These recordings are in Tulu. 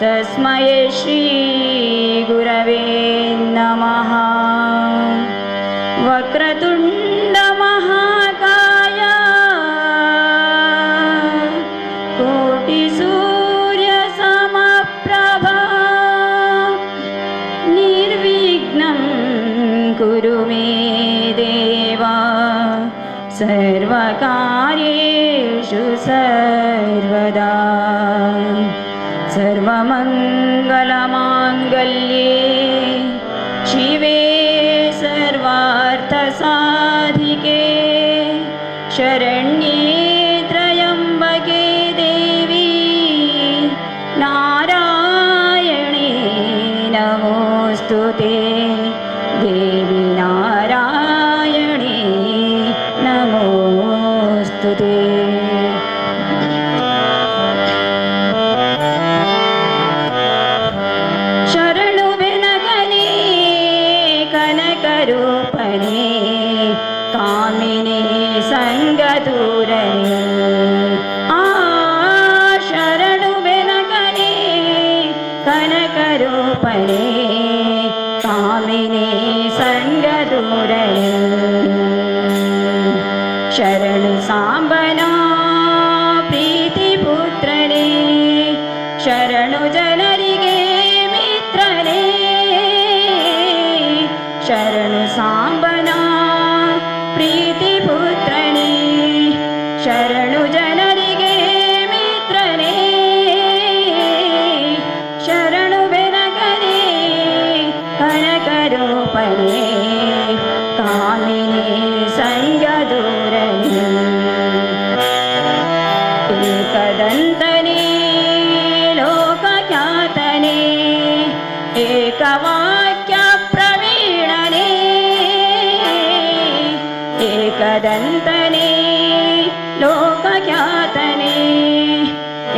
तस्मै श्री गुरवे नमः। वक्रतुण्ड महाकाय कोटिसूर्य समप्रभा निर्विघ्नं कुरु मे देवा सर्वकार्येषु सर्वदा। सर्वमङ्गलमाङ्गल्ये शिवे सर्वार्थसाधिके शरण्ये त्र्यम्बके देवी नारायणे नमोऽस्तु ते। देवी नारायणे नमोऽस्तु ते। शरणु ಬೆನಗನೆ ಕನಕರೂಪಣೆ ಕಾಮಿನಿ ಸಂಗದೂರನೆ. ಆ ಶರಣು ಬೆನಗನೆ ಕನಕರೂಪಣೆ ಕಾಮಿನಿ ಸಂಗದೂರನೆ. ಶರಣು ಸಾಂಬನ ಪ್ರೀತಿಪುತ್ರನೇ ಶರಣು ಜನರಿಗೆ ಮಿತ್ರನೇ. ಶರಣು ಸಾಂಬನ ಪ್ರೀತಿಪುತ್ರನೇ ಶರಣು ಜನರಿಗೆ ಮಿತ್ರನೇ. ಶರಣು ಬೆನಗನೆ ಕನಕರೂಪಣೆ ಕಾಮಿನಿ ಸಂಗದೂರನೆ. ಏಕದಂತನೇ ಲೋಕಖ್ಯಾತನೇ ಏಕವಾಕ್ಯ ಪ್ರವೀಣನೇ. ಏಕದಂತನೇ ಲೋಕಖ್ಯಾತನೇ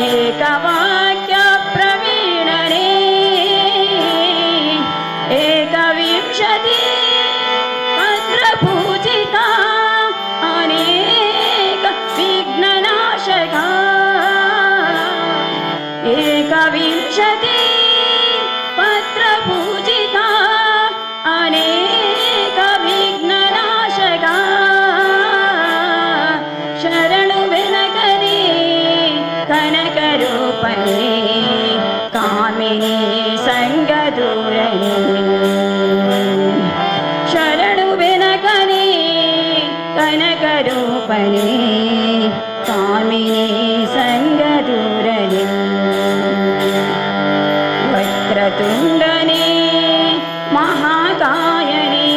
ಏಕವಾಕ್ಯ ಪ್ರವೀಣನೇ. ಏಕವಿಂಶತಿ ಪತ್ರಪೂಜಿತ ಅನೇಕ ವಿಘ್ನನಾಶಕ. ಏಕವಿಂಶತಿ ಪತ್ರಪೂಜಿತ ಅನೇಕ ವಿಘ್ನನಾಶಕ. ಶರಣು ಬೆನಗನೆ ಕನಕರೂಪಣೆ ಕಾಮಿನಿ ಸಂಗದೂರನೆ. ಶರಣು ಬೆನಗನೆ ಕನಕರೂಪಣೆ ಕಾಮಿನಿ ಸಂಗದೂರನೆ. ವಕ್ರತುಂಡನೆ ಮಹಾಕಾಯನೆ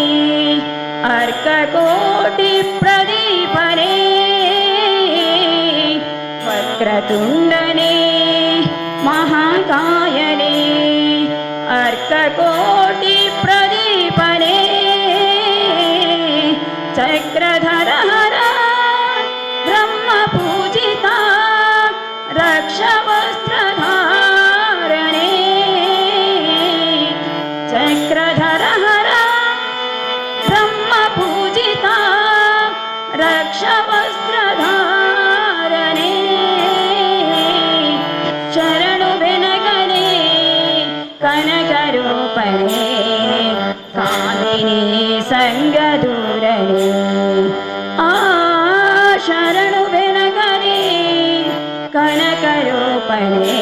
ಅರ್ಕಕೋಟಿ ಪ್ರದೀಪನೆ. ವಕ್ರತುಂಡನೆ ಮಹಾಕಾಯನೆ ಅರ್ಕಕೋಟಿ ಪ್ರದೀಪನೆ. ಚಕ್ರಧರ ಹರ ಬ್ರಹ್ಮಪೂಜಿತ ರಕ್ಷವಸ್ತ್ರಧಾರಣೆ. ಚಕ್ರಧರ ಹರ ಬ್ರಹ್ಮಪೂಜಿತ ರಕ್ಷವಸ್ತ್ರಧಾರಣೆ. ಶರಣು ಬೆನಗನೆ ಕನಕರೂಪಣೆ ಕಾಮಿನಿ ಸಂಗದೂರನೆ. ಆ ಶರಣು ಬೆನಗನೆ ಕನಕರೂಪಣೆ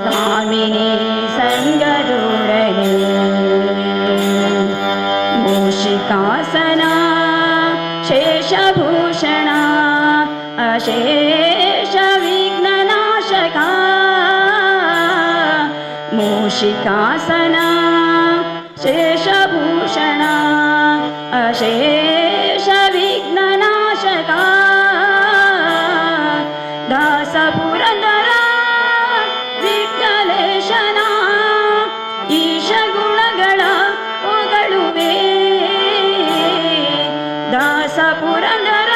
ಕಾಮಿನಿ ಸಂಗದೂರನೆ. ಮೂಷಿಕಾಸನ ಶೇಷಭೂಷಣ ಅಶೇಷ ವಿಘ್ನನಾಶಕ. ಮೂಷಿಕಾಸನ ಶೇಷಭೂಷಣ ಅಶೇಷ ವಿಘ್ನನಾಶಕ. ದಾಸಪುರಂದರ ವಿಠಲೇಶನ ಈಶ ಗುಣಗಳ ಹೊಗಳುವೆ. ದಾಸಪುರಂದರ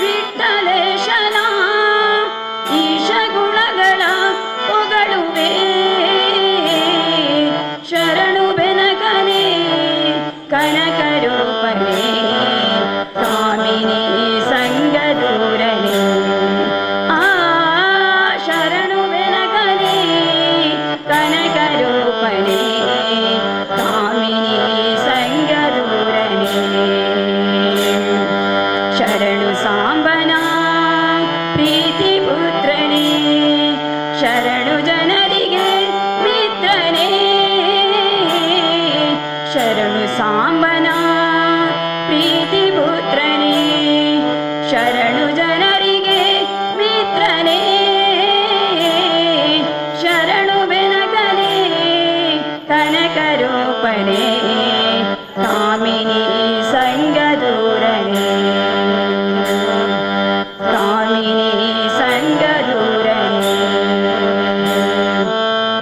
ವಿಠಲೇಶನ ಈಶ ಗುಣಗಳ ಹೊಗಳುವೆ. ಶರಣು ಬೆನಗನೆ ಕನಕರೂಪಣೆ ಕಾಮಿನಿ ಸಂಗದೂರನೆ. ಆ ಶರಣು ಬೆನಗನೆ ಶರಣು ಜನರಿಗೆ ಮಿತ್ರನೇ ಶರಣು ಸಾಂಬನ ಪ್ರೀತಿ ಪುತ್ರನೇ ಶರಣು ಜನರಿಗೆ ಮಿತ್ರನೇ ಶರಣು ಬೆನಕನೇ ಕನಕರೂಪಣೇ ಕಾಮಿನಿ ಸಂಗದೂರನೇ ಕಾಮಿನಿ ಸಂಗದೂರನೇ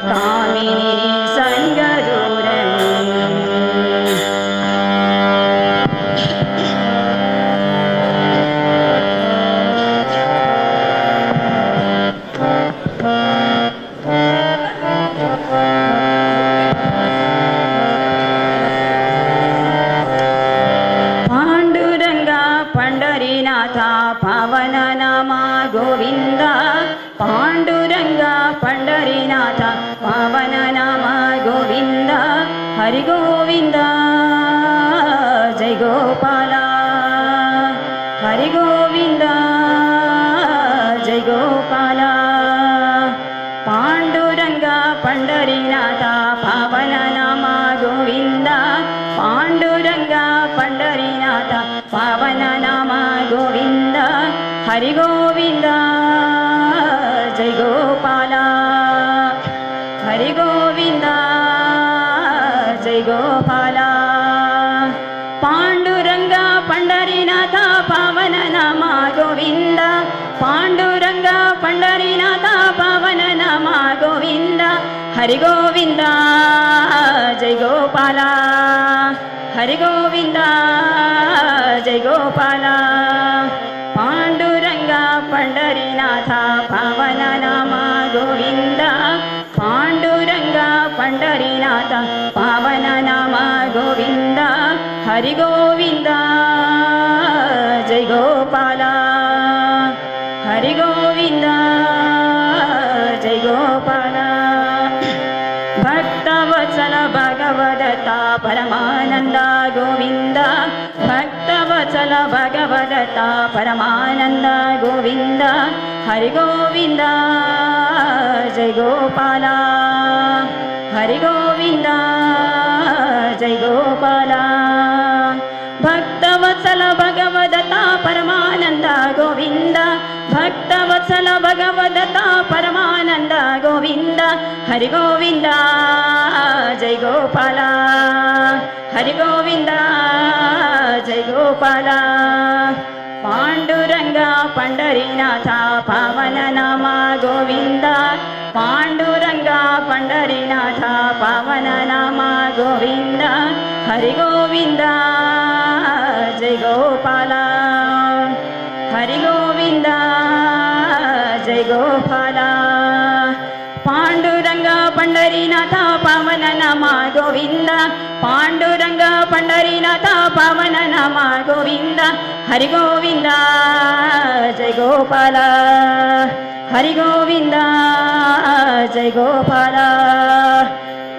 ಕಾಮಿನಿ ಸಂಗದೂರನೇ. ಪಾಂಡುರಂಗ ಪಂಡರಿನಾಥ ಪವನ ನಾಮ ಗೋವಿಂದ ಪಾಂಡುರಂಗ ಪಂಡರಿನಾಥ ಪವನ ನಾಮ ಗೋವಿಂದ ಹರಿ ಗೋವಿಂದ ಜೈ ಗೋಪಾಲ ಹರಿ ಗೋವಿಂದ ಜೈ ಗೋಪಾಲ. ಪಾಂಡುರಂಗ ಪಂಡರಿನಾಥ ಪವನ ನಾಮ ಗೋವಿಂದ ಪಾಂಡುರಂಗ ಪಂಡರಿನಾಥ ಪವನ ನಾಮ ಗೋವಿಂದ ಹರಿ ಗೋವಿಂದ ಜೈ ಗೋಪಾಲ ಹರಿ ಗೋವಿಂದ ಜೈ ಗೋಪಾಲ. ಪಾಂಡುರಂಗ ಪಂಡರಿನಾಥ ಪವನ ನಾಮ ಗೋವಿಂದ ಪಾಂಡುರಂಗ ಪಂಡರಿನಾಥ ಪವನ ನಾಮ ಗೋವಿಂದ ಹರಿ ಗೋವಿಂದ ಜೈ ಗೋಪಾಲ ಹರಿ ಗೋವಿಂದ ಜೈ ಗೋಪಾಲ. ಪಾಂಡುರಂಗ ಪಂಡರಿನಾಥ ಪವನ ನಾಮ ಗೋವಿಂದ ಪಾಂಡುರಂಗ ಪಂಡರಿನಾಥ ಪವನ ನಾಮ ಗೋವಿಂದ ಹರಿ ಗೋವಿಂದ ಜೈ ಗೋಪಾಲ ಹರಿ ಗೋವಿಂದ ಜೈ ಗೋಪಾಲ. ಭಕ್ತವತ್ಸಲ ಭಗವದತ್ತ ಪರಮಾನಂದ ಗೋವಿಂದ ಭಕ್ತವತ್ಸಲ ಭಗವದತ್ತ ಪರಮಾನಂದ ಗೋವಿಂದ ಹರಿ ಗೋವಿಂದ ಜೈ ಗೋಪಾಲ ಹರಿ ಗೋವಿಂದ ಜೈ ಗೋಪಾಲ. ಭಕ್ತವತ್ಸಲ ಭಗವದತ್ತ ಪರಮಾನಂದ ಗೋವಿಂದ ಭಕ್ತವತ್ಸಲ ಭಗವದತ್ತ ಪರಮಾನಂದ ಗೋವಿಂದ ಹರಿ ಗೋವಿಂದ ಜೈ ಗೋಪಾಲ ಹರಿ ಗೋವಿಂದ ಜೈ ಗೋಪಾಲ. ಪಾಂಡುರಂಗ ಪಂಡರಿನಾಥ ಪವನ ನಾಮ ಗೋವಿಂದ ಪಾಂಡುರಂಗ ಪಂಡರಿನಾಥ ಪವನ ನಾಮ ಗೋವಿಂದ ಹರಿ ಗೋವಿಂದ ಜೈ ಗೋಪಾಲ ಹರಿ ಗೋವಿಂದ ಜೈ ಗೋಪಾಲ. ಪಾಂಡುರಂಗ ಪಂಡರಿನಾಥ ಪವನ ನಾಮ ಗೋವಿಂದ ಪಾಂಡುರಂಗ ಪಂಡರಿನಾಥ ಪವನ ನಾಮ ಗೋವಿಂದ ಹರಿ ಗೋವಿಂದ ಜೈ ಗೋಪಾಲ ಹರಿ ಗೋವಿಂದ ಜೈ ಗೋಪಾಲ.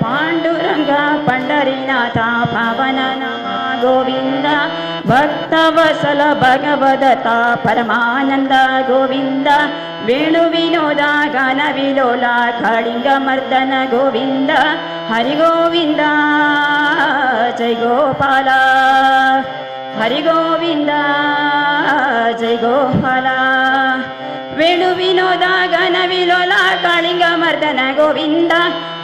ಪಾಂಡುರಂಗ ಪಂಡರಿನಾಥ ಪವನ ನಾಮ ಗೋವಿಂದ ಭಕ್ತವತ್ಸಲ ಭಗವದತ್ತ ಪರಮಾನಂದ ಗೋವಿಂದ ವೇಣು ವಿನೋದ ಗಾನ ವಿಲೋಲ ಕಾಳಿಂಗ ಮರ್ದನ ಗೋವಿಂದ ಹರಿ ಗೋವಿಂದ ಜೈ ಗೋಪಾಲ ಹರಿ ಗೋವಿಂದ ಜೈ ಗೋಪಾಲ. ವೇಣು ವಿನೋದ ಗಾನ ವಿಲೋಲ ಕಾಳಿಂಗ ಮರ್ದನ ಗೋವಿಂದ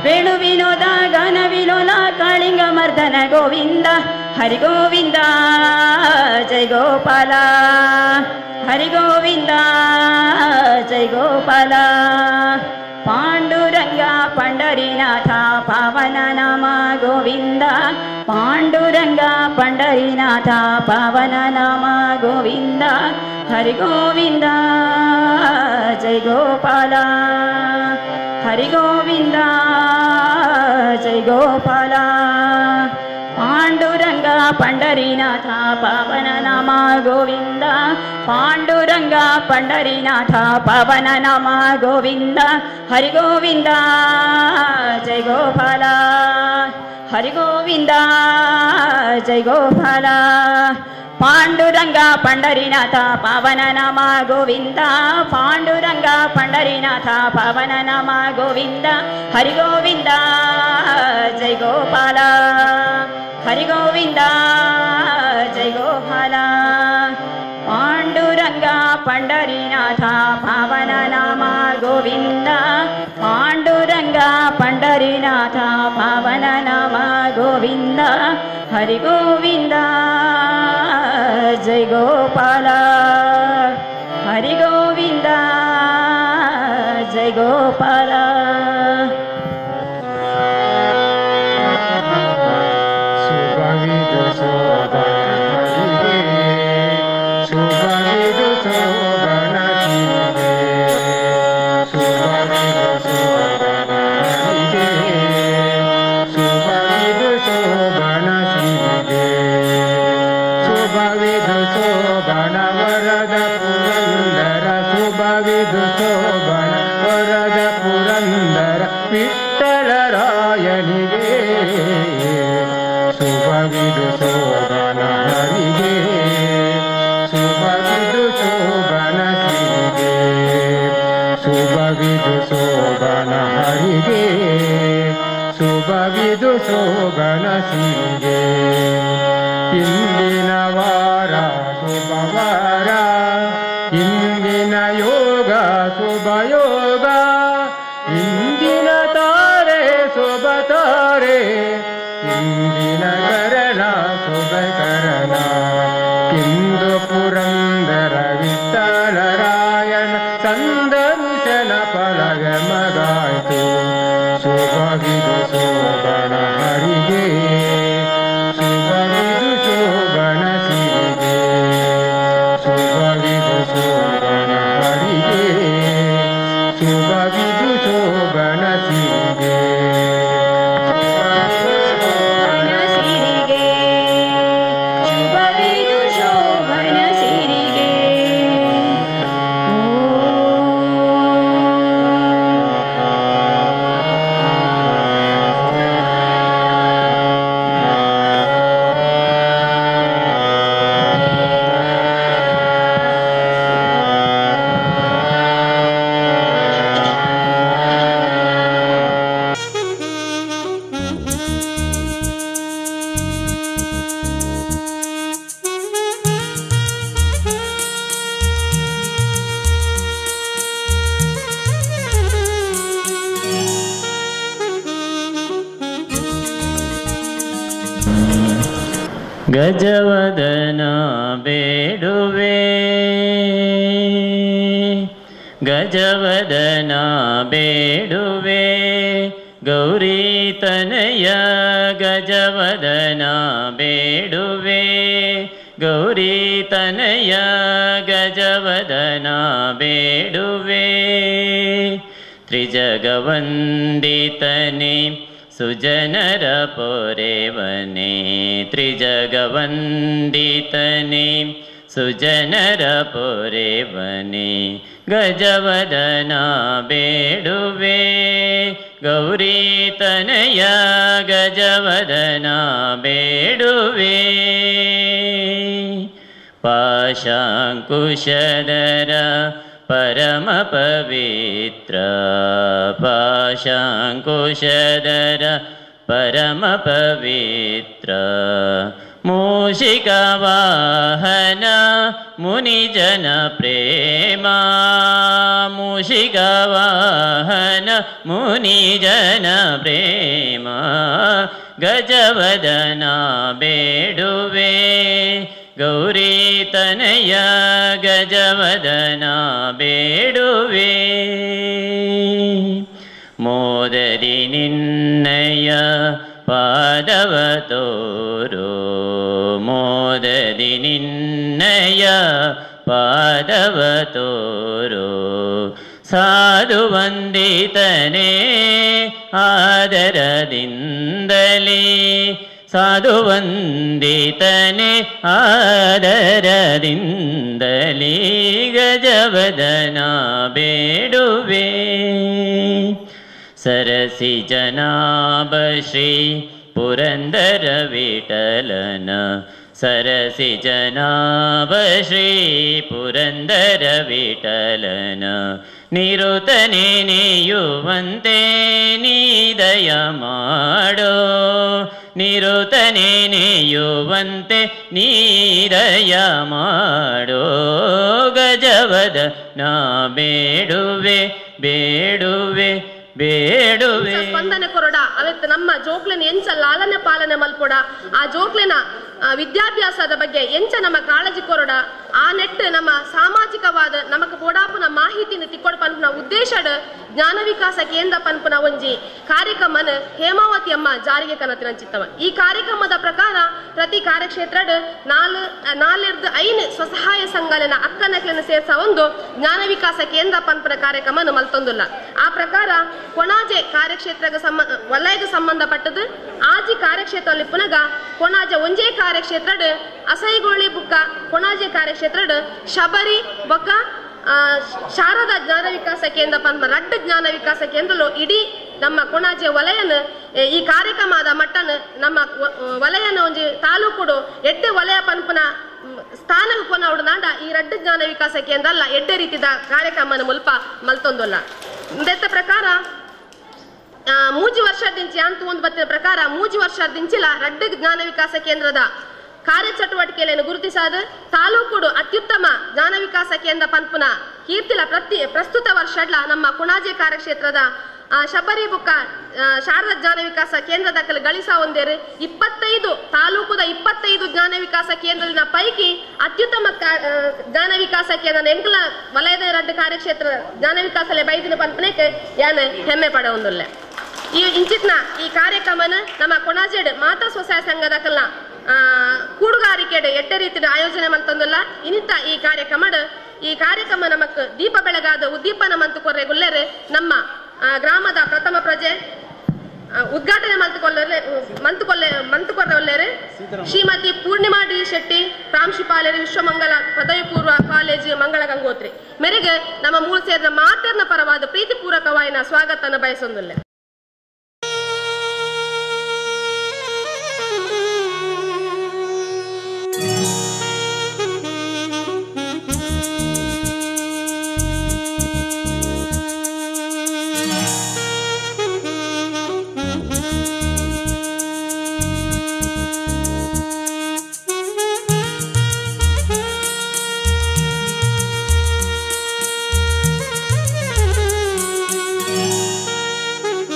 ವೇಣು ವಿನೋದ ಗಾನ ವಿಲೋಲ ಕಾಳಿಂಗ ಮರ್ದನ ಗೋವಿಂದ ಹರಿ ಗೋವಿಂದ ಜೈ ಗೋಪಾಲ ಹರಿ ಗೋವಿಂದ ಜೈ ಗೋಪಾಲ. ಪಾಂಡುರಂಗ ಪಂಡರಿನಾಥ ಪವನ ನಾಮ ಗೋವಿಂದ ಪಾಂಡುರಂಗ ಪಂಡರಿನಾಥ ಪವನ ನಾಮ ಗೋವಿಂದ ಹರಿ ಗೋವಿಂದ ಜೈ ಗೋಪಾಲ ಹರಿ ಗೋವಿಂದ ಜೈ ಗೋಪಾಲ. ಪಾಂಡುರಂಗ ಪಂಡರಿನಾಥ ಪವನ ನಾಮ ಗೋವಿಂದ ಪಾಂಡುರಂಗ ಪಂಡರಿನಾಥ ಪವನ ನಾಮ ಗೋವಿಂದ ಹರಿ ಗೋವಿಂದ ಜೈ ಗೋಪಾಲ ಹರಿ ಗೋವಿಂದ ಜೈ ಗೋಪಾಲ. ಪಾಂಡುರಂಗ ಪಂಡರಿನಾಥ ಪಾವನ ನಾಮ ಗೋವಿಂದ ಪಾಂಡುರಂಗ ಪಂಡರಿನಾಥ ಪಾವನ ನಾಮ ಗೋವಿಂದ ಹರಿ ಗೋವಿಂದ ಜೈ ಗೋಪಾಲ ಹರಿ ಗೋವಿಂದ ಜೈ ಗೋಪಾಲ ಪಾಂಡುರಂಗ ಪಂಡರಿನಾಥ ಪಾವನ ನಾಮ ಗೋವಿಂದ ಪಾಂಡುರಂಗ ಪಂಡರಿನಾಥ ಪಾವನ ನಾಮ ಗೋವಿಂದ ಹರಿ ಗೋವಿಂದ ಜೈ ಗೋಪಾಲ ಹರಿ ಗೋವಿಂದ ಜೈ ಗೋಪಾಲ. ಶುಭವಿದು ಶೋಭನ ಸಿರಿಗೆ ಇಂದಿನ ವಾರ ಶುಭವಾರ ಇಂದಿನ ಯೋಗ ಶುಭಯೋಗ ಇಂದಿನ ತಾರೆ ಶುಭ ತಾರೆ ಇಂದಿನ ಕರಣ ಶುಭ ಕರಣ ಇಂದು ಪುರಂದರ ವಿಠಲರಾಯನ ಸಂದರ್ಶನ ಫಲಗ ಮಗಾಯ್ತು. ಶುಭವಿದು ಶೋಭನ ಹರಿಗೆ ಶುಭವಿದು ಶೋಭನ ಸಿರಿಗೆ ಶುಭವಿದು ಶೋಭನ ಹರಿಗೆ ಶುಭವಿದು ಶೋಭನ ಸಿರಿಗೆ ಶುಭವಿದು ಶೋಭನ ಸಿರಿಗೆ. ಗಜವದನ ಬೇಡುವೆ ಗಜವದನ ಬೇಡುವೆ ಗೌರಿ ತನಯ ಗಜವದನ ಬೇಡುವೆ ಗೌರಿ ತನಯ ಗಜವದನ ಬೇಡುವೆ ತ್ರಿಜಗವಂದಿತನೆ ಸುಜನರ ಪೊರೆವನೆ ತ್ರಿಜಗವಂದಿತನೆ ಸುಜನರ ಪೊರೆವನೆ ಗಜವದನ ಬೇಡುವೆ ಗೌರಿ ತನಯ ಗಜವದನ ಬೇಡುವೆ ಪಾಶಾಂಕುಶಧರ ಪರಮ ಪವಿತ್ರ ಪಾಶಾಂಕುಶಧರ ಪರಮ ಪವಿತ್ರ ಮೂಷಿಕ ವಾಹನ ಮುನಿಜನ ಪ್ರೇಮ ಮೂಷಿಕ ವಾಹನ ಮುನಿಜನ ಪ್ರೇಮ ಗಜವದನ ಬೇಡುವೆ ಗೌರಿ ತನಯ ಗಜವದನ ಬೇಡುವೆ ಮೋದರಿ ನಿನ್ನಯ ಪಾದವ ತೋರು ಮೋದರಿ ನಿನ್ನಯ ಪಾದವ ತೋರು ಸಾಧು ವಂದಿತನೇ ಆದರದಿಂದಲೇ ಸಾಧು ವಂದಿತನೇ ಆದರದಿಂದಲೇ ಗಜವದನ ಬೇಡುವೆ ಸರಸಿ ಜನಾಭ ಶ್ರೀ ಪುರಂದರ ವಿಠಲನ ಸರಸಿ ಜನಾಭ ಶ್ರೀ ಪುರಂದರ ವಿಠಲನ ನಿರುತ ನೆನೆಯುವಂತೆ ನೀದಯ ಮಾಡೋ ನಿರುತ ನೆನೆಯುವಂತೆ ನೀದಯ ಮಾಡೋ ಗಜವದ ನಾ ಬೇಡುವೆ ಬೇಡುವೆ ಬೇಡುವೆ. ಸ್ಪಂದನೆ ಕೊರಡ ಅವತ್ತು ನಮ್ಮ ಜೋಕ್ಲೆನ ಎಂಚ ಲಾಲನೆ ಪಾಲನೆ ಮಲ್ಪೊಡ ಆ ಜೋಕ್ಲೆನ ವಿದ್ಯಾಭ್ಯಾಸದ ಬಗ್ಗೆ ಎಂಚ ನಮ್ಮ ಕಾಳಜಿ ಕೊರಡ ಆ ನೆಟ್ಟು ನಮ್ಮ ಸಾಮಾಜಿಕವಾದ ನಮಕ್ ಬೋಡಾಪುನ ಮಾಹಿತಿನ ತಿಕ್ಕೊಡ ಪನ್ಪುನ ಉದ್ದೇಶಡ್ ಜ್ಞಾನ ವಿಕಾಸ ಕೇಂದ್ರ ಪನ್ಪುನ ಒಂಜಿ ಕಾರ್ಯಕ್ರಮನ ಹೇಮಾವತಿ ಅಮ್ಮ ಜಾರಿಗೆ ಕನತಿನಂಚಿತ್ತವ. ಈ ಕಾರ್ಯಕ್ರಮದ ಪ್ರಕಾರ ಪ್ರತಿ ಕಾರ್ಯಕ್ಷೇತ್ರಡ್ 4-5 ಸ್ವಸಹಾಯ ಸಂಘಲೆನ ಅಕ್ಕನಕ್ಲೆನ ಸೇರ್ಸ ಒಂದು ಜ್ಞಾನ ವಿಕಾಸ ಕೇಂದ್ರ ಪನ್ಪುನ ಕಾರ್ಯಕ್ರಮನ ಮಲ್ತೊಂದುಲ್ಲ. ಆ ಪ್ರಕಾರ ಕೊಣಾಜೆ ಕಾರ್ಯಕ್ಷೇತ್ರಕ್ಕೆ ವಲಯಕ್ಕೆ ಸಂಬಂಧಪಟ್ಟದ್ದು ಆಜಿ ಕಾರ್ಯಕ್ಷೇತ್ರದಲ್ಲಿ ಪುನಗ ಕೊಣಾಜೆ ಒಂಜೇ ಕಾರ್ಯಕ್ಷೇತ್ರಡ್ ಅಸೈಗೋಳಿ ಬುಕ್ಕ ಕೊಣಾಜೆ ಕಾರ್ಯಕ್ಷೇತ್ರಡ್ ಶಬರಿ ಬೊಕ್ಕ ಶಾರದಾ ಜ್ಞಾನ ವಿಕಾಸ ಕೇಂದ್ರ ಪನ್ಪ ರಡ್ಡು ಜ್ಞಾನ ವಿಕಾಸ ಕೇಂದ್ರಲು ಇಡೀ ನಮ್ಮ ಕೊಣಾಜೆ ವಲಯನ ಈ ಕಾರ್ಯಕ್ರಮದ ಮಟ್ಟನ ನಮ್ಮ ವಲಯನ ಒಂಜಿ ತಾಲೂಕುಡು ಎಡ್ಡೆ ವಲಯ ಪನ್ಪುನ ಸ್ಥಾನಕ್ಕೆ ಕೊನವಡು ನಾಂಡ ಈ ರಡ್ಡು ಜ್ಞಾನ ವಿಕಾಸ ಕೇಂದ್ರ ಅಲ್ಲ ಎಡ್ಡೆ ರೀತಿದ ಕಾರ್ಯಕ್ರಮನ ಮುಲ್ಪ ಮಲ್ತೊಂದುಲ್ಲ. ದತ್ತ ಪ್ರಕಾರ 3 ವರ್ಷದಿಂಚಿ ಅಂತ ಒಂದು ಬತ್ತಿನ ಪ್ರಕಾರ 3 ವರ್ಷದಿಂಚಿಲ ರಡ್ಡು ಜ್ಞಾನ ವಿಕಾಸ ಕೇಂದ್ರದ ಕಾರ್ಯಚಟುವಟಿಕೆಯನ್ನು ಗುರುತಿಸಾದ ತಾಲೂಕುಡು ಅತ್ಯುತ್ತಮ ಜ್ಞಾನ ವಿಕಾಸ ಕೇಂದ್ರ ಪನ್ಪುನ ಕೀರ್ತಿಲ ಪ್ರಸ್ತುತ ವರ್ಷಡ್ಲ ನಮ್ಮ ಕೊಣಾಜೆ ಕಾರ್ಯಕ್ಷೇತ್ರದ ಶಬರಿ ಬುಕ್ಕ ಶಾರದಾ ಜ್ಞಾನ ವಿಕಾಸ ಕೇಂದ್ರದ ಗಳಿಸ ಒಂದೇರು 25 ತಾಲೂಕುದ 25 ಜ್ಞಾನ ವಿಕಾಸ ಕೇಂದ್ರದ ಪೈಕಿ ಅತ್ಯುತ್ತಮ ಜ್ಞಾನ ವಿಕಾಸ ಕೇಂದ್ರ ಎಂಕಲ ವಲಯದ ರಡ್ಡು ಕಾರ್ಯಕ್ಷೇತ್ರ ಜ್ಞಾನ ವಿಕಾಸಲೆ ಬೈದಿನ ಪನ್ಪನೆಗೆ ಯಾನ ಹೆಮ್ಮೆ ಪಡ ಒಂದುಲ್ಲ. ಈ ಇಂಚಿತ್ನ ಈ ಕಾರ್ಯಕ್ರಮನ ನಮ್ಮ ಕೊಣಾಜೆಡ್ ಮಾತಾ ಸ್ವಸಹಾಯ ಸಂಘದ ಕಲ್ಲ ಕೂಡುಗಾರಿಕೆಡ್ ಎಡ್ಡೆ ರೀತಿಯ ಆಯೋಜನೆ ಮಲ್ತೊಂದುಲ್ಲ. ಇನ್ನಿತ ಈ ಕಾರ್ಯಕ್ರಮಡ್ ಈ ಕಾರ್ಯಕ್ರಮ ನಮಕ್ ದೀಪ ಬೆಳಗಾದ ಉದ್ದೀಪನ ಮಂತು ಕೊರ್ರೆ ಗುಲ್ಲೆರೆ ನಮ್ಮ ಗ್ರಾಮದ ಪ್ರಥಮ ಪ್ರಜೆ ಉದ್ಘಾಟನೆ ಮಂತುಕೊಲ್ಲೆರೆ ಶ್ರೀಮತಿ ಪೂರ್ಣಿಮಾ ಡಿ ಶೆಟ್ಟಿ ಪ್ರಾಂಶುಪಾಲರು ವಿಶ್ವಮಂಗಲ ಪದವಿ ಪೂರ್ವ ಕಾಲೇಜು ಮಂಗಳ ಗಂಗೋತ್ರಿ ಮೇರೆಗೆ ನಮ್ಮ ಮೂಲ ಸೇರಿದ ಮಾತೆರ್ನ ಪರವಾದ ಪ್ರೀತಿಪೂರ್ವಕವಾಯಿನ ಸ್ವಾಗತನ ಬಯಸೊಂದುಲ್ಲ. Thank you.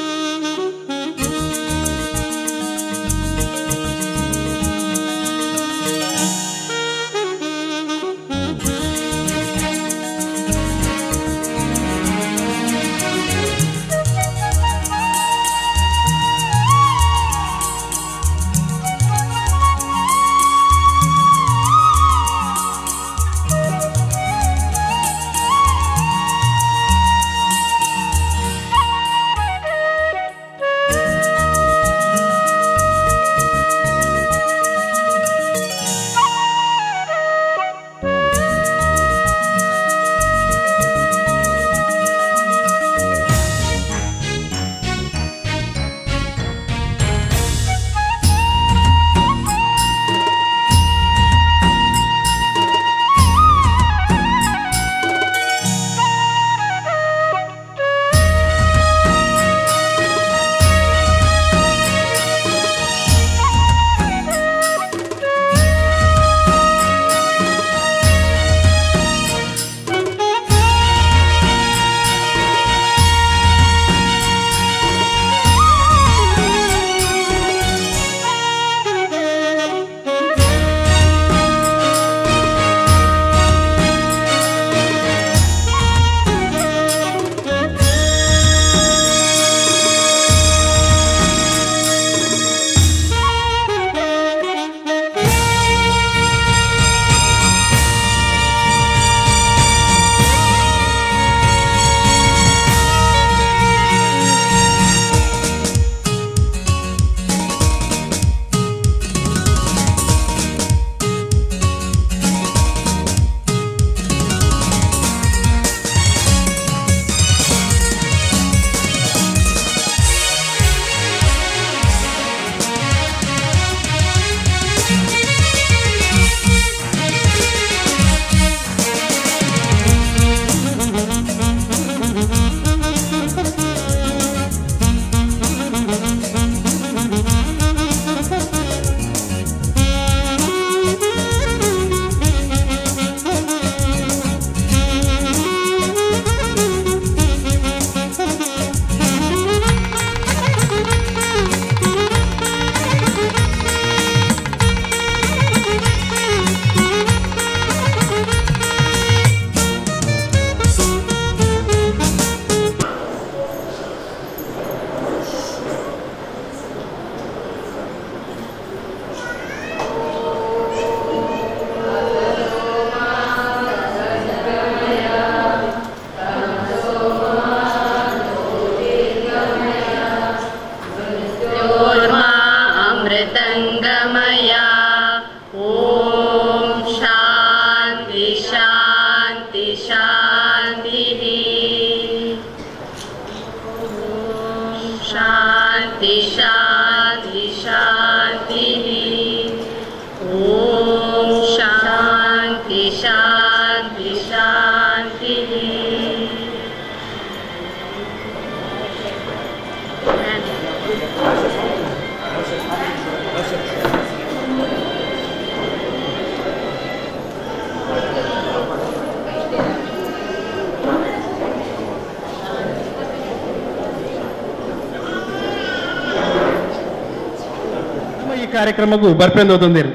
ಕಾರ್ಯಕ್ರಮಕ್ಕೂ ಬರ್ಪೆಂದು ಓದೊಂದಿರು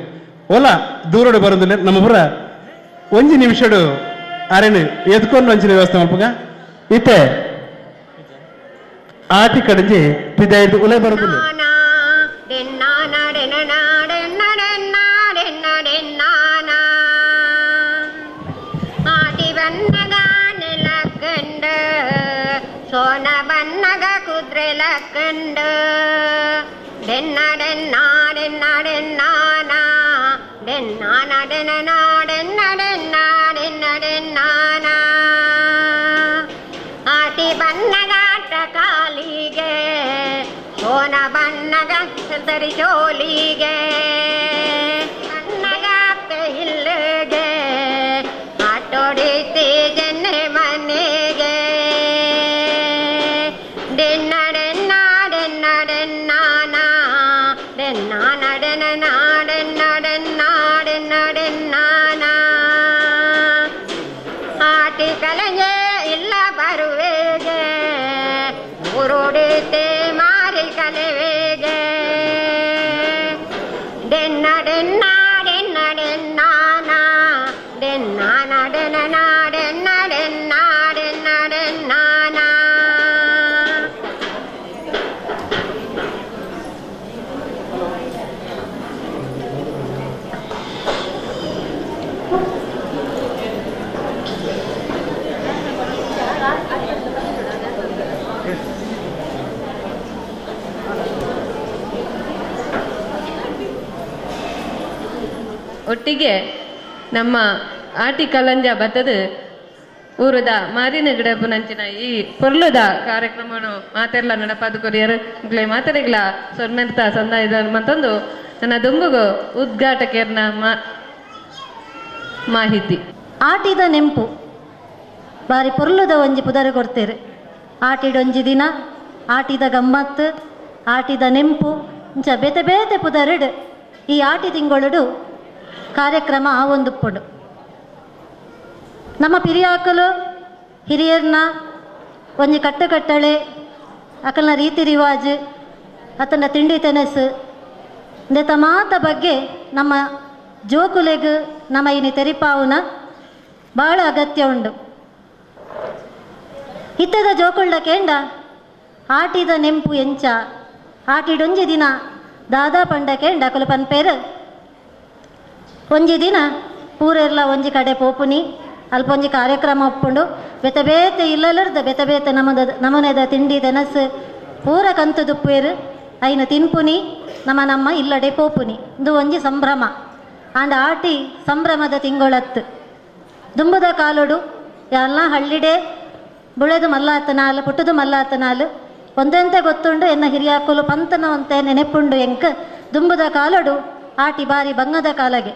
ಓಲ ದೂರಡು ಬರೋದಿಲ್ಲ ನಮ್ಮ ಪುರ ಒಂಜಿ ನಿಮಿಷಡು ಅರೆನು ಎದ್ಕೊಂಡು ಒಂಚಿನ ವ್ಯವಸ್ಥೆ ಮಲ್ಪಗ ಇತ್ತೆ ಆಟಿ ಕಡಂಜಿ ಪಿದಾಯ್ದು ಉಲೆ ಬರೋದಿಲ್ಲ. ಸೋನ ಬನ್ನಗ ಕುದ್ರೆ ಲಕ್ಕಂಡ ಡೆನ್ನ ಡೆನ್ನ ಡೆನ್ನ ಡೆನ್ನಾನ ಡೆನ್ನಾನ ಡೆನ ಡೆನ್ನ ಡೆನ್ನ ಡೆನ್ನ ಡೆನ್ನಾನ ಆಟಿ ಬನ್ನಗಾಟ ಕಾಲಿಗೆ ಸೋನ ಬನ್ನಗ ಸರಿ ಚೋಲಿಗೆ ಬನ್ನಗ ಇಲ್ಲಿಗೆ ಆಟೋಡಿಸಿ ಜನ್ನೆ ಮನೆಗೆ ಡೆನ್ನ ಡೆನ್ನ ಡೆನ್ನ ಡೆನ್ನಾನ ಡೆನ್ನಾನ ಡೆನ ಡೆನ್ನ ಡೆನ್ನ ಡೆನ್ನ ಡೆನ್ನಾನ ಆಟಿ ಕಲೆಗೆ ಇಲ್ಲ ಬರುವೆಗೆ ಊರುಡಿತೆ ಮಾರಿ ಕಲೆವೆಗೆ ಡೆನ್ನ ಡೆನ್ನ ಡೆನ್ನ ಡೆನ್ನಾನ ಡೆನ್ನಾನ ಡೆನ ಡೆನ್ನ ಡೆನ್ನ ಡೆನ್ನ ಡೆನ್ನಾನ. ಒಟ್ಟಿಗೆ ನಮ್ಮ ಆಟಿ ಕಲಂಜ ಬತ್ತದ ಊರದ ಮಾರಿನ ಗಿಡಪುನಂಚಿನ ಈ ಪೊರ್ಲುದ ಕಾರ್ಯಕ್ರಮವನ್ನು ಮಾತೆರ್ಲ ನಡಪಾದ ಕೊರಿಯರು ಮುಕ್ಲೆ ಮಾತರಿಗ್ಲ ಸೊನ್ಮೆರ್ತ ಸಂದ ಇದ ಮತ್ತೊಂದು ನನ್ನ ದುಂಬುಗು ಉದ್ಘಾಟಕರ್ನ ಮಾಹಿತಿ. ಆಟಿದ ನೆಂಪು ಬಾರಿ ಪೊರ್ಲುದ ಒಂಜಿ ಪುದರು ಕೊಡ್ತೇರು. ಆಟಿಡೊಂಜಿ ದಿನ ಆಟಿದ ಗಮ್ಮತ್ತು ಆಟಿದ ನೆಂಪು ಇಂಚ ಬೇತೆ ಬೇತೆ ಪುದರುಡು ಈ ಆಟಿ ತಿಂಗಳುಡು ಕಾರ್ಯಕ್ರಮ ಆ ಒಂದು ಪೊಡು. ನಮ್ಮ ಪಿರಿಯಾಕಲು ಹಿರಿಯರ್ನ ಒಂಜಿ ಕಟ್ಟುಕಟ್ಟಳೆ ಅಕಲ್ನ ರೀತಿ ರಿವಾಜು ಅತನ ತಿಂಡಿ ತೆನಸು ಇಂದೆತ ಮಾತ ಬಗ್ಗೆ ನಮ್ಮ ಜೋಕುಲೆಗ್ ನಮ್ಮ ಇನಿ ತೆರಿಪಾವುನ ಭಾಳ ಅಗತ್ಯ ಉಂಡು. ಇತ್ತದ ಜೋಕುಳ್ಳ ಕೇಂಡ ಆಟಿದ ನೆಂಪು ಎಂಚ ಆಟಿಡೊಂಜಿ ದಿನ ದಾದಾ ಪಂಡ ಕೇಂಡ ಅಕಲು ಪನ್ಪೇರು ಒಂಜಿ ದಿನ ಪೂರೆರ್ಲ ಒಂಜಿ ಕಡೆ ಪೋಪುನಿ ಅಲ್ಪ ಒಂಜಿ ಕಾರ್ಯಕ್ರಮ ಒಪ್ಪುಂಡು ಬೇತೆ ಬೇತೆ ಇಲ್ಲಲರ್ದ ಬೇತೆ ಬೇತೆ ನಮದ ನಮೂನೆದ ತಿಂಡಿ ತೆನಸು ಪೂರ ಕಂತು ದುಪ್ಪೇರು ಐನ ತಿನ್ಪುನಿ ನಮ್ಮ ನಮ್ಮ ಇಲ್ಲಡೆ ಪೋಪುನಿ ಇದು ಒಂಜಿ ಸಂಭ್ರಮ. ಆಂಡ ಆಟಿ ಸಂಭ್ರಮದ ತಿಂಗಳತ್ತು ದುಂಬುದ ಕಾಲೋಡು ಎಲ್ಲ ಹಳ್ಳಿಡೆ ಬುಳೆದು ಮಲ್ಲಾತನಾಲು ಪುಟ್ಟುದು ಮಲ್ಲಾತನಾಲು ಒಂದಂತೆ ಗೊತ್ತುಂಡು ಎನ್ನ ಹಿರಿಯಾಕುಲು ಪಂತನವಂತೆ ನೆನೆಪುಂಡು ಎಂಕ್ ದುಂಬುದ ಕಾಲೋಡು ಆಟಿ ಬಾರಿ ಬಂಗದ ಕಾಲಗೆ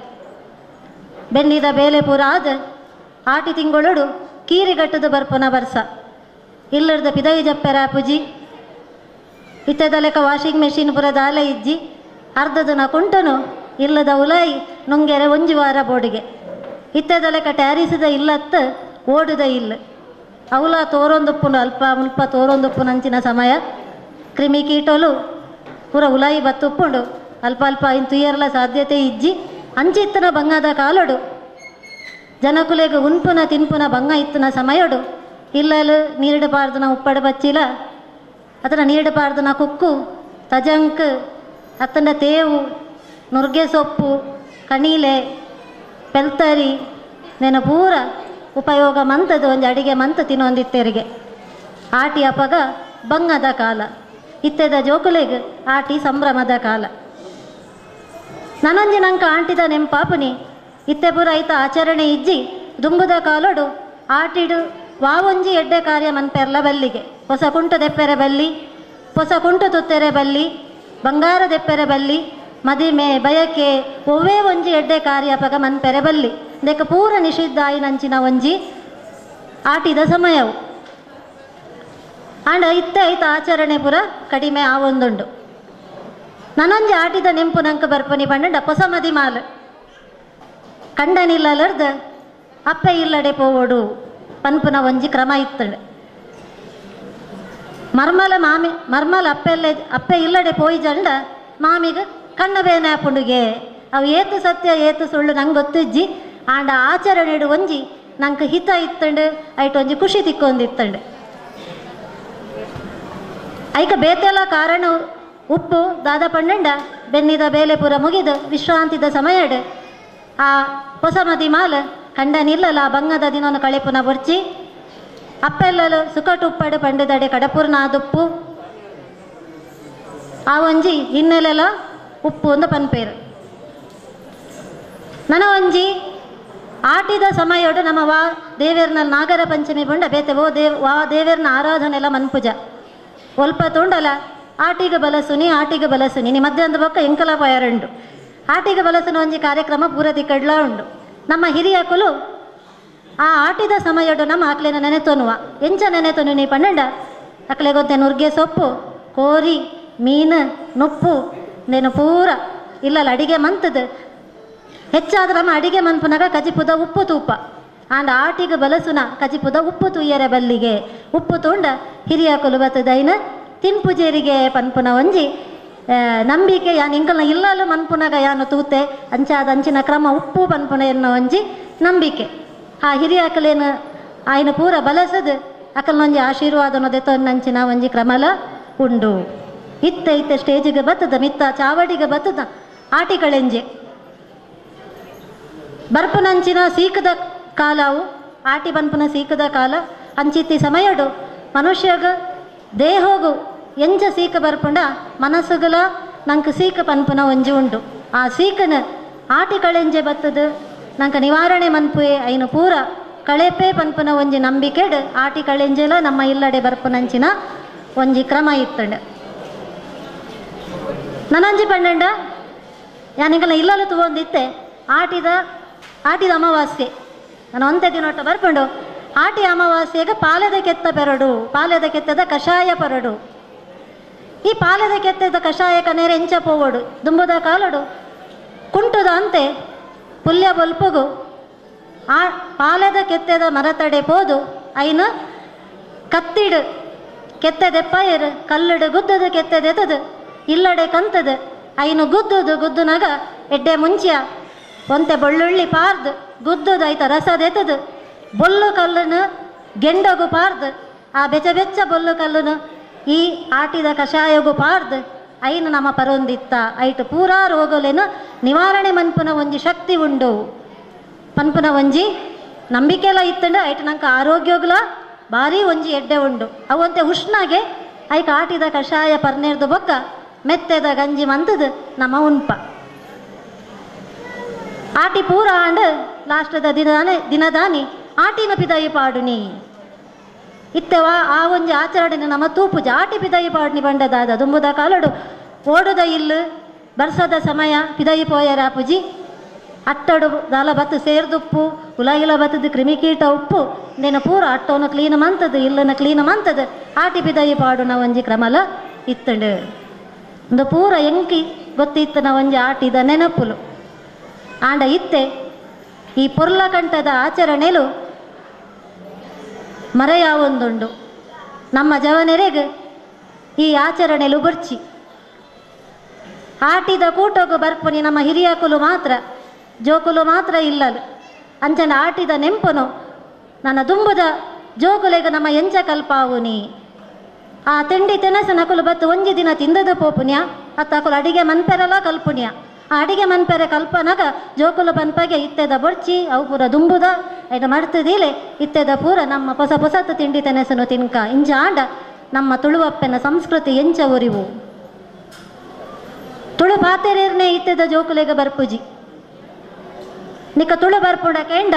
ಬೆನ್ನಿದ ಬೇಲೆ ಪೂರ ಆದ ಆಟಿ ತಿಂಗಳೋಡು ಕೀರಿಗಟ್ಟದ ಬರ್ಪುನ ಬರ್ಸ ಇಲ್ಲರ್ದ ಪಿದೈ ಜಪ್ಪೆರ ಪುಜಿ ಇತ್ತದ ಲೆಕ್ಕ ವಾಷಿಂಗ್ ಮೆಷಿನ್ ಪುರ ದಾಲ ಇಜ್ಜಿ ಅರ್ಧದನ ಕುಂಟನು ಇಲ್ಲದ ಉಲಾಯಿ ನುಂಗೆರೆ ಒಂಜಿ ವಾರ ಬೋಡಿಗೆ ಇತ್ತದ ಲೆಕ್ಕ ಟ್ಯಾರಿಸಿದ ಇಲ್ಲತ್ತ ಓಡುದ ಇಲ್ಲ ಅವಲ ತೋರೊಂದುಪ್ಪುನು ಅಲ್ಪ ಮುಲ್ಪ ತೋರೊಂದುಪ್ಪುನಂಚಿನ ಸಮಯ ಕ್ರಿಮಿ ಕೀಟೋಲು ಪೂರ ಉಲಾಯಿ ಬತ್ತುಪ್ಪುಂಡು ಅಲ್ಪ ಅಲ್ಪ ಇನ್ ತುಯ್ಯರ್ಲ ಸಾಧ್ಯತೆ ಇಜ್ಜಿ ಅಂಚಿತ್ತನ ಬಂಗದ ಕಾಲೋಡು ಜನಕುಲೆಗ್ ಉನ್ಪುನ ತಿನ್ಪುನ ಬಂಗ ಇತ್ತನ ಸಮಯಡು ಇಲ್ಲಲು ನೀರಿಡಬಾರ್ದನ ಉಪ್ಪಡ ಬಚ್ಚಿಲ ಅತನ ನೀರಿಡಬಾರ್ದನ ಕುಕ್ಕು ತಜಂಕ್ ಅತ್ತನ ತೇವು ನುರ್ಗೆ ಸೊಪ್ಪು ಕಣೀಲೆ ಪೆಲ್ತರಿ ನೆನ ಪೂರ ಉಪಯೋಗ ಮಂತದ ಒಂಜಿ ಅಡಿಗೆ ಮಂತ ತಿನ್ನೊಂದಿತ್ತೆರಿಗೆ ಆಟಿ ಅಪಗ ಬಂಗದ ಕಾಲ ಇತ್ತೆದ ಜೋಕುಲೆಗ್ ಆಟಿ ಸಂಭ್ರಮದ ಕಾಲ. ನನೊಂಜಿ ನಂಕ ಆಂಟಿದ ನೆಂಪಾಪುನಿ ಇತ್ತೆ ಪೂರ ಐತ ಆಚರಣೆ ಇಜ್ಜಿ ದುಂಬುದ ಕಾಲೋಡು ಆಟಿಡು ವಾವೊಂಜಿ ಎಡ್ಡೆ ಕಾರ್ಯ ಮನ್ಪೆರ್ಲ ಬಲ್ಲಿಗೆ ಹೊಸ ಕುಂಟು ದೆಪ್ಪೆರೆ ಬಲ್ಲಿ ಹೊಸ ಕುಂಟು ತುತ್ತೆರೆ ಬಲ್ಲಿ ಬಂಗಾರ ದೆಪ್ಪೆರೆ ಬಲ್ಲಿ ಮದಿಮೆ ಬಯಕೆ ಒವ್ವೇ ಒಂಜಿ ಎಡ್ಡೆ ಕಾರ್ಯ ಪಗ ಮನ್ಪೆರೆ ಬಲ್ಲಿ ದೆಕ್ಕ ಪೂರ ನಿಷಿದ್ಧ ಆಯಿನಂಚಿನ ಒಂಜಿ ಆಟಿದ ಸಮಯವು. ಆಂಡ ಇತ್ತೆ ಐತ ಆಚರಣೆ ಪೂರ ಕಡಿಮೆ ಆವೊಂದುಂಡು. ನನೊಂಜಿ ಆಟಿದ ನೆಂಪು ನಂಕ ಬರ್ಪನಿ ಪಂಡ ಹೊಸ ಮದಿ ಮಾಲ್ ಕಂಡನಿಲ್ಲರ್ದ ಅಪ್ಪೆ ಇಲ್ಲಡೆ ಪೋವೋಡು ಪನ್ಪುನ ಒಂಜಿ ಕ್ರಮ ಇತ್ತಂಡು. ಮರ್ಮಲ ಮಾಮಿ ಮರ್ಮಲ ಅಪ್ಪೆಲ್ಲೆ ಅಪ್ಪೆ ಇಲ್ಲಡೆ ಪೋಯಿ ಜಂಡ ಮಾಮಿಗೆ ಕಣ್ಣ ಬೇನೆ ಆಪುಂಡುಗೆ ಅವು ಏತು ಸತ್ಯ ಏತು ಸುಳ್ಳು ನಂಗೆ ಗೊತ್ತಿಜ್ಜಿ. ಆಂಡ ಆಚರಣೆಡು ಒಂಜಿ ನಂಗೆ ಹಿತ ಇತ್ತಂಡು ಐಟ್ ಒಂಜಿ ಖುಷಿ ತಿಕ್ಕೊಂದಿತ್ತಂಡು. ಐಕ ಬೇತೆಲ್ಲ ಕಾರಣ ಉಪ್ಪು ದಾದ ಪಂಡಂಡ ಬೆನ್ನಿದ ಬೇಲೆ ಪೂರ ಮುಗಿದು ವಿಶ್ರಾಂತಿದ ಸಮಯಡು ಆ ಹೊಸ ಮದಿ ಮಾಲ ಕಂಡನಿಲ್ಲಲ್ಲ ಆ ಬಂಗದ ದಿನವನ್ನು ಕಳೆಪುನ ಬೊರ್ಚಿ ಅಪ್ಪೆಲ್ಲಲು ಸುಕಟುಪ್ಪಡು ಪಂಡದಡೆ ಕಡಪೂರ್ನಾದುಪ್ಪು ಆ ಒಂಜಿ ಹಿನ್ನೆಲೆಲ್ಲ ಉಪ್ಪು ಒಂದು ಪನ್ಪೇರು. ನನ ಒಂಜಿ ಆಟಿದ ಸಮಯೋಡು ನಮ್ಮ ವಾ ದೇವೇರ್ನ ನಾಗರ ಪಂಚಮಿ ಬಂಡ ಬೇತೆ ಓ ದೇವ್ ವಾ ದೇವೇರ್ನ ಆರಾಧನೆಲ್ಲ ಮನ್ಪುಜ ಒಲ್ಪ ತೋಂಡಲ ಆಟಿಗ ಬಲಸುನಿ ಆಟಿಗ ಬಲಸುನಿ ನಿ ಮಧ್ಯಾಹ್ನದ ಬೊಕ್ಕ ಎಂಕಲ ಪಯರುಂಡು ಆಟಿಗ ಬಲಸುನ ಒಂಜಿ ಕಾರ್ಯಕ್ರಮ ಪೂರ ದಿಕ್ಕಡ್ಲ ಉಂಡು. ನಮ್ಮ ಹಿರಿಯಕುಲು ಆ ಆಟಿದ ಸಮಯೋಡು ನಮ್ಮ ಆಕ್ಲೆನ ನೆನೆತೊನುವ ಎಂಚ ನೆನೆತೊನು ನೀ ಪನ್ನಂಡ ಅಕ್ಲೆ ಗೊತ್ತೆ ನುರ್ಗೆ ಸೊಪ್ಪು ಕೋರಿ ಮೀನು ನುಪ್ಪು ನೇನು ಪೂರ ಇಲ್ಲಲ್ಲ ಅಡಿಗೆ ಮಂತದ ಹೆಚ್ಚಾದ ನಮ್ಮ ಅಡಿಗೆ ಮನ್ಪುನಾಗ ಕಜಿಪುದ ಉಪ್ಪು ತೂಪ ಆಂಡ ಆಟಿಗ ಬಲಸುನ ಕಜಿಪುದ ಉಪ್ಪು ತೂಯರೆ ಬಲ್ಲಿಗೆ ಉಪ್ಪು ತೂಂಡ ಹಿರಿಯ ಕುಲುಬತ್ತದೈನ ತಿನ್ಪುಜೇರಿಗೆ ಪನ್ಪುನ ಒಂಜಿ ನಂಬಿಕೆ ಯಾನ್ ಇಂಕಲ್ನ ಇಲ್ಲಲು ಮನ್ಪುನಾಗ ಯಾನು ತೂತೆ ಅಂಚಾದ ಅಂಚಿನ ಕ್ರಮ ಉಪ್ಪು ಪನ್ಪುನ ಎನ್ನೋ ಒಂಜಿ ನಂಬಿಕೆ. ಆ ಹಿರಿಯ ಅಕಲೇನು ಆಯ್ನ ಪೂರ ಬಲಸದು ಅಕಲ್ನೊಂಜಿ ಆಶೀರ್ವಾದನೊದೆ ತೊನ್ನಂಚಿನ ಒಂಜಿ ಕ್ರಮಲ ಉಂಡು. ಇತ್ತೆ ಇತ್ತೆ ಸ್ಟೇಜಿಗೆ ಬತ್ತದ ಮಿತ್ತ ಚಾವಡಿಗೆ ಬತ್ತದ ಆಟಿಗಳೆಂಜೆ ಬರ್ಪುನಂಚಿನ ಸೀಕದ ಕಾಲವು ಆಟಿ ಬನ್ಪುನ ಸೀಕದ ಕಾಲ ಅಂಚಿತ್ತಿ ಸಮಯಡು ಮನುಷ್ಯಗ ದೇಹೋಗು ಎಂಚ ಸೀಕ ಬರ್ಪುಂಡ ಮನಸ್ಸುಗಳ ನಂಗೆ ಸೀಕ ಪನ್ಪುನ ಒಂಜಿ ಉಂಡು. ಆ ಸೀಕನ ಆಟಿ ಕಳೆಂಜೆ ಬತ್ತದ ನಂಗೆ ನಿವಾರಣೆ ಮನ್ಪುವೆ ಐನು ಪೂರ ಕಳೆಪೆ ಪನ್ಪುನ ಒಂಜಿ ನಂಬಿಕೆಡ್ ಆಟಿ ಕಳೆಂಜೆಲ ನಮ್ಮ ಇಲ್ಲಡೆ ಬರ್ಪುನಂಚಿನ ಒಂಜಿ ಕ್ರಮ ಇತ್ತಂಡ. ನನಂಜಿ ಪಂಡಂಡ ಯಾನಿಂಗಲ ಇಲ್ಲಲು ತಗೊಂಡಿತ್ತೆ ಆಟಿದ ಆಟಿದ ಅಮಾವಾಸ್ಯೆ ನಾನು ಒಂದೇ ದಿನೊಟ್ಟ ಬರ್ಪುಂಡು. ಆಟಿ ಅಮಾವಾಸ್ಯೆಗೆ ಪಾಲೆದ ಕೆತ್ತ ಪೆರಡು ಪಾಲೆದ ಕೆತ್ತದ ಕಷಾಯ ಪರಡು. ಈ ಪಾಲೆದ ಕೆತ್ತದ ಕಷಾಯ ಕನೇರ ಎಂಚ ಪೋವಡು ದುಂಬುದ ಕಾಲಡು ಕುಂಟುದ ಅಂತೆ ಪುಲ್ಯ ಬೊಲ್ಪುಗು ಆ ಪಾಲೆದ ಕೆತ್ತೆದ ಮರತಡೆ ಪೋದು ಐನ ಕತ್ತಿಡು ಕೆತ್ತೆದೆಪ್ಪಯರು ಕಲ್ಲಡು ಗುದ್ದದು ಕೆತ್ತೆದೆತದು ಇಲ್ಲಡೆ ಕಂತದು ಐನು ಗುದ್ದುದು ಗುದ್ದುನಾಗ ಎಡ್ಡೆ ಮುಂಚಿಯ ಒಂತೆ ಬೆಳ್ಳುಳ್ಳಿ ಪಾರ್ದು ಗುದ್ದುದು ಐತ ರಸದೆತದು ಬೊಲ್ಲು ಕಲ್ಲನ್ನು ಗೆಂಡಗು ಪಾರ್ದು ಆ ಬೆಚ್ಚ ಬೆಚ್ಚ ಬೊಲ್ಲು ಕಲ್ಲನ್ನು ಈ ಆಟಿದ ಕಷಾಯಗು ಪಾರ್ದು ಐನು ನಮ್ಮ ಪರೊಂದಿತ್ತ ಐಟು ಪೂರಾ ರೋಗಲೇನು ನಿವಾರಣೆ ಮನ್ಪುನ ಒಂಜಿ ಶಕ್ತಿ ಉಂಡು ಪನ್ಪುನ ಒಂಜಿ ನಂಬಿಕೆಲ್ಲ ಇತ್ತಂಡ ಐಟು ನಂಗೆ ಆರೋಗ್ಯಗ್ಲ ಭಾರಿ ಒಂಜಿ ಎಡ್ಡೆ ಉಂಡು. ಅವಂತೆ ಉಷ್ಣಾಗೆ ಐಕ ಆಟಿದ ಕಷಾಯ ಪರ್ನೇರ್ದು ಬೊಕ್ಕ ಮೆತ್ತೆದ ಗಂಜಿ ಮಂತದು ನಮ್ಮ ಉನ್ಪ. ಆಟಿ ಪೂರ ಆಂಡ್ ಲಾಸ್ಟದ ದಿನದಾನೆ ದಿನದಾನಿ ಆಟಿನ ಪಿದಾಯಿ ಪಾಡುನಿ ಇತ್ತೆವಾ ಆ ಒಂಜಿ ಆಚರಣೆ ನಮ್ಮ ತೂಪುಜ ಆಟಿ ಪಿದಾಯಿ ಪಾಡುನಿ ಬಂಡದಾದ ದುಂಬುದ ಕಾಲಡು ಓಡುದ ಇಲ್ಲು ಬರ್ಸದ ಸಮಯ ಪಿದಾಯಿ ಪೋಯರ ಪುಜಿ ಅಟ್ಟಡು ದಾಲ ಬತ್ತು ಸೇರ್ದುಪ್ಪು ಉಲಾಗಿಲ ಬತ್ತದ ಕ್ರಿಮಿಕೀಟ ಉಪ್ಪು ನೇನು ಪೂರ ಅಟ್ಟೋನು ಕ್ಲೀನ್ ಮಂತದು ಇಲ್ಲನ ಕ್ಲೀನ್ ಮಂತದು ಆಟಿ ಪಿದಾಯಿ ಪಾಡುನ ಒಂಜಿ ಕ್ರಮಲ ಇತ್ತಂಡು. ಒಂದು ಪೂರ ಎಂಕಿ ಗೊತ್ತಿತ್ತನ ಒಂಜಿ ಆಟಿದ ನೆನಪುಲು ಆಂಡ ಇತ್ತೆ ಈ ಪೊರ್ಲಕಂಠದ ಆಚರಣೆಲು ಮರೆಯಾವೊಂದುಂಡು. ನಮ್ಮ ಜವನೆರೆಗ್ ಈ ಆಚರಣೆಲು ಬೊರ್ಚಿ ಆಟಿದ ಕೂಟಗು ಬರ್ಪುನಿ ನಮ್ಮ ಹಿರಿಯಕುಲು ಮಾತ್ರ ಜೋಕುಲು ಮಾತ್ರ ಇಲ್ಲಲು ಅಂಚನ ಆಟಿದ ನೆಂಪುನು ನನ್ನ ದುಂಬುದ ಜೋಕುಲೆಗ ನಮ್ಮ ಎಂಚ ಕಲ್ಪಾವುನಿ ಆ ತಿಂಡಿ ತೆನಸು ನಕುಲು ಬತ್ತು ಒಂಜಿ ದಿನ ತಿಂದದ ಪೋಪುನ್ಯ ಅತ್ತ ಅಕುಲು ಅಡಿಗೆ ಮನ್ಪೆರಲ ಕಲ್ಪುನ್ಯ ಆ ಅಡಿಗೆ ಮನ್ಪೆರೆ ಕಲ್ಪನಾಗ ಜೋಕುಲು ಪನ್ಪಗೆ ಇತ್ತೆದ ಬೊರ್ಚಿ ಅವು ಪೂರ ದುಂಬುದ ಐನ ಮಡ್ತದಿಲೆ ಇತ್ತೆದ ಪೂರ ನಮ್ಮ ಹೊಸ ಹೊಸತು ತಿಂಡಿ ತೆನಸನು ತಿನ್ಕ ಇಂಚ ಆಂಡ ನಮ್ಮ ತುಳುವಪ್ಪನ ಸಂಸ್ಕೃತಿ ಎಂಚ ಒರಿವು ತುಳು ಪಾತೆರೇರ್ನೆ ಇತ್ತೆದ ಜೋಕುಲೆಗ ಬರ್ಪುಜಿ ನಿಕ್ಕ ತುಳು ಬರ್ಪುಂಡ ಕೇಂಡ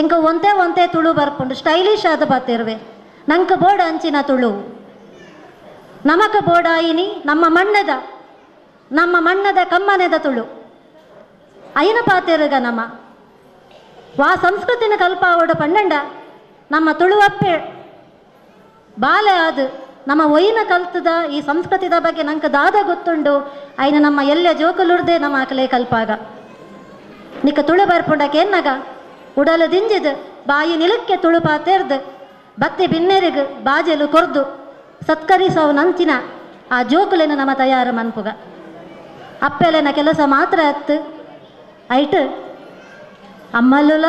ಎಂಕ ಒಂತೆ ಒಂತೆ ತುಳು ಬರ್ಪುಂಡು ಸ್ಟೈಲಿಶ್ ಆದ ಪಾತೆರ್ವೆ ನಂಕ ಬೋಡ ಅಂಚಿನ ತುಳು ನಮಕ ಬೋಡಾಯಿನಿ ನಮ್ಮ ಮಣ್ಣದ ನಮ್ಮ ಮಣ್ಣದ ಕಮ್ಮನೆದ ತುಳು ಐನ ಪಾತೆರುಗ ನಮ್ಮ ವಾ ಸಂಸ್ಕೃತಿನ ಕಲ್ಪಾವಡು ಪಂಡಂಡ ನಮ್ಮ ತುಳುವಪ್ಪೆ ಬಾಲೆ ಅದು ನಮ್ಮ ಒಯ್ನ ಕಲ್ತದ ಈ ಸಂಸ್ಕೃತಿದ ಬಗ್ಗೆ ನಂಗೆ ದಾದ ಗೊತ್ತುಂಡು ಐನ ನಮ್ಮ ಎಲ್ಲ ಜೋಕುಲುರ್ದೆ ನಮ್ಮ ಆಕಲೆ ಕಲ್ಪಾಗ ನಿಕ್ಕ ತುಳು ಬರ್ಪುಂಡಕ್ಕೆ ಎನ್ನಗ ಉಡಲು ದಿಂಜಿದು ಬಾಯಿ ನಿಲಕ್ಕೆ ತುಳು ಪಾತೆರ್ದು ಬತ್ತಿ ಬಿನ್ನೆರಿಗು ಬಾಜೆಲು ಕೊರ್ದು ಸತ್ಕರಿಸವು ನಂಚಿನ ಆ ಜೋಕುಲೆನ ನಮ್ಮ ತಯಾರು ಮನ್ಪುಗ. ಅಪ್ಪೆಲೆನ ಕೆಲಸ ಮಾತ್ರ ಅತ್ತು ಐಟ್ ಅಮ್ಮಲ್ಲುಲ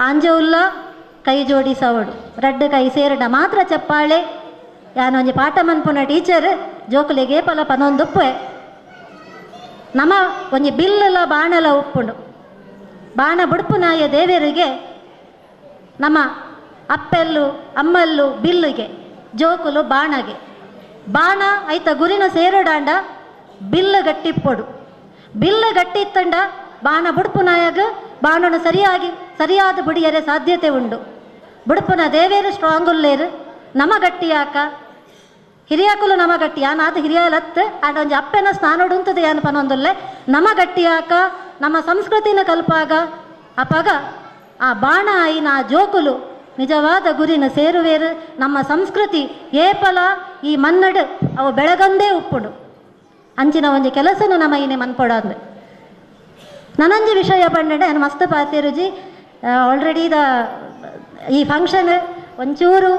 ಆಂಜವುಲ್ಲ ಕೈ ಜೋಡಿಸವಡು ರಡ್ಡು ಕೈ ಸೇರಡ ಮಾತ್ರ ಚಪ್ಪಾಳೆ. ಯಾನೊಂಜಿ ಪಾಠ ಮನ್ಪುನ ಟೀಚರ್ ಜೋಕುಲಿಗೆ ಪಲ ಪನೊಂದುಪ್ಪೆ ನಮ ಒಂಜಿ ಬಿಲ್ಲುಲ ಬಾಣಲ ಉಪ್ಪುಂಡು ಬಾಣ ಬುಡ್ಪುನಾಯ ದೇವರಿಗೆ ನಮ್ಮ ಅಪ್ಪೆಲ್ಲು ಅಮ್ಮಲ್ಲು ಬಿಲ್ಲುಗೆ ಜೋಕುಲು ಬಾಣಗೆ ಬಾಣ ಐತ ಗುರಿನ ಸೇರಡಾಂಡ ಬಿಲ್ಲು ಗಟ್ಟಿಪ್ಪೊಡು ಬಿಲ್ಲು ಗಟ್ಟಿತ್ತಂಡ ಬಾಣ ಬುಡ್ಪುನಾಯಗ ಬಾಣನ ಸರಿಯಾಗಿ ಸರಿಯಾದ ಬುಡಿಯರೆ ಸಾಧ್ಯತೆ ಉಂಡು. ಬುಡ್ಪುನ ದೇವೇರು ಸ್ಟ್ರಾಂಗ್ ಉಲ್ಲೇರು ನಮ ಗಟ್ಟಿಯಾಕ ಹಿರಿಯಾಕುಲು ನಮ ಗಟ್ಟಿ ಯಾನಾದ ಹಿರಿಯಲತ್ತು ಆಂಡ ಒಂಜಿ ಅಪ್ಪೆನ ಸ್ನಾನೋಡುಂತದೆ ಯಾನು ಪನೊಂದುಲ್ಲೆ ನಮ ಗಟ್ಟಿಯಾಕ ನಮ್ಮ ಸಂಸ್ಕೃತಿನ ಕಲ್ಪಾಗ ಅಪಗ ಆ ಬಾಣ ಆಯಿನ ಆ ಜೋಕುಲು ನಿಜವಾದ ಗುರಿನ ಸೇರುವೇರು. ನಮ್ಮ ಸಂಸ್ಕೃತಿ ಏಪಲ ಈ ಮನ್ನಡು ಅವು ಬೆಳಗಂದೇ ಉಪ್ಪುಂಡು. ಅಂಚಿನ ಒಂಜಿ ಕೆಲಸನು ನಮ್ಮ ಇನಿ ಮನ್ಪೊಡಂದು ನನಂಜಿ ವಿಷಯ ಪಂಡೆ ನಾನು ಮಸ್ತ್ ಪಾತೇರುಜಿ ಆಲ್ರೆಡಿ the ಈ ಫಂಕ್ಷನ್ ಒಂಚೂರು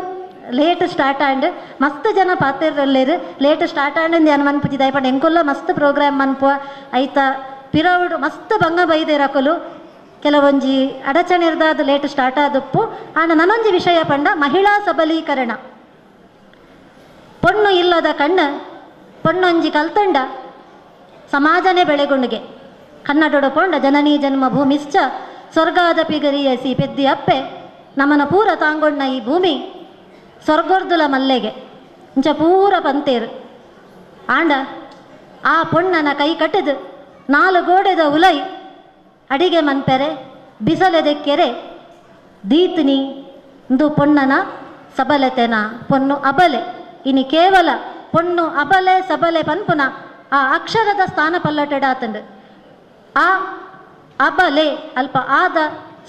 ಲೇಟ್ ಸ್ಟಾರ್ಟ್ ಆಂಡ್ ಮಸ್ತ್ ಜನ ಪಾತೇರಲ್ಲೇರು ಲೇಟ್ ಸ್ಟಾರ್ಟ್ ಆಂಡ್ ನಾನು ಮನ್ಪುಜಿ ದಯಪಂಡ ಎಂಕೊಲ್ಲ ಮಸ್ತ್ ಪ್ರೋಗ್ರಾಮ್ ಮನ್ಪುವ ಐತ ಪಿರವುಡು ಮಸ್ತ್ ಬಂಗ ಬೈದೇರಕಲು ಕೆಲವೊಂಜಿ ಅಡಚಣೆ ಇರ್ದಾದ ಲೇಟ್ ಸ್ಟಾರ್ಟ್ ಆದಪ್ಪು. ಆಂಡ ನನೊಂಜಿ ವಿಷಯ ಪಂಡ ಮಹಿಳಾ ಸಬಲೀಕರಣ. ಪೊಣ್ಣು ಇಲ್ಲದ ಕಣ್ಣು ಪೊಣ್ಣೊಂಜಿ ಕಲ್ತಂಡ ಸಮಾಜನೇ ಬೆಳೆಗುಂಡಿಗೆ ಕನ್ನಡೊಡ ಪೊಂಡ ಜನನೀ ಜನ್ಮ ಭೂಮಿಶ್ಚ ಸ್ವರ್ಗಾದ ಪಿಗರಿಯಸಿ ಪೆದ್ದಿ ಅಪ್ಪೆ ನಮನ ಪೂರ ತಾಂಗೊಂಡ ಈ ಭೂಮಿ ಸ್ವರ್ಗೊರ್ದುಲ ಮಲ್ಲೆಗೆ ಇಂಚ ಪೂರ ಪಂತೇರು. ಆಂಡ ಆ ಪೊಣ್ಣನ ಕೈ ಕಟ್ಟದು ನಾಲು ಗೋಡೆದ ಉಲೈ ಅಡಿಗೆ ಮನ್ಪೆರೆ ಬಿಸಲೆದೆಕ್ಕೆರೆ ದೀತ್ನಿ ಇಂದು ಪೊಣ್ಣನ ಸಬಲತೆನ ಪೊಣ್ಣು ಅಬಲೆ ಇನಿ ಕೇವಲ ಪೊಣ್ಣು ಅಬಲೆ ಸಬಲೆ ಪನ್ಪುನ ಆ ಅಕ್ಷರದ ಸ್ಥಾನ ಪಲ್ಲಟೆಡಾತಂಡು ಆ ಅಬಲೆ ಅಲ್ಪ ಆದ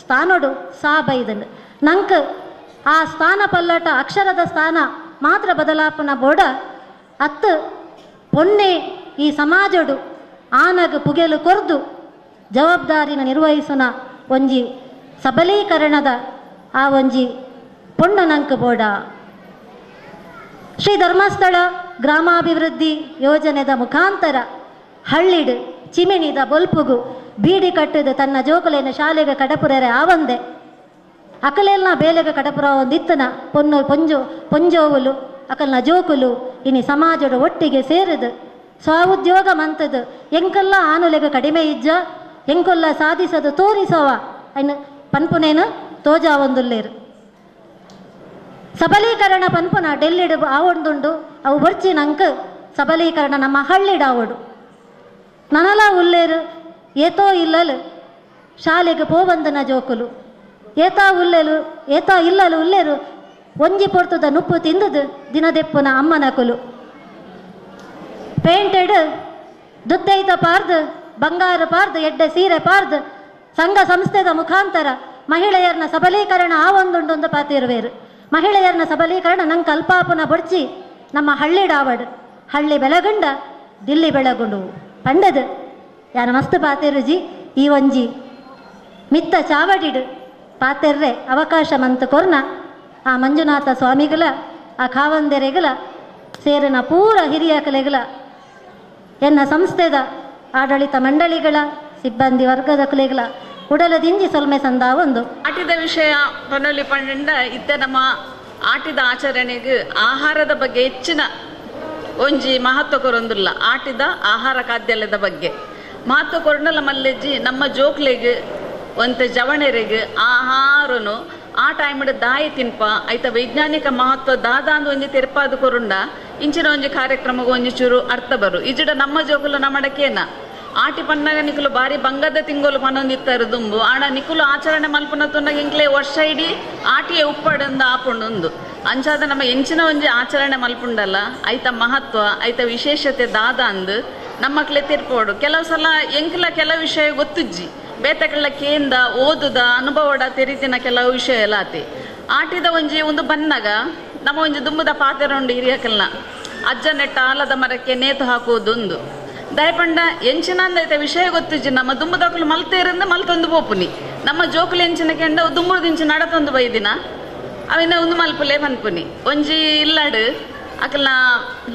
ಸ್ಥಾನೋಡು ಸಾ ಬೈದಂಡು ನಂಕ್ ಆ ಸ್ಥಾನ ಪಲ್ಲಟ ಅಕ್ಷರದ ಸ್ಥಾನ ಮಾತ್ರ ಬದಲಾಪನ ಬೋಡ ಅತ್ತು ಪೊಣ್ಣೆ ಈ ಸಮಾಜಡು ಆನಗ ಪುಗೆಲು ಕೊರ್ದು ಜವಾಬ್ದಾರಿನ ನಿರ್ವಹಿಸುನ ಒಂಜಿ ಸಬಲೀಕರಣದ ಆ ಒಂಜಿ ಪೊಣ್ಣು ನಂಕ್ ಬೋಡ. ಶ್ರೀ ಧರ್ಮಸ್ಥಳ ಗ್ರಾಮಾಭಿವೃದ್ಧಿ ಯೋಜನೆದ ಮುಖಾಂತರ ಹಳ್ಳಿಡು ಚಿಮಿಣಿದ ಬೊಲ್ಪುಗು ಬೀಡಿ ಕಟ್ಟದ ತನ್ನ ಜೋಕುಲೇನ ಶಾಲೆಗೆ ಕಡಪುರೆರೆ ಆವಂದೆ ಅಕಲೆಲ್ನ ಬೇಲೆಗೆ ಕಡಪುರ ಒಂದಿತ್ತನ ಪೊನ್ನು ಪೊಂಜೋ ಪೊಂಜೋವುಲು ಅಕಲ್ನ ಜೋಕುಲು ಇನಿ ಸಮಾಜದ ಒಟ್ಟಿಗೆ ಸೇರಿದು ಸ್ವಉದ್ಯೋಗ ಮಂತದು ಎಂಕಲ್ಲ ಆನುಲೆಗೆ ಕಡಿಮೆ ಇಜ್ಜ ಎಂಕೊಲ್ಲ ಸಾಧಿಸದು ತೋರಿಸವ ಐನು ಪನ್ಪುನೇನು ತೋಜಾ ಒಂದುಲ್ಲೇರು. ಸಬಲೀಕರಣ ಪನ್ಪುನ ಡೆಲ್ಲಿಡು ಆವೊಂದುಂಡು ಅವು ಬರ್ಚಿ ನಂಕ್ ಸಬಲೀಕರಣ ನಮ್ಮ ಹಳ್ಳಿಡಾವಡು ನನಲ ಉಲ್ಲೇರು ಏತೋ ಇಲ್ಲಲು ಶಾಲೆಗೆ ಪೋವಂದನ ಜೋಕುಲು ಏತಾ ಉಲ್ಲೇಲು ಏತಾ ಇಲ್ಲಲು ಉಲ್ಲೇರು ಒಂಜಿ ಪೊರ್ತುದ ನುಪ್ಪು ತಿಂದದು ದಿನದೆಪ್ಪುನ ಅಮ್ಮನ ಕುಲು ಪೇಂಟೆಡ್ ದುತ್ತೈತ ಪಾರ್ದು ಬಂಗಾರ ಪಾರ್ದು ಎಡ್ಡೆ ಸೀರೆ ಪಾರ್ದು ಸಂಘ ಸಂಸ್ಥೆದ ಮುಖಾಂತರ ಮಹಿಳೆಯರನ್ನ ಸಬಲೀಕರಣ ಆ ಒಂದುಂಡೊಂದು ಪಾತಿರುವೇರು. ಮಹಿಳೆಯರನ್ನ ಸಬಲೀಕರಣ ನಂಗೆ ಕಲ್ಪಾಪುನ ಬಡ್ಚಿ ನಮ್ಮ ಹಳ್ಳಿಡಾವಡು ಹಳ್ಳಿ ಬೆಳಗುಂಡ ದಿಲ್ಲಿ ಬೆಳಗುಂಡು ಪಂಡದು ಯಾನ ಮಸ್ತ್ ಪಾತೆರುಜಿ ಈ ಒಂಜಿ ಮಿತ್ತ ಚಾವಡಿಡು ಪಾತೆರ್ರೆ ಅವಕಾಶ ಮಂತು ಕೊರ್ನ ಆ ಮಂಜುನಾಥ ಸ್ವಾಮಿಗಳ ಆ ಖಾವಂದೆರೆಗಳ ಸೇರಿನ ಪೂರ ಹಿರಿಯ ಕಲೆಗಳ ಎನ್ನ ಸಂಸ್ಥೆದ ಆಡಳಿತ ಮಂಡಳಿಗಳ ಸಿಬ್ಬಂದಿ ವರ್ಗದ ಕುಲೆಗಳ ಉಡಲದಿಂಜಿ ಸೊಲ್ಮೆ ಸಂದ ಒಂದು ಆಟಿದ ವಿಷಯ ಪನೊಲಿ ಪಂಡ ಇತ್ತೆ ನಮ್ಮ ಆಟಿದ ಆಚರಣೆಗೆ ಆಹಾರದ ಬಗ್ಗೆ ಹೆಚ್ಚಿನ ಒಂಜಿ ಮಹತ್ವ ಕೊರೊಂದಿಲ್ಲ. ಆಟಿದ ಆಹಾರ ಖಾದ್ಯಲದ ಬಗ್ಗೆ ಮಹತ್ವ ಕೊರೊಂಡಲ ಮಲ್ಲೆಜ್ಜಿ ನಮ್ಮ ಜೋಕ್ಲೆಗ್ ಒಂತೆ ಜವಣೆರೆಗ್ ಆಹಾರನು ಆ ಟೈಮ್ಡ್ ದಾಯಿ ತಿನ್ಪ ಐತ ವೈಜ್ಞಾನಿಕ ಮಹತ್ವ ದಾದ ಅಂದ್ ಒಂಜಿ ತೆರಪಾದ ಕೊರುಂಡ ಇಂಚಿನ ಒಂಜಿ ಕಾರ್ಯಕ್ರಮಕ್ಕೆ ಒಂಜಿ ಚೂರು ಅರ್ಥ ಬರು. ಇಜಿಡ ನಮ್ಮ ಜೋಕುಲು ನಮ್ಮಡಕೇನ ಆಟಿ ಪನ್ನಾಗ ನಿಕುಲು ಬಾರಿ ಬಂಗದ ತಿಂಗಳು ಪನೊಂದಿತ್ತಾರೆ ದುಂಬು ಆಣ ನಿಕುಲು ಆಚರಣೆ ಮಲ್ಪುನ ತುನ್ನಾಗ ಇಂಕ್ಲೆ ವರ್ಷ ಇಡೀ ಆಟಿಯ ಉಪ್ಪಡಂದ ಆಪುಂಡುಂದು ಅಂಚಾದ ನಮ್ಮ ಎಂಚಿನ ಒಂಜಿ ಆಚರಣೆ ಮಲ್ಪುಂಡಲ್ಲ ಐತ ಮಹತ್ವ ಐತ ವಿಶೇಷತೆ ದಾದ ಅಂದ್ ನಮ್ಮಕ್ಲೆ ತಿರ್ಪೋಡು. ಕೆಲವು ಸಲ ಎಂಕ್ಲ ಕೆಲವು ವಿಷಯ ಗೊತ್ತುಜ್ಜಿ ಬೇತಕಳ್ಳ ಕೇಂದ ಓದುದ ಅನುಭವಡ ತೆರಿದಿನ ಕೆಲವು ವಿಷಯ ಎಲ್ಲ ಆತಿ. ಆಟಿದ ಒಂಜಿ ಒಂದು ಬನ್ನಾಗ ನಮ್ಮ ಒಂಜಿ ದುಂಬುದ ಪಾತೆರೊಂಡು ಹಿರಿಯಕಲ್ನ ಅಜ್ಜ ನೆಟ್ಟ ಆಲದ ಮರಕ್ಕೆ ನೇತು ಹಾಕುವುದೊಂದು ದಯಪಂಡ ಎಂಚಿನಂದೈತ ವಿಷಯ ಗೊತ್ತಿಜ್ಜಿ ನಮ್ಮ ದುಂಬುದಕಲು ಮಲ್ತೇರಿಂದ ಮಲ್ತೊಂದು ಪೋಪುನಿ ನಮ್ಮ ಜೋಕುಲು ಎಂಚಿನ ಕೆಂಡ ದುಂಬುದಿಂಚಿ ನಡತೊಂದು ಬೈದಿನ ಅವಿನ ಒಂದು ಮಲ್ಪುಲೆ ಪನ್ಪುನಿ ಒಂಜಿ ಇಲ್ಲಾಡು ಅಕಲ್ನ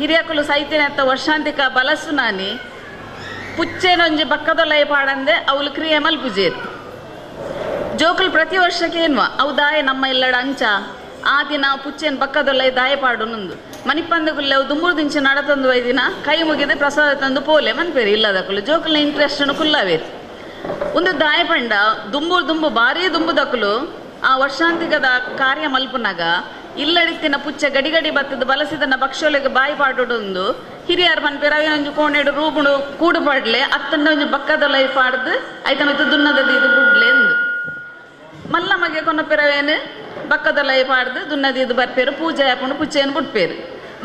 ಹಿರಿಯಕಲು ಸೈತಿನ ವರ್ಷಾಂತಿಕ ಬಲಸು ನಾನಿ ಪುಚ್ಚೆನೊಂಜಿ ಬಕ್ಕದೊಲೈ ಪಾಡಂದೆ ಅವಳು ಕ್ರಿಯೆ ಮಲ್ಪುಜೇರು ಜೋಕುಲು ಪ್ರತಿ ವರ್ಷಕ್ಕೆ ಏನ್ವ ಅವು ದಾಯ ನಮ್ಮ ಇಲ್ಲಡ ಅಂಚ ಆ ದಿನ ಪುಚ್ಚೆನ್ ಬಕ್ಕದೊಲೈ ದಾಯ ಪಾಡು ನಂದು ಮನಿಪಂದಗುಲ್ಲೆ ಅವು ದುಂಬುರು ದಿಂಚೆ ನಡತಂದು ವೈದಿನ ಕೈ ಮುಗಿದು ಪ್ರಸಾದ ತಂದು ಪೋಲೆ ಮನ್ಪೇರು ಇಲ್ಲದಕ್ಕಲು ಜೋಕುಲ್ನ ಇಂಟ್ರೆಸ್ಟ್ ಕುಲ್ಲವೇರು ಒಂದು ದಾಯ ಪಂಡ ದುಂಬು ದುಂಬು ಭಾರೀ ದುಂಬುದಕ್ಕಲು ಆ ವರ್ಷಾಂತಿಕದ ಕಾರ್ಯ ಮಲ್ಪುನಾಗ ಇಲ್ಲಡಿತ್ತಿನ ಪುಚ್ಚ ಗಡಿ ಗಡಿ ಬತ್ತದ ಬಲಸಿದನ ಭಕ್ಷ್ಯೊಲೆಗೆ ಬಾಯಿ ಪಾಡೊಂದು ಹಿರಿಯರ್ ಪನ್ಪೇರು ಅವಿನೊಂಜಿ ಕೋಣೆಡು ರೂಬುಡು ಕೂಡು ಪಾಡ್ಲೆ ಅತ್ತಂಡ ಒಂಜಿ ಬಕ್ಕದೊಲೈ ಪಾಡ್ದು ಐತ ಮಿತ್ತು ದುನ್ನದ ಇದು ಬುಡ್ಲೆ ಎಂದು ಮಲ್ಲ ಮಗೆ ಕೊನಪೆರವೇನು ಬಕ್ಕದೊಲೈ ಪಾಡ್ದು ದುನ್ನದ ಇದು ಬರ್ಪೇರು ಪೂಜೆ ಹಾಕೊಂಡು ಪುಚ್ಚೆಯನ್ನು ಬುಟ್ಪೇರು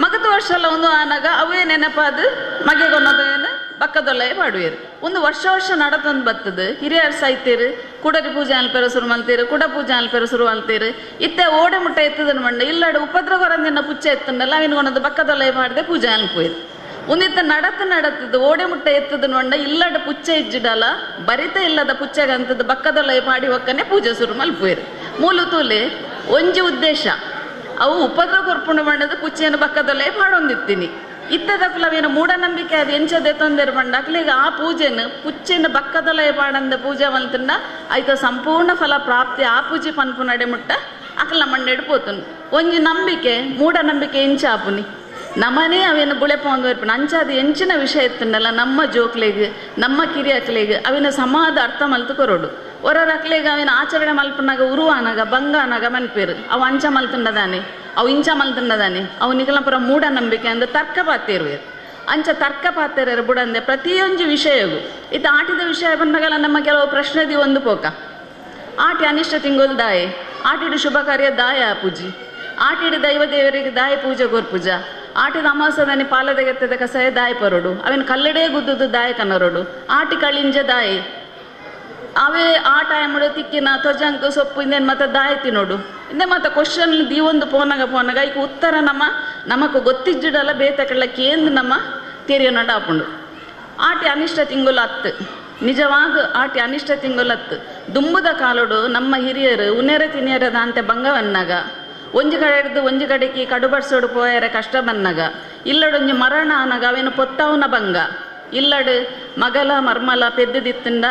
ಮಗದ ವರ್ಷ ಎಲ್ಲ ಒಂದು ಆನಾಗ ಅವೇ ನೆನಪಾದು ಮಗೆ ಕೊನ್ನೋದೇನು ಬಕ್ಕದೊಲೈ ಪಾಡುವೇರು ಒಂದು ವರ್ಷ ವರ್ಷ ನಡತೊಂದು ಬತ್ತದು ಹಿರಿಯರ್ ಸಾಯ್ತೇರು ಕುಡರಿ ಪೂಜೆ ಅಲ್ಪೇರು ಶುರು ಮಲ್ತೇರು ಕುಡ ಪೂಜೆ ಅಲ್ಪೇರು ಶುರು ಮಲ್ತೇರು ಇತ್ತೆ ಓಡೆ ಮುಟ್ಟ ಎತ್ತದನ್ ಮಂಡ ಇಲ್ಲಡ ಉಪದ್ರ ಕೊರಂದಿನ ಪುಚ್ಚೆ ಎತ್ತಂಡಲ್ಲ ಅವಿನ ಬಕ್ಕದೊಲೈ ಮಾಡದೆ ಪೂಜೆ ಅನ್ಪೋಯ್ರು ಒಂದಿತ್ತ ನಡತ ನಡತದ್ದು ಓಡೆ ಮುಟ್ಟ ಎತ್ತದನ್ ಮಂಡ ಇಲ್ಲಡ ಪುಚ್ಚೆ ಇಜ್ಜಿಡಲ ಬರಿತ ಇಲ್ಲದ ಪುಚ್ಚೆಗಂತದ್ದು ಬಕ್ಕದೊಲೈ ಪಾಡಿ ಒಕ್ಕನೆ ಪೂಜೆ ಶುರು ಮಲ್ಪೋಯ್ರು ಮೂಲು ತೂಲೆ ಒಂಜಿ ಉದ್ದೇಶ ಅವು ಉಪದ್ರ ಕೊರ್ಪುಂಡು ಮಂಡದ ಪುಚ್ಚೆಯನ್ನು ಬಕ್ಕದೊಲೈ ಪಾಡೊಂದಿತ್ತೀನಿ ಇತ್ತದಕ್ಕಲವೇನು ಮೂಢನಂಬಿಕೆ ಅದು ಎಂಚದೆ ತೊಂದರೆ ಪಂಡ ಅಕ್ಲಿಗ ಆ ಪೂಜೆನು ಪುಚ್ಚೆನ ಬಕ್ಕದೊಲೈ ಪಾಡಂದ ಪೂಜೆ ಮಲ್ತಂಡ ಐತ ಸಂಪೂರ್ಣ ಫಲ ಪ್ರಾಪ್ತಿ ಆ ಪೂಜೆ ಪನ್ಪು ನಡೆ ಮುಟ್ಟ ಅಕ್ಲ ಮಂಡೆಡು ಪೋತುನು ಒಂಜಿ ನಂಬಿಕೆ ಮೂಢನಂಬಿಕೆ ಎಂಚ ಆಪುನಿ ನಮನೇ ಅವೇನು ಬುಳೆಪೊಂದು ಬರ್ಪುನ ಅಂಚಾದ ಎಂಚಿನ ವಿಷಯ ಇತ್ತಂಡಲ್ಲ ನಮ್ಮ ಜೋಕ್ಲೆಗ್ ನಮ್ಮ ಕಿರಿಯಕ್ಲೆಗ್ ಅವಿನ ಸಮಾದ ಅರ್ಥ ಮಲ್ತು ಕೊರೋಡು ಹೊರರ ಅಕ್ಲೆಗ್ ಅವಿನ ಆಚರಣೆ ಮಲ್ಪುನಾಗ ಉರುವಾನಾಗ ಬಂಗಾನಾಗ ಮನ್ಪೇರು ಅವು ಅಂಚ ಮಲ್ತುಂಡದಾನೆ ಅವು ಇಂಚ ಮಲ್ತುಂಡದಾನೆ ಅವು ನಿಕಲಪುರ ಮೂಢನಂಬಿಕೆ ಅಂದ್ರೆ ತರ್ಕ ಪಾತೇರುವೇರು ಅಂಚ ತರ್ಕ ಪಾತೆರರು ಬುಡಂದೆ ಪ್ರತಿಯೊಂದು ವಿಷಯಗೂ ಇತ್ತ ಆಟಿದ ವಿಷಯ ಬಂದಾಗಲ್ಲ ನಮ್ಮ ಕೆಲವು ಪ್ರಶ್ನೆದಿ ಒಂದು ಪೋಕ ಆಟಿ ಅನಿಷ್ಟ ತಿಂಗೊಲ್ ದಾಯೆ ಆಟಿಡು ಶುಭ ಕಾರ್ಯ ದಾಯ ಪೂಜಿ ಆಟಿಡು ದೈವ ದೇವರಿಗೆ ದಾಯ ಪೂಜೆ ಗೋರ್ಪೂಜ ಆಟಿದ ಅಮಾಸದಾನಿ ಪಾಲದಗೆತ್ತದ ಕಸಾಯ ದಾಯ ಪರೋಡು ಅವಿನ ಕಲ್ಲಡೇ ಗುದ್ದುದು ದಾಯ ಕನ್ನರೋಡು ಆಟಿ ಕಳಿಂಜ ದಾಯಿ ಅವೇ ಆ ಟೈಮ್ ತಿಕ್ಕಿನ ತೊಜಂಕು ಸೊಪ್ಪು ಇಂದೇನು ಮತ್ತೆ ದಾಯ ತಿನ್ನೋಡು ಇಂದೇ ಮತ್ತೆ ಕ್ವಶನ್ ದೀವೊಂದು ಪೋನಾಗ ಪೋನಾಗ ಈಗ ಉತ್ತರ ನಮ್ಮ ನಮಕ್ ಗೊತ್ತಿಜ್ಜಿಡಲ್ಲ ಬೇತಕಳ್ಳ ಕೇಂದ್ರ ನಮ್ಮ ತೆರಿಯೋನಡ ಆಪುಂಡು ಆಟಿ ಅನಿಷ್ಟ ತಿಂಗುಲು ಹತ್ತು ನಿಜವಾದ ಆಟಿ ಅನಿಷ್ಟ ತಿಂಗುಲು ಹತ್ತು ದುಂಬುದ ಕಾಲೋಡು ನಮ್ಮ ಹಿರಿಯರು ಉನ್ನೆರೆ ತಿನ್ನಿಯರದ ಅಂತೆ ಬಂಗವನ್ನಾಗ ಒಂಜಿ ಕಡೆ ಹಿಡ್ದು ಒಂಜಿ ಕಡೆಗೆ ಕಡುಬಡ್ಸೋಡು ಪೋಯರೆ ಕಷ್ಟ ಬನ್ನಾಗ ಇಲ್ಲಡೊಂಜಿ ಮರಣ ಆನಾಗ ಅವೇನು ಪೊತ್ತವನ ಬಂಗ ಇಲ್ಲಡು ಮಗಲ ಮರ್ಮಲ ಪೆದ್ದಿತ್ತಿಂಡ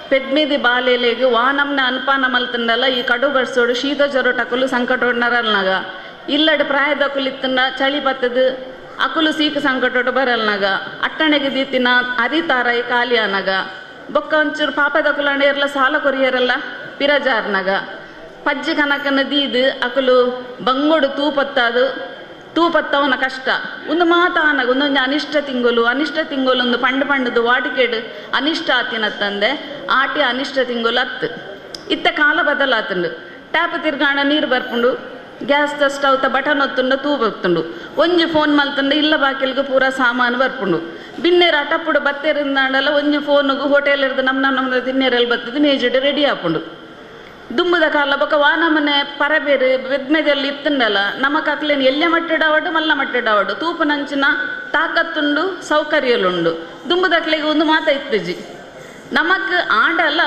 ಪೆದ್ಮಿದಿ ಬಾಲೆಲೆಗ್ ವಾನಮ್ನ ಅನ್ಪಾನ ಮಲ್ತಂಡಲ್ಲ ಈ ಕಡು ಬಡ್ಸೋಡು ಶೀತ ಜ್ವರ ಸಂಕಟೋಡ್ನರಲ್ನಾಗ ಇಲ್ಲಡು ಪ್ರಾಯದ ಅಕುಲು ಚಳಿ ಬತ್ತದು ಅಕುಲು ಸೀಕ ಸಂಕಟೋಡು ಬರಲ್ನಾಗ ಅಟ್ಟಣೆಗೆ ದೀತಿನ ಅರಿ ತಾರಾಯಿ ಖಾಲಿ ಆನಾಗ ಬೊಕ್ಕ ಒಂಚೂರು ಪಾಪದ ಅಕುಲು ಇರಲ್ಲ ಸಾಲ ಕೊರಿಯರಲ್ಲ ಪಿರಜಾರ್ನಾಗ ಪಜ್ಜಿ ಕನಕನ ದೀದು ಅಕುಲು ಬಂಗೋಡು ತೂಪತ್ತಾದು ತೂಪತ್ತವನ ಕಷ್ಟ ಒಂದು ಮಾತಾನಾಗ ಒಂದೊಂದು ಅನಿಷ್ಟ ತಿಂಗಳು ಅನಿಷ್ಟ ತಿಂಗಳು ಒಂದು ಪಂಡು ಪಂಡದು ವಾಟಿಕೆಡು ಅನಿಷ್ಟ ಆತಿನತ್ತಂದೆ ಆಟಿ ಅನಿಷ್ಟ ತಿಂಗಳು ಹತ್ತು ಇತ್ತ ಕಾಲ ಬದಲಾತಂಡು ಟ್ಯಾಪ್ ತಿರ್ಗಾಣ ನೀರು ಬರ್ಪುಂಡು ಗ್ಯಾಸ್ ಸ್ಟವ್ ಬಟನ್ ಒತ್ತುಂಡು ತೂ ಬರ್ತುಂಡು ಒಂಜಿ ಫೋನ್ ಮಲ್ತಂಡು ಇಲ್ಲ ಬಾಕಿಲ್ಗೆ ಪೂರ ಸಾಮಾನು ಬರ್ಪುಂಡು ಬಿನ್ನೇರು ಅಟಪ್ಪುಡು ಬತ್ತೇರಿಂದಾಂಡಲ್ಲ ಒಂಜಿ ಫೋನುಗು ಹೋಟೆಲ್ ಇರ್ದು ನಮ್ಮ ನಮ್ಮ ತಿನ್ನೇರಲ್ಲಿ ಬರ್ತದೆ ಮೇಜಿಡು ರೆಡಿ ಆಪುಂಡು ದುಂಬುದ ಕಾಲ ಬೊಕ ವಾನಮನೆ ಪರಬೇರು ಬೆದ್ಮೆದಲ್ಲಿ ಇತ್ತಂಡಲ್ಲ ನಮ್ಮ ಕಕ್ಲೇನು ಎಲ್ಲೆ ಮಟ್ಟಡಾವಡು ಮಲ್ಲ ಮಟ್ಟಡಾವಡು ತೂಪನಂಚಿನ ತಾಕತ್ತುಂಡು ಸೌಕರ್ಯಲುಂಡು ದುಂಬುದಕ್ಲೆಗೆ ಒಂದು ಮಾತ ಇತ್ತುಜಿ ನಮಕ್ ಆಂಡಲ್ಲ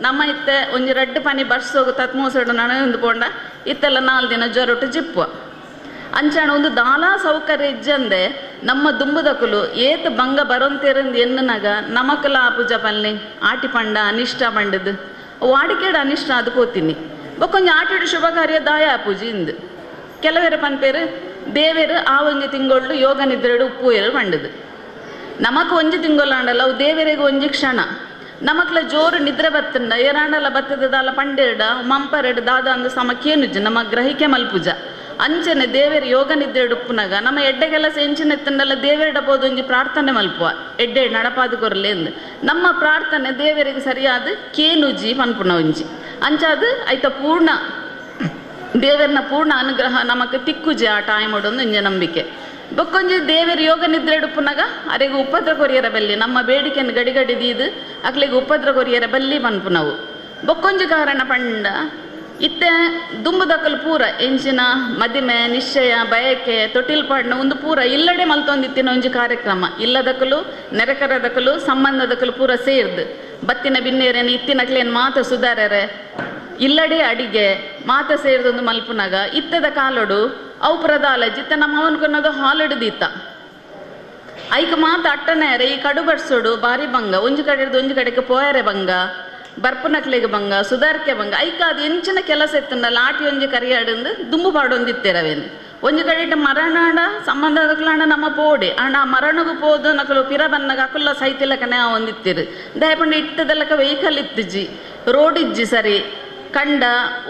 ನಮ್ಮ ಇತ್ತೆ ಒಂಜಿ ರಡ್ಡು ಪನಿ ಬರ್ಸೋಗು ತತ್ಮೋಸಡು ನನೊಂದು ಪೋಂಡ ಇತ್ತೆಲ್ಲ 4 ದಿನ ಜ್ವರೊಟ್ಟು ಜಿಪ್ಪುವ ಅಂಚಾಣ ಒಂದು ದಾಲಾ ಸೌಕರ್ಯ ಇಜ್ಜಂದೆ ನಮ್ಮ ದುಂಬುದಕುಲು ಏತ್ ಬಂಗ ಬರೊಂತೇರಂದು ಎನ್ನನಾಗ ನಮಕಲ ಆಪುಜ ಪಲ್ನಿ ಆಟಿ ಪಂಡ ಅನಿಷ್ಟ ಪಂಡದು ವಾಡಿಕೆಡು ಅನಿಷ್ಟ ಅದು ಕೋತೀನಿ ಬೊಕ್ಕೊಂಜಿ ಆಟಿಡು ಶುಭ ಕಾರ್ಯ ದಾಯ ಪೂಜೆ ಇಂದು ಕೆಲವೇರು ಪನ್ಪೇರು ದೇವೇರು ಆ ಒಂಜಿ ತಿಂಗೊಳ್ಳು ಯೋಗ ನಿದ್ರೆಡು ಉಪ್ಪು ಏರು ಪಂಡದು ನಮಕ್ ಒಂಜಿ ತಿಂಗೊಲ್ಲಾಂಡಲ್ಲ ಅವು ದೇವರಿಗೆ ಒಂಜಿ ಕ್ಷಣ ನಮಕ್ಲ ಜೋರು ನಿದ್ರೆ ಬತ್ತಂಡ ಏರಾಂಡಲ ಬತ್ತದ ಪಂಡೇರಡ ಮಂಪರೆಡು ದಾದ ಅಂದ ಸಮಕ್ಕೇನುಜ್ಜ ನಮ್ಮ ಗ್ರಹಿಕೆ ಮಲ್ಪುಜ ಅಂಚನೆ ದೇವೇರು ಯೋಗ ನಿದ್ರೆ ಉಪ್ಪುನಾಗ ನಮ್ಮ ಎಡ್ಡೆಗೆಲ್ಲ ಎಂಚಿನ ಎತ್ತಂಡಲ್ಲ ದೇವೇರಡ ಬೋದು ಒಂಜಿ ಪ್ರಾರ್ಥನೆ ಮಲ್ಪುವ ಎಡ್ಡೆ ನಡಪಾದು ಕೊರಲೆ ಎಂದು ನಮ್ಮ ಪ್ರಾರ್ಥನೆ ದೇವರಿಗೆ ಸರಿಯಾದ ಕೇನುಜಿ ಪನ್ಪುನ ಒಂಜಿ ಅಂಚಾದು ಐತ ಪೂರ್ಣ ದೇವರನ ಪೂರ್ಣ ಅನುಗ್ರಹ ನಮಕ್ ತಿಕ್ಕುಜಿ ಆ ಟೈಮ್ ಒಂದು ಇಂಜ ನಂಬಿಕೆ ಬೊಕ್ಕೊಂಜಿ ದೇವೇರು ಯೋಗ ನಿದ್ರೆ ಉಪ್ಪುನಾಗ ಅರೆಗೆ ಉಪದ್ರ ಕೊರಿಯರ ಬಲ್ಲಿ ನಮ್ಮ ಬೇಡಿಕೆಯನ್ನು ಗಡಿಗಡಿ ದೀದು ಅಕ್ಲಿಗೆ ಉಪದ್ರ ಕೊರಿಯರ ಬಲ್ಲಿ ಪನ್ಪುನವು ಬೊಕ್ಕೊಂಜಿ ಕಾರಣ ಪಂಡ ಇತ್ತೆ ದುಂಬುದಕ್ಕಲು ಪೂರ ಎಂಚಿನ ಮದಿಮೆ ನಿಶ್ಚಯ ಬಯಕೆ ತೊಟ್ಟಿಲ್ ಪಾಡ್ನ ಒಂದು ಪೂರ ಇಲ್ಲಡೆ ಮಲ್ತೊಂದಿತ್ತಿನ ಒಂಜಿ ಕಾರ್ಯಕ್ರಮ ಇಲ್ಲದಕ್ಕಲು ನೆರೆಕರದಕ್ಕಲು ಸಂಬಂಧದಕ್ಕಲು ಪೂರ ಸೇರ್ದು ಬತ್ತಿನ ಬಿನ್ನೇರೇನು ಇತ್ತಿನಕ್ಲೇನು ಮಾತ ಸುಧಾರರೆ ಇಲ್ಲಡೆ ಅಡಿಗೆ ಮಾತ ಸೇರಿದೊಂದು ಮಲ್ಪುನಾಗ ಇತ್ತದ ಕಾಲೋಡು ಅವು ಪ್ರದಾಲ ಜಿತ್ತ ನಮ್ಮ ಅವನ್ಕೊನ್ನೋದು ಹಾಲಿಡದಿತ್ತ ಐಕ್ ಮಾತ ಅಟ್ಟನೇರೆ ಈ ಕಡು ಬಡ್ಸೋಡು ಬಾರಿ ಬಂಗ ಒಂಜಿ ಕಡೆಡ್ದು ಒಂಜಿ ಕಡೆಗೆ ಪೋಯರೆ ಬಂಗ ಬರ್ಪುನಕ್ಲೆಗ್ ಬಂಗ ಸುಧಾರಿಕೆ ಬಂಗ ಐಕ ಅದು ಎಂಚಿನ ಕೆಲಸ ಇತ್ತಂಡಲ್ಲ ಆಟಿ ಒಂಜಿ ಕರಿಯಾಡಂದು ದುಂಬು ಪಾಡೊಂದಿತ್ತೇರವೇನು ಒಂಜಿ ಕಡೆಟ್ ಮರಣಾಂಡ ಸಂಬಂಧದಕ್ಲಾಂಡ ನಮ್ಮ ಪೋಡೆ ಆಂಡ ಆ ಮರಣಗು ಪೋದು ನಕಲು ಪಿರ ಬನ್ನಗ ಅಕುಲ್ಲ ಸೈತಿಲಕನೆ ಒಂದಿತ್ತಿರು ದಯಪಂಡ ಇಟ್ಟದಲ್ಲಕ ವೆಹಿಕಲ್ ಇತ್ತಿಜಿ ರೋಡ್ ಇಜ್ಜಿ ಸರಿ ಕಂಡ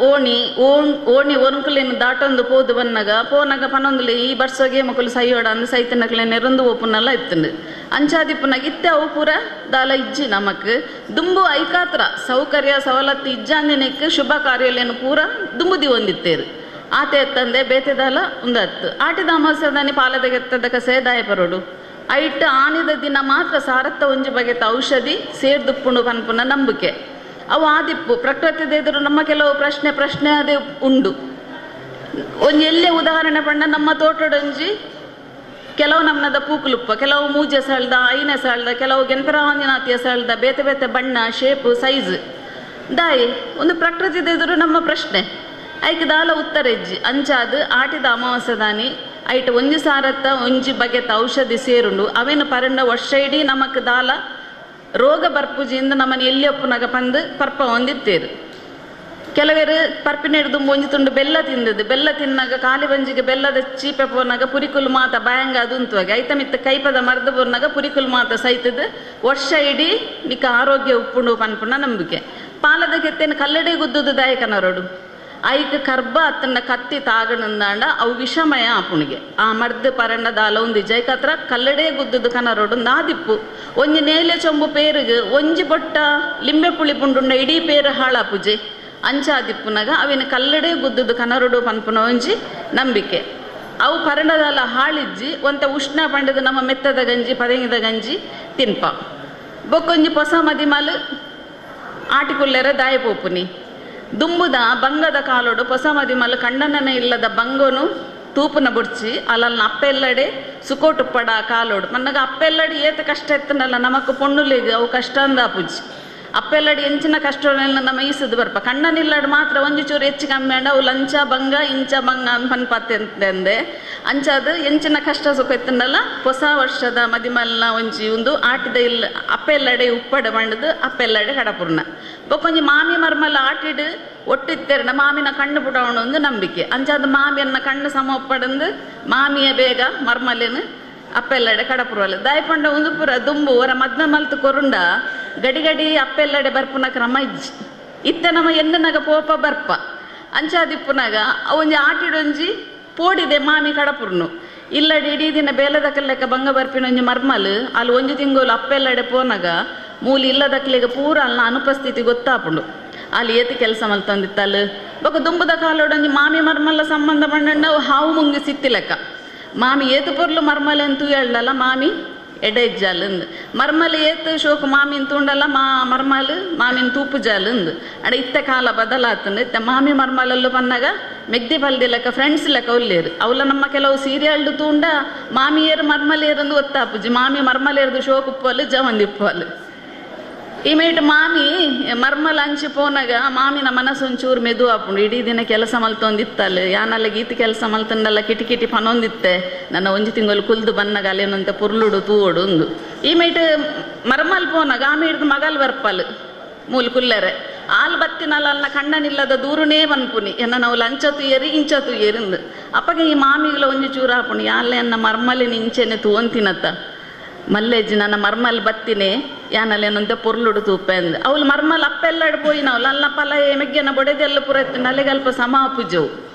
ಓಣಿ ಓಣ್ ಓಣಿ ಒನ್ಕುಲೇನು ದಾಟೊಂದು ಪೋದು ಬನ್ನಗ ಪೋನಗ ಪನೊಂದುಲೆ ಈ ಬರ್ಸೋಗೆ ಮಕ್ಕಳು ಸೈಯೋಡ ಅಂದು ಸೈತಿನಕ್ಲೆ ನೆರೊಂದು ಓಪುನಲ್ಲ ಇತ್ತಂಡು ಅಂಚಾದಿಪ್ಪುನಾಗ ಇತ್ತೆ ಅವು ಪೂರ ದಾಲ ಇಜ್ಜಿ ನಮಕ್ ದುಂಬು ಐಕಾತ್ರ ಸೌಕರ್ಯ ಸವಲತ್ತು ಇಜ್ಜಾಂದಿನಕ್ಕೆ ಶುಭ ಕಾರ್ಯಲೇನು ಪೂರ ದುಂಬು ದಿವೊಂದಿತ್ತೇರು ಆತೆ ಎತ್ತಂದೆ ಬೇತೆದಾಲ ಉಂದತ್ತು ಆಟಿದ ಅಮಾವಾಸ್ಯದಾನಿ ಪಾಲದ ಕಸೆ ದಾಯ ಪರೋಡು ಐಟ್ ಆನಿದ ದಿನ ಮಾತ್ರ ಸಾರತ್ತ ಒಂಜಿ ಬಗೆತ ಔಷಧಿ ಸೇರ್ದುಪ್ಪುಂಡು ಪನ್ಪುನ ನಂಬಿಕೆ ಅವು ಆದಿಪ್ಪು ಪ್ರಕೃತಿದ ಎದುರು ನಮ್ಮ ಕೆಲವು ಪ್ರಶ್ನೆ ಪ್ರಶ್ನೆ ಅದೇ ಉಂಡು ಒಂಜಿ ಎಲ್ಲೇ ಉದಾಹರಣೆ ಪಂಡ ನಮ್ಮ ತೋಟಡೊಂಜಿ ಕೆಲವು ನಮ್ಮನದ ಪೂಕುಲುಪ್ಪ ಕೆಲವು ಮೂಜೆ ಸಳ್ದ ಐನೆ ಸಳ್ದ ಕೆಲವು ಗೆನ್ಪರಾವಂಜನಾತಿಯ ಸಳ್ದ ಬೇತೆ ಬೇತೆ ಬಣ್ಣ ಶೇಪು ಸೈಜ್ ದಾಯಿ ಒಂದು ಪ್ರಕೃತಿದ ಎದುರು ನಮ್ಮ ಪ್ರಶ್ನೆ ಐಕ್ ದಾಲ ಉತ್ತರ ಇಜ್ಜಿ ಅಂಚಾದು ಆಟಿದ ಅಮಾವಾಸ್ಯದಾನಿ ಐಟ್ ಒಂಜಿ ಸಾರತ್ತ ಒಂಜಿ ಬಗೆತ ಔಷಧಿ ಸೇರುಂಡು ಅವೇನು ಪರಂಡ ವರ್ಷ ಇಡೀ ನಮಕ್ ದಾಲ ರೋಗ ಬರ್ಪುಜಿಂದ ನಮ್ಮನ್ನು ಎಲ್ಲಿ ಒಪ್ಪುನಾಗ ಪಂದು ಪರ್ಪ ಹೊಂದಿತ್ತೇರು ಕೆಲವರು ಪರ್ಪಿನ ಹಿಡಿದು ಒಂಜಿ ತುಂಡು ಬೆಲ್ಲ ತಿಂದದ್ದು ಬೆಲ್ಲ ತಿನ್ನಾಗ ಖಾಲಿ ಬಂಜಿಗೆ ಬೆಲ್ಲದ ಚೀಪೆ ಪೋನಾಗ ಪುರಿಕುಲು ಮಾತ ಭಯಂಗ ಅದು ಉಂತುವಾಗ ಐತ ಮಿತ್ತ ಕೈಪದ ಮರ್ದು ಪೋನಾಗ ಪುರಿಕುಲು ಮಾತ ಸೈತದ ವರ್ಷ ಇಡೀ ನಿಕ್ಕ ಆರೋಗ್ಯ ಉಪ್ಪುಂಡು ಪನ್ಪುನ ನಂಬಿಕೆ ಪಾಲದ ಕೆತ್ತೇನು ಕಲ್ಲಡೆ ಗುದ್ದುದು ದಾಯಕನರೋಡು ಐಕ್ ಕರ್ಬ ಅತ್ತನ್ನ ಕತ್ತಿ ತಾಗಣಂದಾಂಡ ಅವು ವಿಷಮಯ ಆಪುಣಿಗೆ ಆ ಮರ್ದು ಪರಂಡ ದಾಲ ಒಂದು ಜೈಕತ್ರ ಕಲ್ಲಡೆ ಗುದ್ದುದು ಕನರೋಡು ನಾದಿಪ್ಪು ಒಂಜಿ ನೇಲೆ ಚೊಂಬು ಪೇರುಗು ಒಂಜಿ ಬೊಟ್ಟ ಲಿಂಬೆ ಪುಳಿ ಪುಂಡುಂಡ ಇಡೀ ಪೇರು ಹಾಳಾಪುಜೆ ಅಂಚಾದಿಪ್ಪುನಾಗ ಅವಿನ ಕಲ್ಲಡೆ ಗುದ್ದುದು ಕನರೋಡು ಪನ್ಪುನ ಒಂಜಿ ನಂಬಿಕೆ ಅವು ಪರಂಡದಾಲ ಹಾಳಿಜ್ಜಿ ಒಂತ ಉಷ್ಣ ಪಂಡದ ನಮ್ಮ ಮೆತ್ತದ ಗಂಜಿ ಪದಂಗಿದ ಗಂಜಿ ತಿನ್ಪ ಬೊಕ್ಕೊಂಜಿ ಪೊಸ ಮದಿಮಲು ಆಟಿಕುಲ್ಲೆರ ದಾಯ ಪೋಪುನಿ ದುಂಬುದ ಬಂಗದ ಕಾಲೋಡು ಹೊಸ ಮದಿಮಲು ಕಣ್ಣನ ಇಲ್ಲದ ಬಂಗೋನು ತೂಪುನ ಬುಡ್ಚಿ ಅಲ್ಲಲ್ಲಿ ಅಪ್ಪೆಲ್ಲಡೆ ಸುಕೋಟುಪ್ಪಡ ಕಾಲೋಡು ಮನ್ನಗ ಅಪ್ಪೆಲ್ಲಡೆ ಏತ ಕಷ್ಟ ಎತ್ತನಲ್ಲ ನಮಕ್ ಪೊಣ್ಣುಲಿಗೆ ಅವು ಕಷ್ಟ ಅಂದ ಪುಜ್ಜಿ ಅಪ್ಪೆಲ್ಲಡಿ ಎಂಚಿನ ಕಷ್ಟ ನಮ್ಮ ಈಸದು ಬರ್ಪ ಕಣ್ಣನಿಲ್ಲಡ್ ಮಾತ್ರ ಒಂಜಿ ಚೂರು ಹೆಚ್ಚು ಕಮ್ಮಿ ಅಂಡ ಅವು ಲಂಚ ಬಂಗ ಇಂಚ ಬಂಗ ಪನ್ಪತ್ತೆಂದೆ ಅಂಚಾದ ಎಂಚಿನ ಕಷ್ಟ ಸುಖ ಎತ್ತನಲ್ಲ ಹೊಸ ವರ್ಷದ ಮದಿಮಲ್ನ ಒಂಜಿ ಒಂದು ಆಟಿದ ಇಲ್ಲ ಅಪ್ಪೆಲ್ಲಡೆ ಉಪ್ಪಡ ಬಂಡದು ಅಪ್ಪೆಲ್ಲಡೆ ಕಡಪುರ್ನ ಬೊಕ್ಕೊಂಜಿ ಮಾಮಿ ಮರ್ಮಲ ಆಟಿಡು ಒಟ್ಟಿತ್ತೆರಣ ಮಾಮಿನ ಕಣ್ಣು ಪುಡವಣ ಒಂದು ನಂಬಿಕೆ ಅಂಚಾದ ಮಾಮಿಯನ್ನ ಕಣ್ಣು ಸಮ ಒಪ್ಪಡಂದು ಮಾಮಿಯ ಬೇಗ ಮರ್ಮಲೇನು ಅಪ್ಪೆಲ್ಲಡೆ ಕಡಪುರವಲ್ಲ ದಾಯಪಂಡ ಒಂದು ಪುರ ದುಂಬು ಅವರ ಮದ್ನ ಮಲ್ತು ಕೊರುಂಡ ಗಡಿ ಗಡಿ ಅಪ್ಪೆಲ್ಲಡೆ ಬರ್ಪುನ ಕ್ರಮ ಇಜ್ಜಿ ಇತ್ತೆ ನಮ್ಮ ಎನ್ನನಾಗ ಪೋಪ ಬರ್ಪ ಅಂಚಾದಿಪ್ಪುನಾಗ ಒಂಜಿ ಆಟಿಡೊಂಜಿ ಪೋಡಿದೆ ಮಾಮಿ ಕಡಪುರ್ನು ಇಲ್ಲಡೆ ಇಡೀ ದಿನ ಬೇಲದಕಲ್ಲೆಕ್ಕ ಬಂಗ ಬರ್ಪಿನ ಒಂಜಿ ಮರ್ಮಲ್ ಅಲ್ಲಿ ಒಂಜಿ ತಿಂಗಳು ಅಪ್ಪೆಲ್ಲಡೆ ಪೋನಾಗ ಮೂಲಿ ಇಲ್ಲದಕ್ಲೆಗ ಪೂರ ಅಲ್ಲ ಅನುಪಸ್ಥಿತಿ ಗೊತ್ತಾಪುಂಡು ಅಲ್ಲಿ ಏತಿ ಕೆಲಸ ಮಲ್ತಂದಿತ್ತಲ್ಲ ಬೊಕ ದುಂಬುದ ಕಾಲೋಡೊಂಜಿ ಮಾಮಿ ಮರ್ಮಲ್ಲ ಸಂಬಂಧ ಪಂಡ ಹಾವು ಮುಂಗಿ ಸಿತ್ತಿಲೆಕ್ಕ ಮಾಮಿ ಏತು ಪೊರ್ಲು ಮರ್ಮಲೆ ಅಂತ ಹೇಳಲ್ಲ ಮಾಮಿ ಎಡೆ ಇಜ್ಜಾಲಂದು ಮರ್ಮಲ್ ಏತು ಶೋಕು ಮಾಮಿನ ತೂಂಡಲ್ಲ ಮಾ ಮರ್ಮಲ್ ಮಾಮಿನ ತೂಪು ಜಾಲಂದು ಅಡ ಇತ್ತ ಕಾಲ ಬದಲಾತಂದು ಇತ್ತ ಮಾಮಿ ಮರ್ಮಲಲ್ಲು ಪನ್ನಾಗ ಮೆಗ್ದಿ ಪಲ್ದಿ ಲೆಕ್ಕ ಫ್ರೆಂಡ್ಸ್ ಲೆಕ್ಕ ಒಲ್ಲೇರು ಅವಲ ನಮ್ಮ ಕೆಲವು ಸೀರಿಯಲ್ಡು ತೂಂಡ ಮಾಮಿಯರು ಮರ್ಮಲೇರಂದು ಒತ್ತಾಪುಜಿ ಮಾಮಿ ಮರ್ಮಲೇರ್ದು ಶೋಕುಪ್ಪಲು ಜವಂದಿಪ್ಪಲು ಈ ಮೇಟ್ ಮಾಮಿ ಮರ್ಮಲ್ ಅಂಚಿ ಪೋನಾಗ ಮಾಮಿನ ಮನಸ್ಸು ಒಂಚೂರು ಮೆದು ಆಪುಂಡು ಇಡೀ ದಿನ ಕೆಲಸ ಮಲ್ತೊಂದಿತ್ತಲ್ಲ ಯಾನಲ್ಲ ಗೀತಿ ಕೆಲಸ ಮಲ್ತಂಡಲ್ಲ ಕಿಟಿಕಿಟಿ ಪನೊಂದಿತ್ತೆ ನನ್ನ ಒಂಜಿ ತಿಂಗಳು ಕುಲ್ದು ಬನ್ನಗ ಅಲ್ಲೇನಂತ ಪುರ್ಲುಡು ತೂವೋಡು ಒಂದು ಈ ಮೇಟ್ ಮರ್ಮಲ್ ಪೋನಾಗ ಆಮೆ ಹಿಡ್ದು ಮಗಲ್ ಬರ್ಪಲ್ ಮೂಲು ಕುಲ್ಲೆರೆ ಆಲ್ ಬತ್ತಿನಲ್ಲ ಅಲ್ಲ ಕಣ್ಣನಿಲ್ಲದ ದೂರುನೇ ಬನ್ಪುನಿ ಎನ್ನ ನಾವು ಲಂಚ ತುಯ್ಯರಿ ಇಂಚ ತುಯ್ಯರಿಂದು ಅಪ್ಪಗೆ ಈ ಮಾಮಿಗಳ ಒಂಜಿ ಚೂರು ಆಪುಣಿ ಯಾಲೆ ಎನ್ನ ಮರ್ಮಲಿನ ಇಂಚೆನೆ ತೂವಂತಿನತ್ತ ಮಲ್ಲೇಜಿ ನನ್ನ ಮರ್ಮಲ್ ಬತ್ತಿನೇ ಯಾನಲ್ಲೇನಂತ ಪೊರ್ಲುಡು ತೂಪೆ ಅಂದ್ ಅವಳು ಮರ್ಮಲ್ ಅಪ್ಪೆಲ್ಲಡ್ ಪೋಯಿನವಳು ಅಲ್ಲ ಪಲ ಮೆಗ್ಗೆನ ಬೊಡೆದೆಲ್ಲ ಪುರ ಅಲೆಗಲ್ಪ ಸಮ ಪೂಜೆವು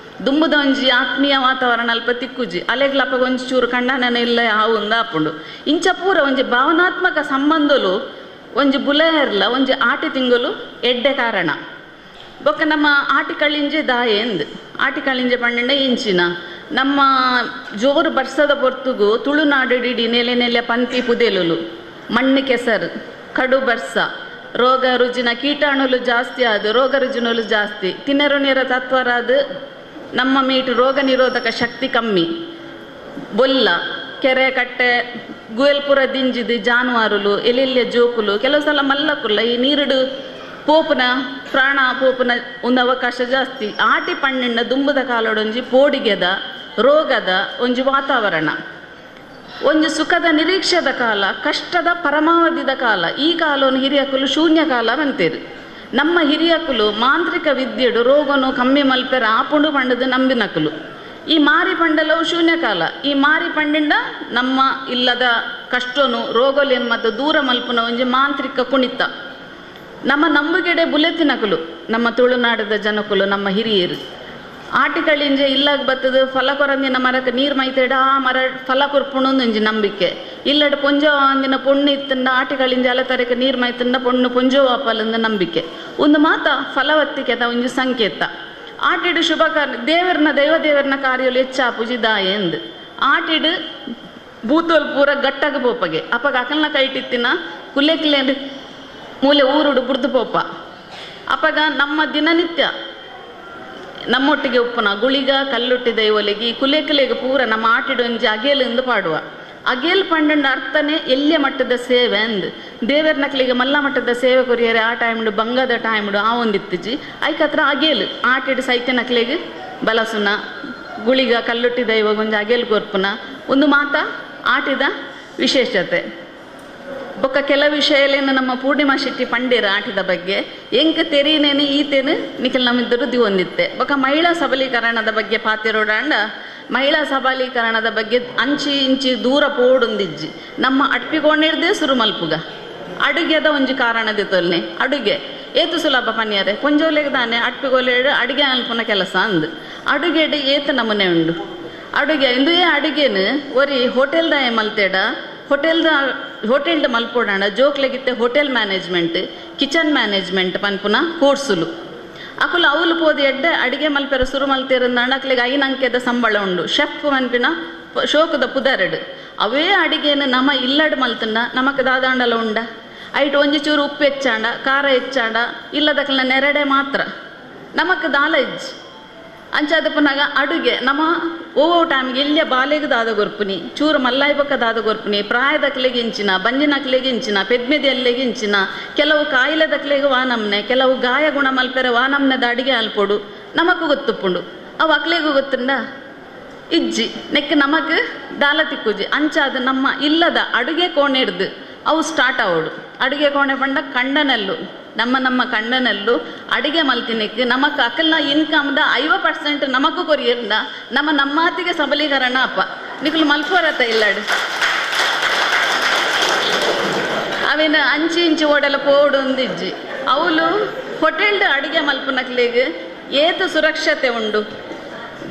ದುಂಬುದ ಒಂಜಿ ಆತ್ಮೀಯ ವಾತಾವರಣ ಅಲ್ಪ ತಿಕ್ಕುಜಿ ಅಲೆಗ್ಲಪ್ಪ ಒಂಜಿ ಚೂರು ಕಂಡನ ಇಲ್ಲ ಆವುಂದ ಆಪುಂಡು ಇಂಚ ಪೂರ ಒಂಜಿ ಭಾವನಾತ್ಮಕ ಸಂಬಂಧಲು ಒಂಜಿ ಬುಲೆಯರ್ಲ ಒಂಜಿ ಆಟಿ ತಿಂಗಳು ಎಡ್ಡೆ ಕಾರಣ ಬೊಕ್ಕ ನಮ್ಮ ಆಟಿ ಕಳಿಂಜೆ ದಾಯೆಂದ್ ಆಟಿ ಕಳಿಂಜೆ ಪಂಡೆಂಡ ಇಂಚಿನ ನಮ್ಮ ಜೋರು ಬರ್ಸದ ಪೊರ್ತುಗು ತುಳುನಾಡು ಇಡೀ ನೆಲೆ ನೆಲೆ ಪಂತಿ ಪುದೆಲುಲು ಮಣ್ಣು ಕೆಸರು ಕಡು ಬರ್ಸ ರೋಗ ರುಜಿನ ಕೀಟಾಣುಲು ಜಾಸ್ತಿ ಆದು ರೋಗ ರುಜಿನಲು ಜಾಸ್ತಿ ತಿನ್ನರು ನೀರ ತತ್ವರಾದ ನಮ್ಮ ಮೀಟು ರೋಗ ನಿರೋಧಕ ಶಕ್ತಿ ಕಮ್ಮಿ ಬೊಲ್ಲ ಕೆರೆ ಕಟ್ಟೆ ಗುಯಲ್ಪುರ ದಿಂಜಿದು ಜಾನುವಾರುಲು ಎಲೆಲ್ಲೆ ಜೋಕುಲು ಕೆಲವು ಸಲ ಮಲ್ಲಕುಲ್ಲ ಈ ನೀರುಡು ಪೋಪುನ ಪ್ರಾಣ ಪೋಪುನ ಒಂದು ಅವಕಾಶ ಜಾಸ್ತಿ ಆಟಿ ಪಣ್ಣಿನ ದುಂಬುದ ಕಾಲೊಡೊಂಜಿ ಪೋಡಿಗೆದ ರೋಗದ ಒಂಜಿ ವಾತಾವರಣ ಒಂಜಿ ಸುಖದ ನಿರೀಕ್ಷೆದ ಕಾಲ, ಕಷ್ಟದ ಪರಮಾವಧಿದ ಕಾಲ. ಈ ಕಾಲವನ್ನು ಹಿರಿಯಕುಲು ಶೂನ್ಯ ಕಾಲ ಅಂತೀರಿ. ನಮ್ಮ ಹಿರಿಯಕುಲು ಮಾಂತ್ರಿಕ ವಿದ್ಯೆಡು ರೋಗನು ಕಮ್ಮಿ ಮಲ್ಪೆರ ಆಪುಂಡು ಪಂಡದು ನಂಬಿನಕುಲು. ಈ ಮಾರಿ ಪಂಡಲವು ಶೂನ್ಯ ಕಾಲ. ಈ ಮಾರಿ ಪಂಡಿಂಡ ನಮ್ಮ ಇಲ್ಲದ ಕಷ್ಟನು ರೋಗಲೇನು ಮತ್ತು ದೂರ ಮಲ್ಪುನ ಒಂಜಿ ಮಾಂತ್ರಿಕ ಕುಣಿತ. ನಮ್ಮ ನಂಬುಗೆಡೆ ಬುಲೆತಿನಕುಲು ನಮ್ಮ ತುಳುನಾಡದ ಜನಕುಲು, ನಮ್ಮ ಹಿರಿಯರು. ಆಟಿಕಳಿಂಜೆ ಇಲ್ಲಾಗ ಬತ್ತದು ಫಲ ಕೊರಂದಿನ ಮರಕ್ಕೆ ನೀರು ಮೈತೇಡ ಆ ಮರ ಫಲ ಕೊರ್ಪುಣು ಒಂಜಿ ನಂಬಿಕೆ. ಇಲ್ಲಡ ಪೊಂಜೋ ಅಂದಿನ ಪೊಣ್ಣು ಇತ್ತಂಡ ಆಟಿಕಳಿಂಜೆ ಅಲತರಕ್ಕೆ ನೀರು ಮೈತಂಡ ಪೊಣ್ಣು ಪೊಂಜೋ ವಾಪಲಂದ ನಂಬಿಕೆ. ಒಂದು ಮಾತ ಫಲವತ್ತಿಕೆದ ಒಂಜಿ ಸಂಕೇತ. ಆಟಿಡು ಶುಭ ಕಾರ್ಯ ದೇವರನ ದೈವ ದೇವರನ ಕಾರ್ಯಲು ಹೆಚ್ಚಾಪುಜಿ ದಾಯೆಂದು ಆಟಿಡು ಬೂತೋಲ್ ಪೂರ ಗಟ್ಟಾಗ ಪೋಪಗೆ ಅಪ್ಪಗ ಅಕಲ್ನ ಕೈಟಿತ್ತಿನ ಕುಲೆ ಕಿಲೆ ಮೂಲೆ ಊರುಡು ಬುಡ್ದು ಪೋಪ. ಅಪ್ಪಗ ನಮ್ಮ ದಿನನಿತ್ಯ ನಮ್ಮೊಟ್ಟಿಗೆ ಉಪ್ಪುನ ಗುಳಿಗ ಕಲ್ಲುಟ್ಟಿ ದೈವೊಲಿಗೆ ಈ ಕುಲೆ ಕುಲೆಗೆ ಪೂರ ನಮ್ಮ ಆಟಿಡು ಒಂಜಿ ಅಗೇಲು ಎಂದು ಪಾಡುವ. ಅಗೇಲ್ ಪಂಡಂಡ ಅರ್ಥನೇ ಎಲ್ಲಿಯ ಮಟ್ಟದ ಸೇವೆ ಅಂದ್. ದೇವರ ನಕ್ಲಿಗೆ ಮಲ್ಲ ಮಟ್ಟದ ಸೇವೆ ಕೊರಿಯರೆ ಆ ಟೈಮ್ಡು ಬಂಗದ ಟೈಮ್ಡು ಆ ಒಂದಿತ್ತಿಜಿ ಐಕತ್ರ ಅಗೇಲು ಆಟಿಡು ಸೈತ್ಯ ನಕ್ಲಿಗೆ ಬಲಸುನ ಗುಳಿಗ ಕಲ್ಲುಟ್ಟಿ ದೈವ ಒಂಜಿ ಅಗೇಲು ಕೊರ್ಪುನ ಒಂದು ಮಾತ ಆಟಿದ ವಿಶೇಷತೆ. ಬೊಕ್ಕ ಕೆಲ ವಿಷಯಲೇನು ನಮ್ಮ ಪೂರ್ಣಿಮಾ ಶೆಟ್ಟಿ ಪಂಡೇರ ಆಟದ ಬಗ್ಗೆ ಎಂಕ್ ತೆರೀನೇನು ಈತೇನು ನಿಖಲ್ ನಮ್ಮಿದ್ದರು ದಿವೊಂದಿತ್ತೆ. ಬೊಕ್ಕ ಮಹಿಳಾ ಸಬಲೀಕರಣದ ಬಗ್ಗೆ ಪಾತಿರೋಡಾಂಡ ಮಹಿಳಾ ಸಬಲೀಕರಣದ ಬಗ್ಗೆ ಅಂಚಿ ಇಂಚಿ ದೂರ ಪೋಡೊಂದಿಜ್ಜಿ ನಮ್ಮ ಅಟ್ಪಿಕೊಂಡಿರ್ದೇ ಸುರು ಮಲ್ಪುಗ ಅಡುಗೆದ ಒಂಜಿ ಕಾರಣದ ತೊಲ್ನೆ ಅಡುಗೆ ಏತು ಸುಲಭ ಪನ್ಯಾರೆ ಕೊಂಜೋಲೆಗೆ ತಾನೆ ಅಟ್ಪಿಗೋಲೆ ಅಡುಗೆ ಅಲ್ಪುನ ಕೆಲಸ ಅಂದು ಅಡುಗೆಡು ಏತು ನಮೂನೆ ಉಂಡು ಅಡುಗೆ ಇಂದುಯೇ ಅಡುಗೆನು ಒರಿ ಹೋಟೆಲ್ದಾಯ ಮಲ್ತೇಡ ಹೋಟೆಲ್ದ ಮಲ್ಪೋಡಾಂಡ ಜೋಕ್ಲೆಗಿತ್ತೆ ಹೋಟೆಲ್ ಮ್ಯಾನೇಜ್ಮೆಂಟ್ ಕಿಚನ್ ಮ್ಯಾನೇಜ್ಮೆಂಟ್ ಪನ್ಪುನ ಕೋರ್ಸುಲು ಅಕುಲು ಅವಲು ಪೋದು ಎಡ್ಡೆ ಅಡಿಗೆ ಮಲ್ಪೆರ ಸುರು ಮಲ್ತೇರಂದಾಂಡ ಅಕ್ಲೆಗೆ 5 ಅಂಕೆದ ಸಂಬಳ ಉಂಡು ಶೆಫ್ ಪನ್ಪಿನ ಶೋಕದ ಪುದರಡು ಅವೇ ಅಡಿಗೆನು ನಮ ಇಲ್ಲಡ್ ಮಲ್ತಂಡ ನಮಕ್ ದಾದಾಂಡಲ ಉಂಡ ಐಟ್ ಒಂಜಿ ಚೂರು ಉಪ್ಪು ಹೆಚ್ಚಾಂಡ ಖಾರ ಹೆಚ್ಚಾಂಡ ಇಲ್ಲದಕ್ಲ ನೆರಡೆ ಮಾತ್ರ ನಮಕ್ ದಾಲ ಇಜ್ಜಿ ಅಂಚಾದ ಪುನಗ ಅಡುಗೆ ನಮ್ಮ ಓ ಟೈಮ್ಗೆ ಎಲ್ಲಿಯ ಬಾಲೆಗೆ ದಾದ ಗೊರ್ಪುನಿ ಚೂರು ಮಲ್ಲಾಯ್ಬಕ್ಕ ದಾದ ಗೊರ್ಪುನಿ ಪ್ರಾಯದಕ್ಲೆಗೆ ಇಂಚಿನ ಬಂಜಿನಕ್ಲೆಗೆ ಇಂಚಿನ ಪೆದ್ಮೆದಿಯಲ್ಲೆಗೆ ಇಂಚಿನ ಕೆಲವು ಕಾಯಿಲೆದಕ್ಲೆಗೆ ವಾನಮ್ನೆ ಕೆಲವು ಗಾಯ ಗುಣ ಮಲ್ಪೆರೆ ವಾನಮ್ನೆದ ಅಡಿಗೆ ಅಲ್ಪೊಡು ನಮಕ್ ಗೊತ್ತುಪ್ಪುಂಡು ಅವು ಅಕ್ಲೆಗೂ ಗೊತ್ತುಂಡ ಇಜ್ಜಿ ನೆಕ್ ನಮಕ್ ದಾಲ ತಿಕ್ಕುಜಿ ಅಂಚಾದ ನಮ್ಮ ಇಲ್ಲದ ಅಡುಗೆ ಕೋಣೆ ಹಿಡ್ದು ಅವು ಸ್ಟಾರ್ಟ್ ಆವಡು ಅಡುಗೆ ಕೋಣೆ ಪಂಡ ಕಂಡನಲ್ಲು ನಮ್ಮ ನಮ್ಮ ಕಣ್ಣನಲ್ಲೂ ಅಡಿಗೆ ಮಲ್ತಿನಿಕ್ ನಮಕ್ ಅಕಲ್ನ ಇನ್ಕಮ್ದ 50% ನಮಕ್ಕೂ ಕೊರಿಯರ್ದ ನಮ್ಮ ನಮ್ಮಾತಿಗೆ ಸಬಲೀಕರಣ ಅಪ್ಪ ನಿಕುಲು ಮಲ್ಪೋರತ್ತ ಇಲ್ಲಾಡು ಅವಿನ ಅಂಚಿ ಇಂಚಿ ಓಡಲ ಪೋಡು ಒಂದಿಜ್ಜಿ ಅವಳು ಹೋಟೆಲ್ಡ್ ಅಡಿಗೆ ಮಲ್ಪುನಕ್ಲೆಗ್ ಏತು ಸುರಕ್ಷತೆ ಉಂಡು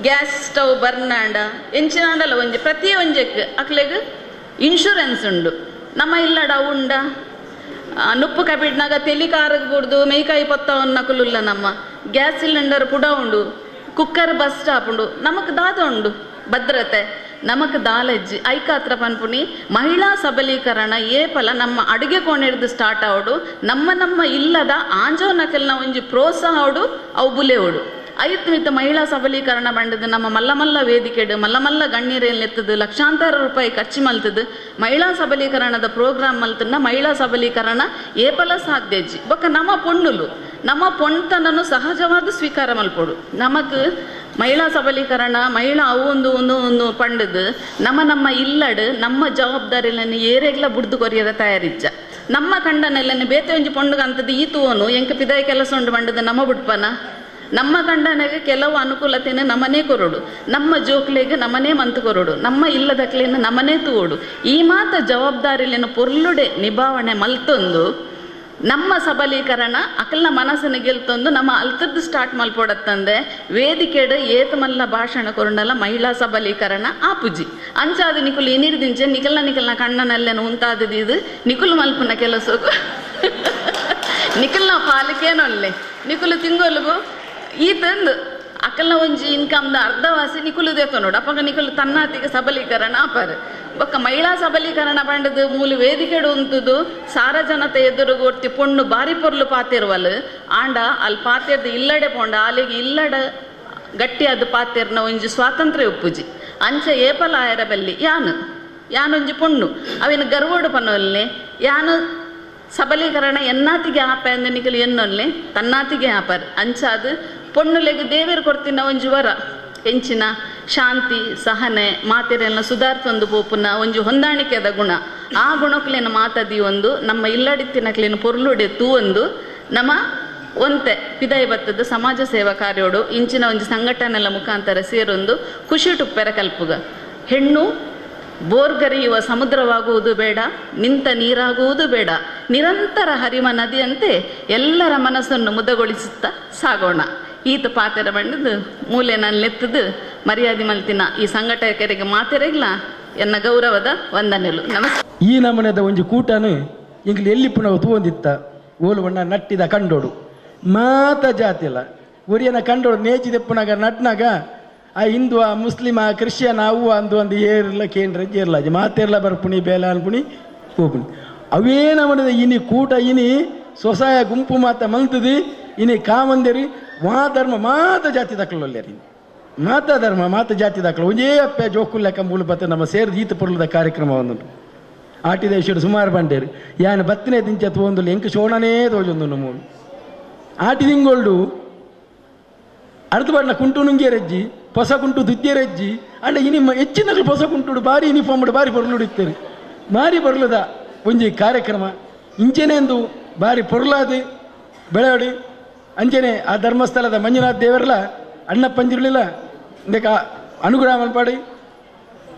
ಗ್ಯಾಸ್ ಸ್ಟವ್ ಬರ್ನಾಂಡ ಎಂಚಿನಾಂಡಲ ಒಂಜಿ ಪ್ರತಿ ಒಂಜೆಕ್ ಅಕ್ಲೆಗ್ ಇನ್ಶೂರೆನ್ಸ್ ಉಂಡು ನಮ್ಮ ಇಲ್ಲಡ ಅವು ಉಂಡ ನುಪ್ಪು ಕಬಿಡ್ನಾಗ ತೆಲಿ ಕಾರಗ್ ಬುಡ್ದು ಮೇಯ್ಕಾಯಿ ಪೊತ್ತವನ್ನ ನಮ್ಮ ಗ್ಯಾಸ್ ಸಿಲಿಂಡರ್ ಪುಡ ಉಂಡು ಕುಕ್ಕರ್ ಬಸ್ ಸ್ಟಾಪ್ ಉಂಡು ನಮಕ್ ದಾದ ಉಂಡು ಭದ್ರತೆ ನಮಕ್ ದಾಲಜ್ಜಿ ಐಕಾತ್ರ ಪನ್ಪುನಿ ಮಹಿಳಾ ಸಬಲೀಕರಣ ಏಪಲ ನಮ್ಮ ಅಡುಗೆ ಕೋಣೆ ಹಿಡ್ದು ಸ್ಟಾರ್ಟ್ ಆವಡು ನಮ್ಮ ನಮ್ಮ ಇಲ್ಲದ ಆಂಜೋನಕಲ್ನ ಒಂಜಿ ಪ್ರೋತ್ಸಾಹೋಡು ಅವು ಬುಲೆವಡು ಐತ್ ಮಿತ್ತ ಮಹಿಳಾ ಸಬಲೀಕರಣ ಬಂಡದು ನಮ್ಮ ಮಲ್ಲ ಮಲ್ಲ ವೇದಿಕೆಡು ಮಲ್ಲ ಮಲ್ಲ ಗಣ್ಯರೇನು ಎತ್ತದು ಲಕ್ಷಾಂತರ ರೂಪಾಯಿ ಖರ್ಚು ಮಲ್ತದು ಮಹಿಳಾ ಸಬಲೀಕರಣದ ಪ್ರೋಗ್ರಾಮ್ ಮಲ್ತನ್ನ ಮಹಿಳಾ ಸಬಲೀಕರಣ ಏಪಲ ಸಾಧ್ಯಜ್ಜಿ ಬೊಕ್ಕ ನಮ್ಮ ಪೊಣ್ಣುಲು ನಮ್ಮ ಪೊಣ್ತನನ್ನು ಸಹಜವಾದ ಸ್ವೀಕಾರ ಮಲ್ಪೊಡು ನಮಕ್ ಮಹಿಳಾ ಸಬಲೀಕರಣ ಮಹಿಳಾ ಅವು ಒಂದು ಒಂದು ಒಂದು ಪಂಡದು ನಮ್ಮ ನಮ್ಮ ಇಲ್ಲಡು ನಮ್ಮ ಜವಾಬ್ದಾರಿಯನ್ನು ಏರೆಗ್ಲ ಬುಡ್ದು ಕೊರಿಯರ ತಯಾರಿಜ್ಜ ನಮ್ಮ ಕಂಡನೆಲ್ಲನ್ನು ಬೇತೆ ಒಂಜಿ ಪೊಂಡುಗ ಅಂತದ್ದು ಈ ತೂವನು ಎಂಕ ಪಿದಾಯಿ ಕೆಲಸ ಉಂಡು ಬಂಡದು ನಮ್ಮ ಬುಡ್ಪನ ನಮ್ಮ ಗಂಡನಿಗೆ ಕೆಲವು ಅನುಕೂಲತೆಯನ್ನು ನಮ್ಮನೇ ಕೊರಡು ನಮ್ಮ ಜೋಕ್ಲೆಗೆ ನಮ್ಮನೇ ಮಂತು ಕೊರಡು ನಮ್ಮ ಇಲ್ಲದಕ್ಲೇನು ನಮ್ಮನೇ ತೂವೋಡು ಈ ಮಾತ ಜವಾಬ್ದಾರಿಲೇನು ಪೊರ್ಲುಡೆ ನಿಭಾವಣೆ ಮಲ್ತೊಂದು ನಮ್ಮ ಸಬಲೀಕರಣ ಅಕಲ್ನ ಮನಸ್ಸನ್ನು ಗೆಲ್ತೊಂದು ನಮ್ಮ ಅಲ್ತದ್ದು ಸ್ಟಾರ್ಟ್ ಮಲ್ಪೊಡತ್ತಂದೆ ವೇದಿಕೆಡು ಏತ ಮಲ್ಲ ಭಾಷಣ ಕೊರುಂಡಲ ಮಹಿಳಾ ಸಬಲೀಕರಣ ಆಪುಜಿ ಅಂಚಾದ ನಿಕುಲು ಇನಿರ್ದಿಂಚೆ ನಿಕಲ್ನ ನಿಕಲ್ನ ಕಣ್ಣನಲ್ಲೇನು ಉಂತಾದದು ಇದು ನಿಕುಲು ಮಲ್ಪುನ ಕೆಲಸಕ್ಕೂ ನಿಕಲ್ನ ಪಾಲಿಕೇನೊಲ್ಲೆ ನಿಕುಲು ತಿಂಗೊಲುಗು ಈ ತಂದು ಅಕಲ್ನ ಒಂಜಿ ಇನ್ಕಮ್ದ ಅರ್ಧವಾಸಿ ನಿಕುಲು ದೇತನೋಡು ಅಪ್ಪಗ ನಿಕುಲು ತನ್ನಾತಿಗೆ ಸಬಲೀಕರಣ ಆಪಾರು ಬೊಕ್ಕ ಮಹಿಳಾ ಸಬಲೀಕರಣ ಪಂಡದು ಮೂಲು ವೇದಿಕೆಡು ಉಂತುದು ಸಾರಜನತೆ ಎದುರುಗೊರ್ತಿ ಪೊಣ್ಣು ಬಾರಿ ಪೊರ್ಲು ಪಾತಿರುವಲ್ ಆಂಡ ಅಲ್ಲಿ ಪಾತಿರ್ದು ಇಲ್ಲಡೆ ಪೊಂಡ ಅಲ್ಲಿಗೆ ಇಲ್ಲಡ ಗಟ್ಟಿಯಾದ ಪಾತಿರ್ನ ಒಂಜಿ ಸ್ವಾತಂತ್ರ್ಯ ಉಪ್ಪುಜಿ ಅಂಚ ಏಪಲ ಆಯರ ಬಲ್ಲಿ ಯಾನು ಯಾನೊಂಜಿ ಪೊಣ್ಣು ಅವಿನ ಗರ್ವೋಡು ಪನ್ನೊಲ್ಲೆ ಯಾನು ಸಬಲೀಕರಣ ಎನ್ನಾತಿಗೆ ಆಪ ಅಂದ ನಿಕಲು ಎನ್ನೊಲ್ಲೆ ತನ್ನಾತಿಗೆ ಆಪಾರ್ ಅಂಚಾದು ಪೊಣ್ಣುಲೆಗ್ ದೇವೇರು ಕೊಡ್ತಿನ ಒಂಜಿ ವರ ಎಂಚಿನ ಶಾಂತಿ ಸಹನೆ ಮಾತೆರೆಲ್ಲ ಸುಧಾರಿಸೊಂದು ಪೋಪುನ ಒಂಜಿ ಹೊಂದಾಣಿಕೆದ ಗುಣ ಆ ಗುಣಕ್ಲೇನ ಮಾತದಿ ಒಂದು ನಮ್ಮ ಇಲ್ಲಡಿತ್ತಿನಕ್ಲೇನು ಪೊರ್ಲುಡೆ ತೂವೊಂದು ನಮ್ಮ ಒಂತೆ ಪಿದಾಯಿ ಬತ್ತದ ಸಮಾಜ ಸೇವಾ ಕಾರ್ಯೋಡು ಇಂಚಿನ ಒಂಜಿ ಸಂಘಟನೆಲ ಮುಖಾಂತರ ಸೇರೊಂದು ಖುಷಿ ಟುಪ್ಪೆರ ಕಲ್ಪುಗ. ಹೆಣ್ಣು ಬೋರ್ಗರಿಯುವ ಸಮುದ್ರವಾಗುವುದು ಬೇಡ, ನಿಂತ ನೀರಾಗುವುದು ಬೇಡ, ನಿರಂತರ ಹರಿವ ನದಿಯಂತೆ ಎಲ್ಲರ ಮನಸ್ಸನ್ನು ಮುದಗೊಳಿಸುತ್ತಾ ಸಾಗೋಣ. ಈತ ಪಾತೆರ ಬಂಡದು ಮೂಲೆ ನಾನು ಮರ್ಯಾದೆ ಮಲ್ತಿನ ಈ ಸಂಘಟಕರಿಗೆ ಮಾತೆರೆಗ್ಲ ಎನ್ನ ಗೌರವದ ವಂದನೆಲು. ನಮಸ್ಕಾರ. ಈ ನಮೂನೆದ ಒಂಜಿ ಕೂಟನು ಇಂಗ್ಲಿ ಎಲ್ಲಿ ಪುನಃ ತೂವೊಂದಿತ್ತ ಓಲುವಣ್ಣ ನಟ್ಟಿದ ಕಂಡೋಡು ಮಾತ ಜಾತಿಲ್ಲ ಒರಿಯನ ಕಂಡೋಡು ನೇಚಿದೆಪ್ಪುನಾಗ ನಟ್ನಾಗ ಆ ಹಿಂದೂ ಆ ಮುಸ್ಲಿಮ ಆ ಕ್ರಿಶ್ಚಿಯನ್ ಅವು ಅಂದು ಒಂದು ಏರ್ಲ ಕೇಂದ್ರ ಏರ್ಲಾಜಿ ಮಾತೆರ್ಲ ಬರ್ಪುಣಿ ಬೇಲ ಅನ್ಪುಣಿ ಹೋಪುಣಿ ಅವೇ ನಮನದ ಇನಿ ಕೂಟ ಇನಿ ಸ್ವಸಹಾಯ ಗುಂಪು ಮಾತ ಮಲ್ತದಿ ಇನಿ ಕಾಮಂದೇರಿ ಮಾ ಧರ್ಮ ಮಾತ ಜಾತಿ ದಾಖಲಲ್ಲೇರಿ ಮಾತಾ ಧರ್ಮ ಮಾತ ಜಾತಿ ದಾಖಲು ಒಂಜೇ ಅಪ್ಪೆ ಜೋಕುಲ್ಲೆಕ್ಕ ಮೂಲ ಬತ್ತ ನಮ್ಮ ಸೇರಿದ ಈತ ಪೊರ್ಲದ ಕಾರ್ಯಕ್ರಮ ಒಂದುಂಟು ಆಟಿದ ವಿಷಯ ಸುಮಾರು ಬಂಡೇರಿ ಯಾನ್ ಬತ್ತನೇ ದಿಂಚ ತೋಂದುಲ್ಲ ಎಂಕ್ ಶೋಣನೇ ತೋಜೊಂದು ಮೂಲು ಆಟಿ ತಿಂಗೊಳ್ಡು ಅರ್ಧ ಬಣ್ಣ ಕುಂಟು ನುಂಗೇರೆಜ್ಜಿ ಪೊಸ ಕುಂಟು ದುದ್ಯರೆಜ್ಜಿ ಅಂಡ ಇನಿ ಹೆಚ್ಚಿನ ಪೊಸ ಕುಂಟುಡು ಬಾರಿ ಯೂನಿಫಾರ್ಮ್ ಬಾರಿ ಪೊರ್ಲುಡು ಇತ್ತೇರಿ ಬಾರಿ ಪೊರ್ಲುದ ಒಂಜಿ ಕಾರ್ಯಕ್ರಮ ಇಂಚೆನೆಂದು ಬಾರಿ ಪೊರ್ಲಾದಿ ಬೆಳವಡಿ ಅಂಚನೆ ಆ ಧರ್ಮಸ್ಥಳದ ಮಂಜುನಾಥ ದೇವರಲ್ಲ ಅಣ್ಣ ಪಂಜಿರ್ಲಿಲ್ಲ ಇಂದಕ್ಕೆ ಅನುಗ್ರಹ ಮಲ್ಪಾಡಿ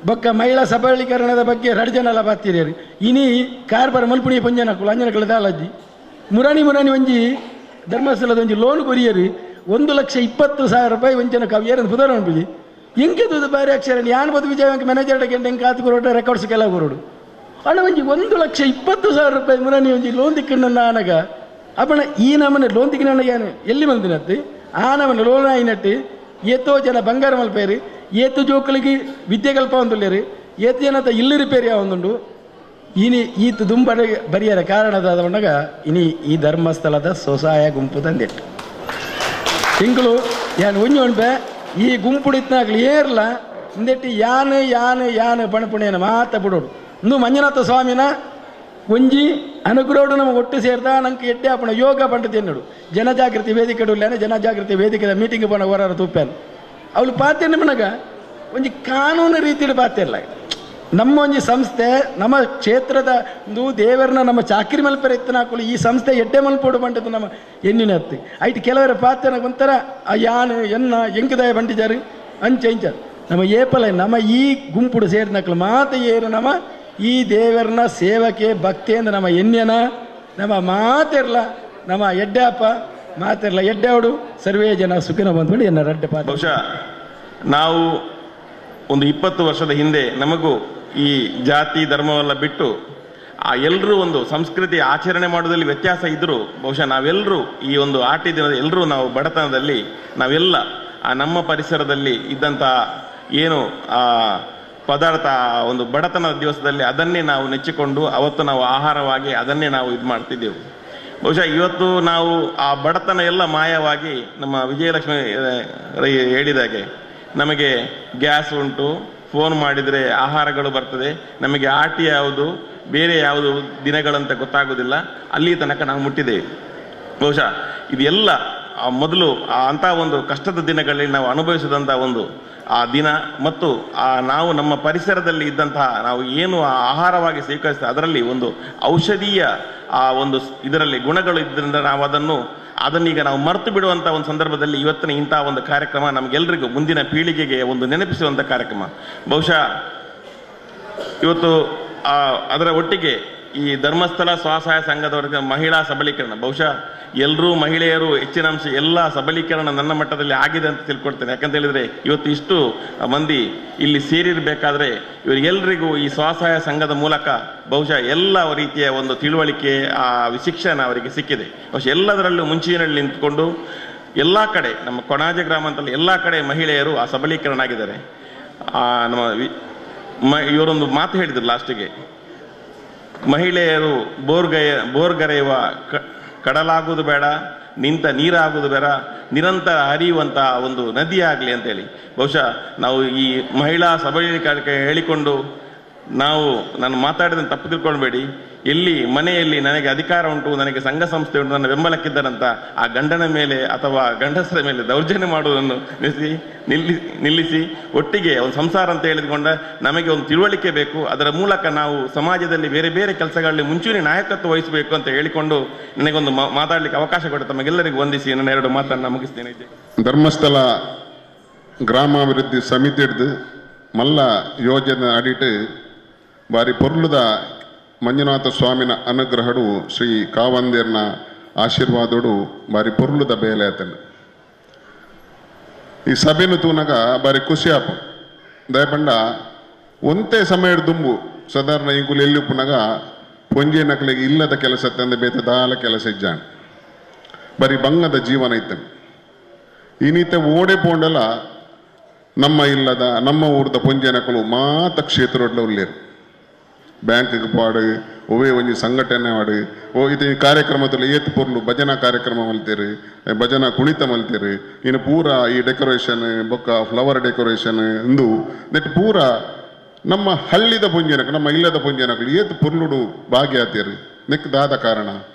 ಬೊಕ್ಕ ಮಹಿಳಾ ಸಬಲೀಕರಣದ ಬಗ್ಗೆ ರಡ್ ಜನ ಎಲ್ಲ ಬಾತ್ತೀರಿ ಇನಿ ಕಾರ್ಬಾರ ಮಲ್ಪುಣಿ ಪಂಜನಕುಲು ಅಂಜನಕುಲು ದಾಲಜ್ಜಿ ಮುರಾಣಿ ಮುರಾಣಿ ಒಂಜಿ ಧರ್ಮಸ್ಥಳದ ಒಂಜಿ ಲೋನ್ ಕೊರಿಯರಿ 1,20,000 ರೂಪಾಯಿ ವಂಚನ ಕಾವ್ಯ ಪುದರ್ ಅನ್ಪುಜಿ ಎಂಕೆದು ಬಾರಿ ಅಕ್ಷರ ಯಾನ್ ಬದು ವಿಜಯ ಬ್ಯಾಂಕ್ ಮ್ಯಾನೇಜರ್ ಗೆಂಡೆ ಎಂಕ ಆತು ಕೊರೋಟ ರೆಕಾರ್ಡ್ಸ್ ಕೆಲ ಕೊರೋಡು ಅಣ್ಣ ಒಂಜಿ 1,20,000 ರೂಪಾಯಿ ಮುರಾಣಿ ಒಂಜಿ ಲೋನ್ ದಿಕ್ಕಣ್ಣ ಆನಗ ಅಪ್ಪಣ ಈ ನಮನೆ ಲೋನ್ ದಿಕ್ಕಿನ ಯಾನು ಎಲ್ಲಿ ಬಂದಿನತ್ತಿ ಆ ನಮನೆ ಲೋನ್ ಆಯಿನಟ್ಟಿ ಏತೋ ಜನ ಬಂಗಾರ ಮಲ್ಪೇರಿ ಏತು ಜೋಕುಲಿಗೆ ವಿದ್ಯೆ ಕಲ್ಪ ಒಂದುಲ್ಲೇರಿ ಏತು ಜನತ ಇಲ್ಲಿ ರಿಪೇರಿ ಒಂದುಂಡು ಇನಿ ಈತ ದುಂಬ ಬರಿಯರ ಕಾರಣದಾದವಣ್ಣಗ ಇನಿ ಈ ಧರ್ಮಸ್ಥಳದ ಸ್ವಸಹಾಯ ಗುಂಪು ತಂದಿಟ್ಟು ತಿಂಗಳು ಯಾನ್ ಒಂಜಿ ಉಂಟೆ ಈ ಗುಂಪುಡಿತ್ನಾಗ್ಲಿ ಏರ್ಲ ಇಂದೆಟ್ಟಿ ಯಾನು ಯಾನು ಯಾನು ಪಣಪುಣೇನ ಮಾತ ಬಿಡೋಡು ಇಂದು ಮಂಜುನಾಥ ಸ್ವಾಮಿನ ಒಂಜಿ ಅನುಗ್ರಹಡು ನಮಗೆ ಒಟ್ಟು ಸೇರ್ದ ನಂಗೆ ಎಡ್ಡೆ ಆಪಣ ಯೋಗ ಪಂಡ ತಿನ್ನಡು ಜನಜಾಗೃತಿ ವೇದಿಕೆ ಉಲ್ಲೇನೆ ಜನಜಾಗೃತಿ ವೇದಿಕೆದ ಮೀಟಿಂಗ್ ಪೋಣ ಹೊರ ತೂಪ್ಯಾನು ಅವಳು ಪಾತೆ ನಿಮ್ಮನಾಗ ಒಂಜಿ ಕಾನೂನು ರೀತಿಯಲ್ಲಿ ಪಾತೆ ಇಲ್ಲ ನಮ್ಮ ಒಂಜಿ ಸಂಸ್ಥೆ ನಮ್ಮ ಕ್ಷೇತ್ರದ ಒಂದು ದೇವರನ್ನ ನಮ್ಮ ಚಾಕ್ರಿ ಮಲ್ಪರ ಎತ್ತನಾಕುಲು ಈ ಸಂಸ್ಥೆ ಎಡ್ಡೆ ಮಲ್ಪೋಡು ಬಂಟದ್ದು ನಮ್ಮ ಎಣ್ಣಿನ ಹತ್ತಿ ಐಟ್ ಕೆಲವರ ಪಾತೆನ ಒಂಥರ ಆ ಯಾನು ಎನ್ನ ಎಂಕದಾಯ ಬಂಟಿಜಾರು ಅಂಚೆ ಇಂಚ ನಮ್ಮ ಏಪಲ ನಮ್ಮ ಈ ಗುಂಪುಡು ಸೇರಿನಕ್ಲು ಮಾತ ಏರು ನಮ್ಮ ಈ ದೇವರನ್ನ ಸೇವಕೆ ಭಕ್ತಿ ಅಂದ್ರೆ ನಮ್ಮ ಎಣ್ಯನ ನಮ್ಮ ಮಾತಿರ್ಲ ನಮ್ಮ ಎಡ್ಡೆ ಅಪ್ಪ ಮಾತಿರ್ಲ ಎಡ್ಡೆವಡು ಸರ್ವೇ ಜನ ಸುಖಿನ ಬಂದ್ಬಿಡಿ ಎನ್ನ ರಡ್ಡೆ ಪಾತ್ರ. ಬಹುಶಃ ನಾವು ಒಂದು 20 ವರ್ಷದ ಹಿಂದೆ ನಮಗೂ ಈ ಜಾತಿ ಧರ್ಮವೆಲ್ಲ ಬಿಟ್ಟು ಆ ಎಲ್ಲರೂ ಒಂದು ಸಂಸ್ಕೃತಿ ಆಚರಣೆ ಮಾಡೋದ್ರಲ್ಲಿ ವ್ಯತ್ಯಾಸ ಇದ್ದರೂ ಬಹುಶಃ ನಾವೆಲ್ಲರೂ ಈ ಒಂದು ಆಟಿ ದಿನದ ಎಲ್ಲರೂ ನಾವು ಬಡತನದಲ್ಲಿ ನಾವೆಲ್ಲ ಆ ನಮ್ಮ ಪರಿಸರದಲ್ಲಿ ಇದ್ದಂಥ ಏನು ಆ ಪದಾರ್ಥ ಒಂದು ಬಡತನದ ದಿವಸದಲ್ಲಿ ಅದನ್ನೇ ನಾವು ನೆಚ್ಚಿಕೊಂಡು ಅವತ್ತು ನಾವು ಆಹಾರವಾಗಿ ಅದನ್ನೇ ನಾವು ಇದು ಮಾಡ್ತಿದ್ದೆವು. ಬಹುಶಃ ಇವತ್ತು ನಾವು ಆ ಬಡತನ ಎಲ್ಲ ಮಾಯವಾಗಿ ನಮ್ಮ ವಿಜಯಲಕ್ಷ್ಮಿ ಹೇಳಿದಾಗೆ ನಮಗೆ ಗ್ಯಾಸ್ ಉಂಟು, ಫೋನ್ ಮಾಡಿದರೆ ಆಹಾರಗಳು ಬರ್ತದೆ, ನಮಗೆ ಆಟಿ ಯಾವುದು ಬೇರೆ ಯಾವುದು ದಿನಗಳಂತ ಗೊತ್ತಾಗೋದಿಲ್ಲ, ಅಲ್ಲಿ ತನಕ ನಾವು ಮುಟ್ಟಿದ್ದೇವೆ. ಬಹುಶಃ ಇದೆಲ್ಲ ಆ ಮೊದಲು ಅಂಥ ಒಂದು ಕಷ್ಟದ ದಿನಗಳಲ್ಲಿ ನಾವು ಅನುಭವಿಸಿದಂಥ ಒಂದು ಆ ದಿನ ಮತ್ತು ಆ ನಾವು ನಮ್ಮ ಪರಿಸರದಲ್ಲಿ ಇದ್ದಂತಹ ನಾವು ಏನು ಆ ಆಹಾರವಾಗಿ ಸ್ವೀಕರಿಸ್ತಾ ಅದರಲ್ಲಿ ಒಂದು ಔಷಧೀಯ ಆ ಒಂದು ಇದರಲ್ಲಿ ಗುಣಗಳು ಇದ್ದರಿಂದ ನಾವು ಅದನ್ನೀಗ ನಾವು ಮರೆತು ಬಿಡುವಂಥ ಒಂದು ಸಂದರ್ಭದಲ್ಲಿ ಇವತ್ತಿನ ಇಂಥ ಒಂದು ಕಾರ್ಯಕ್ರಮ ನಮಗೆಲ್ಲರಿಗೂ ಮುಂದಿನ ಪೀಳಿಗೆಗೆ ಒಂದು ನೆನಪಿಸುವಂಥ ಕಾರ್ಯಕ್ರಮ. ಬಹುಶಃ ಇವತ್ತು ಅದರ ಒಟ್ಟಿಗೆ ಈ ಧರ್ಮಸ್ಥಳ ಸ್ವಸಹಾಯ ಸಂಘದವರಿಗೆ ಮಹಿಳಾ ಸಬಲೀಕರಣ, ಬಹುಶಃ ಎಲ್ಲರೂ ಮಹಿಳೆಯರು ಹೆಚ್ಚಿನ ಅಂಶ ಎಲ್ಲ ಸಬಲೀಕರಣ ನನ್ನ ಮಟ್ಟದಲ್ಲಿ ಆಗಿದೆ ಅಂತ ತಿಳ್ಕೊಳ್ತೇನೆ. ಯಾಕಂತ ಹೇಳಿದರೆ ಇವತ್ತು ಇಷ್ಟು ಮಂದಿ ಇಲ್ಲಿ ಸೇರಿರಬೇಕಾದ್ರೆ ಇವರಿಗೆಲ್ಲರಿಗೂ ಈ ಸ್ವಸಹಾಯ ಸಂಘದ ಮೂಲಕ ಬಹುಶಃ ಎಲ್ಲ ರೀತಿಯ ಒಂದು ತಿಳುವಳಿಕೆ ಆ ಶಿಕ್ಷಣ ಅವರಿಗೆ ಸಿಕ್ಕಿದೆ. ಬಹುಶಃ ಎಲ್ಲದರಲ್ಲೂ ಮುಂಚಿನಲ್ಲಿ ನಿಂತುಕೊಂಡು ಎಲ್ಲ ಕಡೆ ನಮ್ಮ ಕೊಣಾಜೆ ಗ್ರಾಮಾಂತರಲ್ಲಿ ಎಲ್ಲ ಕಡೆ ಮಹಿಳೆಯರು ಆ ಸಬಲೀಕರಣ ಆಗಿದ್ದಾರೆ. ನಮ್ಮ ಇವರೊಂದು ಮಾತು ಹೇಳಿದರು ಲಾಸ್ಟಿಗೆ, ಮಹಿಳೆಯರು ಬೋರ್ಗರೆಯುವ ಕಡಲಾಗುವುದು ಬೇಡ, ನಿಂತ ನೀರಾಗುವುದು ಬೇಡ, ನಿರಂತರ ಹರಿಯುವಂತಹ ಒಂದು ನದಿಯಾಗಲಿ ಅಂತೇಳಿ. ಬಹುಶಃ ನಾವು ಈ ಮಹಿಳಾ ಸಬಲೀಕರಣಕ್ಕೆ ಹೇಳಿಕೊಂಡು ನಾನು ಮಾತಾಡಿದ ತಪ್ಪು ತಿಳ್ಕೊಳ್ಬೇಡಿ. ಎಲ್ಲಿ ಮನೆಯಲ್ಲಿ ನನಗೆ ಅಧಿಕಾರ ಉಂಟು, ನನಗೆ ಸಂಘ ಸಂಸ್ಥೆ ಉಂಟು, ನನ್ನ ಬೆಂಬಲಕ್ಕಿದ್ದರಂತ ಆ ಗಂಡನ ಮೇಲೆ ಅಥವಾ ಗಂಡಸರ ಮೇಲೆ ದೌರ್ಜನ್ಯ ಮಾಡುವುದನ್ನು ನಿಲ್ಲಿಸಿ ಒಟ್ಟಿಗೆ ಒಂದು ಸಂಸಾರ ಅಂತ ಹೇಳಿದುಕೊಂಡ ನಮಗೆ ಒಂದು ತಿಳುವಳಿಕೆ ಬೇಕು. ಅದರ ಮೂಲಕ ನಾವು ಸಮಾಜದಲ್ಲಿ ಬೇರೆ ಬೇರೆ ಕೆಲಸಗಳಲ್ಲಿ ಮುಂಚೂಣಿ ನಾಯಕತ್ವ ವಹಿಸಬೇಕು ಅಂತ ಹೇಳಿಕೊಂಡು ನನಗೊಂದು ಮಾತಾಡಲಿಕ್ಕೆ ಅವಕಾಶ ಕೊಟ್ಟು ತಮಗೆಲ್ಲರಿಗೂ ವಂದಿಸಿ ನನ್ನ ಎರಡು ಮಾತನ್ನು ಮುಗಿಸ್ತೇನೆ. ಧರ್ಮಸ್ಥಳ ಗ್ರಾಮಾಭಿವೃದ್ಧಿ ಸಮಿತಿ ಹಿಡಿದು ಮಲ್ಲ ಯೋಜನೆ ಅಡಿಟ್ಟು ಬಾರಿ ಪೊರ್ಲುದ ಮಂಜುನಾಥ ಸ್ವಾಮಿನ ಅನುಗ್ರಹಡು ಶ್ರೀ ಕಾವಂದಿರ್ನ ಆಶೀರ್ವಾದೋಡು ಬಾರಿ ಪೊರ್ಲುದ ಬೇಲೆ ಆತನು. ಈ ಸಭೆನು ತೂನಗ ಬಾರಿ ಖುಷಿ ಆಪ ದಯಪಂಡ ಒಂತೆ ಸಮಯ ದುಂಬು ಸಾಧಾರಣ ಇಂಕುಲು ಎಲ್ಲಿ ಉಪ್ಪುನಗ ಪೊಂಜೆ ನಕಲಿಗೆ ಇಲ್ಲದ ಕೆಲಸ ತಂದೆ ಬೇತ ದಾಲ ಕೆಲಸ ಇಜ್ಜಾಣ ಬರೀ ಬಂಗದ ಜೀವನ ಇತ್ತನು. ಇನ್ನೀತ ಓಡೆ ಪೋಂಡಲ ನಮ್ಮ ಇಲ್ಲದ ನಮ್ಮ ಊರ್ದ ಪೊಂಜೆ ನಕಲು ಮಾತ ಕ್ಷೇತ್ರೊಡ್ಲ ಉಳ್ಳೇರು ಬ್ಯಾಂಕ್ಗೆ ಪಾಡು ಒವೇ ಒಂಜಿ ಸಂಘಟನೆ ಮಾಡು ಓ ಇದು ಈ ಕಾರ್ಯಕ್ರಮದಲ್ಲಿ ಏತ್ ಪೊರ್ಲು ಭಜನಾ ಕಾರ್ಯಕ್ರಮ ಮಲ್ತೀರಿ, ಭಜನಾ ಕುಣಿತ ಮಲ್ತೀರಿ, ಇನ್ನು ಪೂರ ಈ ಡೆಕೋರೇಷನ್ ಬೊಕ್ಕ ಫ್ಲವರ್ ಡೆಕೋರೇಷನ್ ಇಂದು ನೆಟ್ ಪೂರ ನಮ್ಮ ಹಳ್ಳಿದ ಪುಂಜನಕು ನಮ್ಮ ಇಲ್ಲದ ಪುಂಜನಕಲು ಏತ್ ಪೊರ್ಲುಡು ಭಾಗ್ಯ ಆತೀರಿ. ನೆಕ್ ದಾದ ಕಾರಣ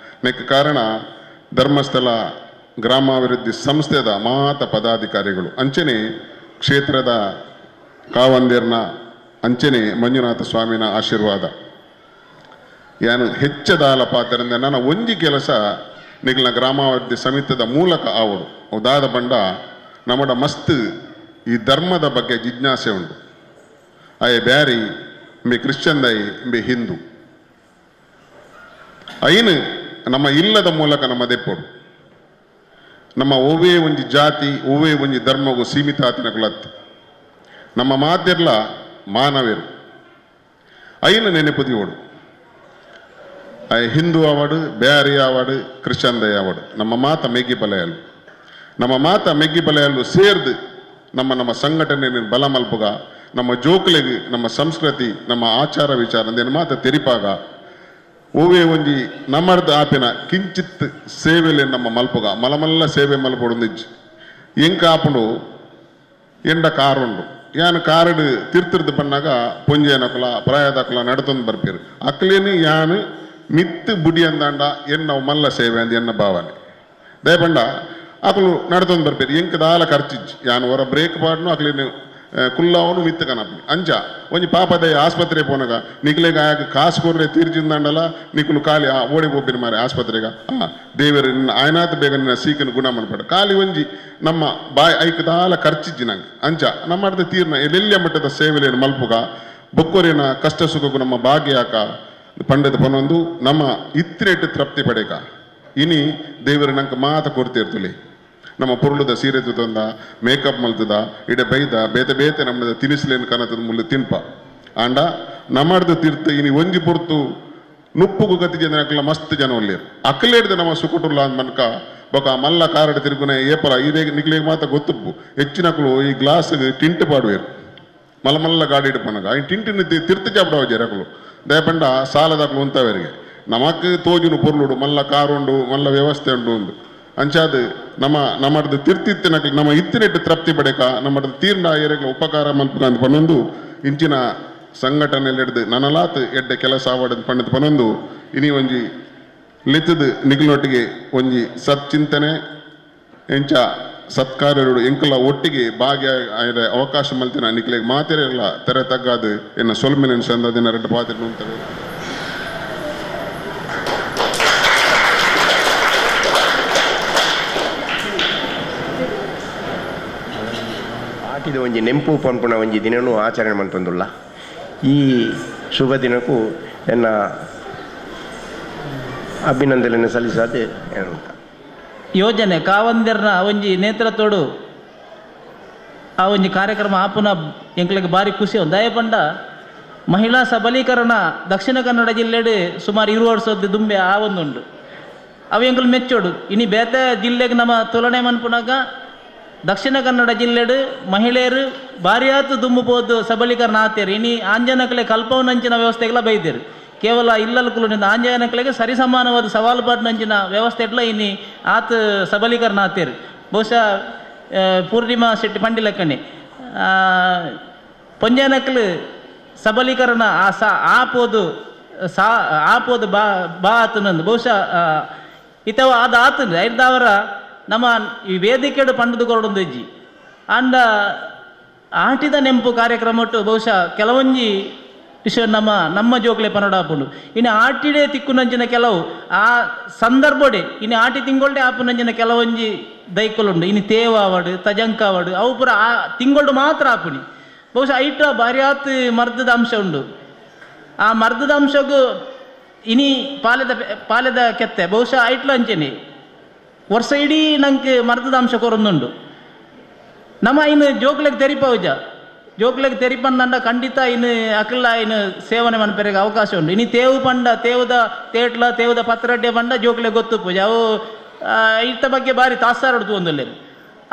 ನೆಕ್ ಕಾರಣ ಧರ್ಮಸ್ಥಳ ಗ್ರಾಮಾಭಿವೃದ್ಧಿ ಸಂಸ್ಥೆದ ಮಾತ ಪದಾಧಿಕಾರಿಗಳು ಅಂಚನೆ ಕ್ಷೇತ್ರದ ಕಾವಂದಿರ್ನ ಅಂಚನೆ ಮಂಜುನಾಥ ಸ್ವಾಮಿನ ಆಶೀರ್ವಾದ ಯಾನು ಹೆಚ್ಚದಾಲ ಪಾತ್ರದಿಂದ ನನ್ನ ಒಂಜಿ ಕೆಲಸ ನಿಗಲ ಗ್ರಾಮಾಭಿವೃದ್ಧಿ ಸಮಿತಿದ ಮೂಲಕ ಆವಡು ದಾದ ಬಂಡ ನಮ್ಮಡ ಮಸ್ತ್ ಈ ಧರ್ಮದ ಬಗ್ಗೆ ಜಿಜ್ಞಾಸೆ ಉಂಟು. ಆಯೆ ಬ್ಯಾರಿ ಇಂಬೆ ಕ್ರಿಶ್ಚಿಯನ್ ದೈ ಇಂಬೆ ಹಿಂದೂ ಐನು ನಮ್ಮ ಇಲ್ಲದ ಮೂಲಕ ನಮ್ಮ ದೆಪ್ಪೋಡು ನಮ್ಮ ಒವ್ವೇ ಒಂಜಿ ಜಾತಿ ಒವ್ವೇ ಒಂಜಿ ಧರ್ಮಗೂ ಸೀಮಿತ ಆತಿನ ಕುಲತ್ತು ನಮ್ಮ ಮಾತಿರ್ಲ ಮಾನವೇರು ಐನು ನೆನಪುದಿಯೋಡು ಹಿಂದೂ ಆವಾಡು ಬ್ಯಾರಿ ಆವಾಡು ಕ್ರಿಶ್ಚಿಯನ್ ದೈ ಆವಾಡು ನಮ್ಮ ಮಾತ ಮೆಗ್ಗಿ ಬಲೆಯಲ್ಲು ನಮ್ಮ ಮಾತ ಮೆಗ್ಗಿ ಬಲೆಯಲ್ಲು ಸೇರ್ದು ನಮ್ಮ ನಮ್ಮ ಸಂಘಟನೆ ಬಲ ಮಲ್ಪುಗ ನಮ್ಮ ಜೋಕ್ಲೆಗ್ ನಮ್ಮ ಸಂಸ್ಕೃತಿ ನಮ್ಮ ಆಚಾರ ವಿಚಾರ ಅಂದೇನು ಮಾತ ತೆರಿಪಾಗ ಓವೇ ಒಂಜಿ ನಮ್ಮರ್ದ ಆಪಿನ ಕಿಂಚಿತ್ ಸೇವೆಲೆ ನಮ್ಮ ಮಲ್ಪುಗ ಮಲಮಲ್ಲ ಸೇವೆ ಮಲ್ಪೊಡೊಂದಿಜ್ಜಿ ಎಂಕ ಆಪುಂಡು ಎಂಡ ಕಾರುಂಡು ಯಾನ್ ಕಾರಡು ತಿರ್ತಿರ್ದು ಬನ್ನಾಗ ಪೊಂಜೇನಕುಲ ಪ್ರಾಯದಕುಲ ನಡತೊಂದು ಬರ್ಪೇರು ಅಕ್ಲೇನು ಯಾನ್ ಮಿತ್ತು ಬುಡಿ ಅಂದಾಂಡ ಎನ್ನ ಮಲ್ಲ ಸೇವೆ ಅಂದ್ ಎನ್ನ ಭಾವನೆ ದಯಪಂಡ ಅಕಲು ನಡತೊಂದು ಬರ್ಪೇರು ಎಂಕ ದಾಲ ಖರ್ಚಿಜ್ಜಿ ಯಾನ್ ಹೊರ ಬ್ರೇಕ್ ಪಾಡ್ನು ಅಕ್ಲೇನು ಕುಲ್ಲವನು ಮಿತ್ತು ಕನಪಿ ಅಂಚ ಒಂಜಿ ಪಾಪದಯ ಆಸ್ಪತ್ರೆ ಪೋನಗ ನಿಕ್ಲೆಗ ಆಯಾಗ ಕಾಸು ಕೊರ್ರೆ ತೀರ್ಜಿಂದಾಂಡಲ ನಿಕುಲು ಖಾಲಿ ಆ ಓಡಿ ಹೋಗ್ಬಿನ ಮಾರೆ ಆಸ್ಪತ್ರೆಗ ಆ ದೇವರು ನಿನ್ನ ಆಯನಾತ್ ಬೇಗ ನಿನ್ನ ಸೀಕನ ಗುಣ ಮನ್ಪಡ ಖಾಲಿ ಒಂಜಿ ನಮ್ಮ ಬಾಯ್ ಐಕ್ ದಾಲ ಖರ್ಚಿಜ್ಜಿ ನಂಗೆ ಅಂಚ ನಮ್ಮ ಅರ್ಧ ತೀರ್ನ ಎಲ್ಲೆಲ್ಲಿಯ ಮಟ್ಟದ ಸೇವೆಲೇನು ಮಲ್ಪುಗ ಬೊಕ್ಕೊರಿನ ಕಷ್ಟ ಸುಖಕ್ಕೂ ನಮ್ಮ ಭಾಗ್ಯಾಕ ಪಂಡದ ಪನೊಂದು ನಮ್ಮ ಇತ್ತಿರೇಟು ತೃಪ್ತಿ ಪಡೇಕ ಇನಿ ದೇವರು ನಂಗೆ ಮಾತ ಕೊರ್ತಿರ್ತುಲಿ ನಮ್ಮ ಪೊರುಳುದ ಸೀರೆ ತುತಂದ ಮೇಕಪ್ ಮಲ್ತದ ಇಡೆ ಬೈದ ಬೇತೆ ಬೇತೆ ನಮ್ಮದ ತಿನಿಸ್ಲೇನು ಕನತದ ಮುಲ್ಲು ತಿನ್ಪ ಆಂಡ ನಮ್ಮರ್ದ ತೀರ್ಥ ಇನಿ ಒಂಜಿ ಪೊರ್ತು ನುಪ್ಪುಗು ಗತಿ ಜನ ಅಕ್ಲ ಮಸ್ತ್ ಜನ ಒಲ್ಲೇರು ಅಕ್ಲೇಡ್ದ ನಮ್ಮ ಸುಕುಟುಲ್ಲ ಅಂದ್ ಮನ್ಕ ಬೊಕ ಮಲ್ಲ ಕಾರಡ ತಿರುಗುನೆ ಏಪಲ ಇದೇ ನಿಕ್ಲೇಗ್ ಮಾತ ಗೊತ್ತುಪ್ಪು ಹೆಚ್ಚಿನಕ್ಲು ಈ ಗ್ಲಾಸ್ ಟಿಂಟ್ ಪಾಡುವೇರು ಮಲ್ಲ ಮಲ್ಲ ಗಾಡಿ ಇಡ್ಪನಗ ಈ ಟಿಂಟಿನ ತಿರ್ತು ಚಾಪಡವ ಜರಕಲು ದಯಪಂಡ ಸಾಲದಕ್ಲು ಉಂತವರಿಗೆ ನಮಕ್ ತೋಜುನು ಪೊರ್ಲುಡು ಮಲ್ಲ ಕಾರುಂಡು ಮಲ್ಲ ವ್ಯವಸ್ಥೆ ಉಂಡು ಉಂದು ಅಂಚಾದ ನಮ್ಮ ನಮ್ಮದು ತಿರ್ತಿತ್ತಿನ ನಮ್ಮ ಇತ್ತಿನೆಟ್ಟು ತೃಪ್ತಿ ಪಡೆಕ ನಮ್ಮದು ತೀರ್ಣ ಏರೆಗಳ ಉಪಕಾರ ಮಲ್ಪುಗ ಅಂತ ಪನ್ನೊಂದು ಇಂಚಿನ ಸಂಘಟನೆಯಲ್ಲಿ ಹಿಡ್ದು ನನಲಾತ್ ಎಡ್ಡೆ ಕೆಲಸ ಆವಡದು ಪಂಡದ ಪನ್ನೊಂದು ಇನಿ ಒಂಜಿ ಲಿತ್ತದ ನಿಗ್ಲೊಟ್ಟಿಗೆ ಒಂಜಿ ಸತ್ಚಿಂತನೆ ಎಂಚ ಸತ್ಕಾರ್ಯರು ಎಂಕಲ ಒಟ್ಟಿಗೆ ಭಾಗ್ಯ ಅವಕಾಶ ಮಲ್ತಿನ ನಿಕ್ಲೆಗ್ ಮಾತಿರಲ್ಲ ತೆರೆ ತಗ್ಗಾದು ಎನ್ನ ಸೊಲ್ಮೆನ ಸಂದ ದಿನ ರೆಡ್ಡು ಪಾತ್ರೆ ಅಂತವೆ. ಆಟಿದ ಒಂಜಿ ನೆಂಪು ಪನ್ಪುನ ಒಂಜಿ ದಿನನೂ ಆಚರಣೆ ಮಂತೊಂದುಲ್ಲ. ಈ ಶುಭ ದಿನಕ್ಕೂ ಎನ್ನ ಅಭಿನಂದನೆ ಸಲ್ಲಿಸಾದೆ ಏನಂತ ಯೋಜನೆ ಕಾವಂದಿರ್ನ ಒಂಜಿ ನೇತೃತ್ವಡು ಆ ಒಂಜಿ ಕಾರ್ಯಕ್ರಮ ಆಪುನ ಎಂಕ್ಲೆಗ್ ಬಾರಿ ಖುಷಿ. ದಯಪಂಡ ಮಹಿಳಾ ಸಬಲೀಕರಣ ದಕ್ಷಿಣ ಕನ್ನಡ ಜಿಲ್ಲೆಡು ಸುಮಾರು 20 ವರ್ಷದ ದುಂಬೆ ಆ ಒಂದುಂಡು ಅವು ಎಂಕುಲು ಮೆಚ್ಚೋಡು. ಇನಿ ಬೇತೆ ಜಿಲ್ಲೆಗೆ ನಮ್ಮ ತುಲನೆ ಮನ್ಪುನಾಗ ದಕ್ಷಿಣ ಕನ್ನಡ ಜಿಲ್ಲೆಡು ಮಹಿಳೆಯರು ಬಾರಿಯಾತು ದುಂಬು ಪೋದು ಸಬಲೀಕರಣ ಆತೇರು. ಇನಿ ಆಂಜನಕಲೆ ಕಲ್ಪವನಂಚಿನ ವ್ಯವಸ್ಥೆಗೆಲ್ಲ ಬೈದೇರು. ಕೇವಲ ಇಲ್ಲಲ್ ಕುಲುನಿಂದ ಆಂಜನಕಲೆಗೆ ಸರಿಸಮಾನವಾದ ಸವಾಲು ಪಾಟ್ನಂಚಿನ ವ್ಯವಸ್ಥೆ ಇಟ್ಲ ಇನಿ ಆತ ಸಬಲೀಕರಣ ಆತೇರು. ಬಹುಶಃ ಪೂರ್ಣಿಮಾ ಶೆಟ್ಟಿ ಪಂಡಿಲಕ್ಕಣಿ ಪೊಂಜನಕಲು ಸಬಲೀಕರಣ ಆ ಸ ಆಪೋದು ಸಾ ಆಪೋದು ಬಾ ಬಾ ಆತನಂದು ಬಹುಶಃ ಇತವ ಅದು ಆತನ ಐದಾವರ ನಮ್ಮ ಈ ವೇದಿಕೆಡು ಪಂಡದು ಕೊರಡೊಂದು ಇಜ್ಜಿ. ಅಂಡ ಆಟಿದ ನೆಂಪು ಕಾರ್ಯಕ್ರಮ ಒಟ್ಟು ಬಹುಶಃ ಕೆಲವೊಂಜಿ ವಿಷಯ ನಮ್ಮ ನಮ್ಮ ಜೋಕ್ಲೆ ಪನ್ನಡ ಆಪುಂಡು. ಇನ್ನು ಆಟಿಡೆ ತಿಕ್ಕುನಂಚಿನ ಕೆಲವು ಆ ಸಂದರ್ಭಡೆ ಇನ್ನು ಆಟಿ ತಿಂಗೊಳ್ಡೆ ಆಪುನಂಚಿನ ಕೆಲವೊಂಜಿ ದೈಕೊಲುಂಡು. ಇನ್ನು ತೇವಾವಡು ತಜಂಕಾವಡು ಅವು ಪೂರ ಆ ತಿಂಗೊಳ್ಡು ಮಾತ್ರ ಆಪುಣಿ. ಬಹುಶಃ ಐಟ ಬಾರ್ಯಾತ್ ಮರ್ದದ ಅಂಶ ಉಂಡು. ಆ ಮರ್ದದ ಅಂಶಗೂ ಇನಿ ಪಾಲೆದ ಪಾಲೆದ ಕೆತ್ತೆ ಬಹುಶಃ ಐಟ್ಲ ಅಂಚೆನೆ ವರ್ಷ ಇಡೀ ನಂಗೆ ಮರ್ದದ ಅಂಶ ಕೊರೊಂದುಂಡು. ನಮ್ಮ ಇನ್ನು ಜೋಕ್ಲೆಗ್ ತೆರಿಪೌಜ ಜೋಕ್ಲೆಗ್ ತೆರಿಪಂದಂಡ ಖಂಡಿತ ಇನ್ನು ಅಕಲ್ಲ ಇನ್ನು ಸೇವನೆ ಮನ್ಪೆರೆಗೆ ಅವಕಾಶ ಉಂಟು. ಇನ್ನು ತೇವು ಪಂಡ ತೇವುದ ತೇಟ್ಲ ತೇವುದ ಪತ್ರಡ್ಡೆ ಪಂಡ ಜೋಕ್ಲೆಗ್ ಗೊತ್ತು ಪೂಜೆ ಅವು ಇತ್ತ ಬಗ್ಗೆ ಬಾರಿ ತಾಸಾರಡ್ತು ಒಂದುಲ್ಲೇರು.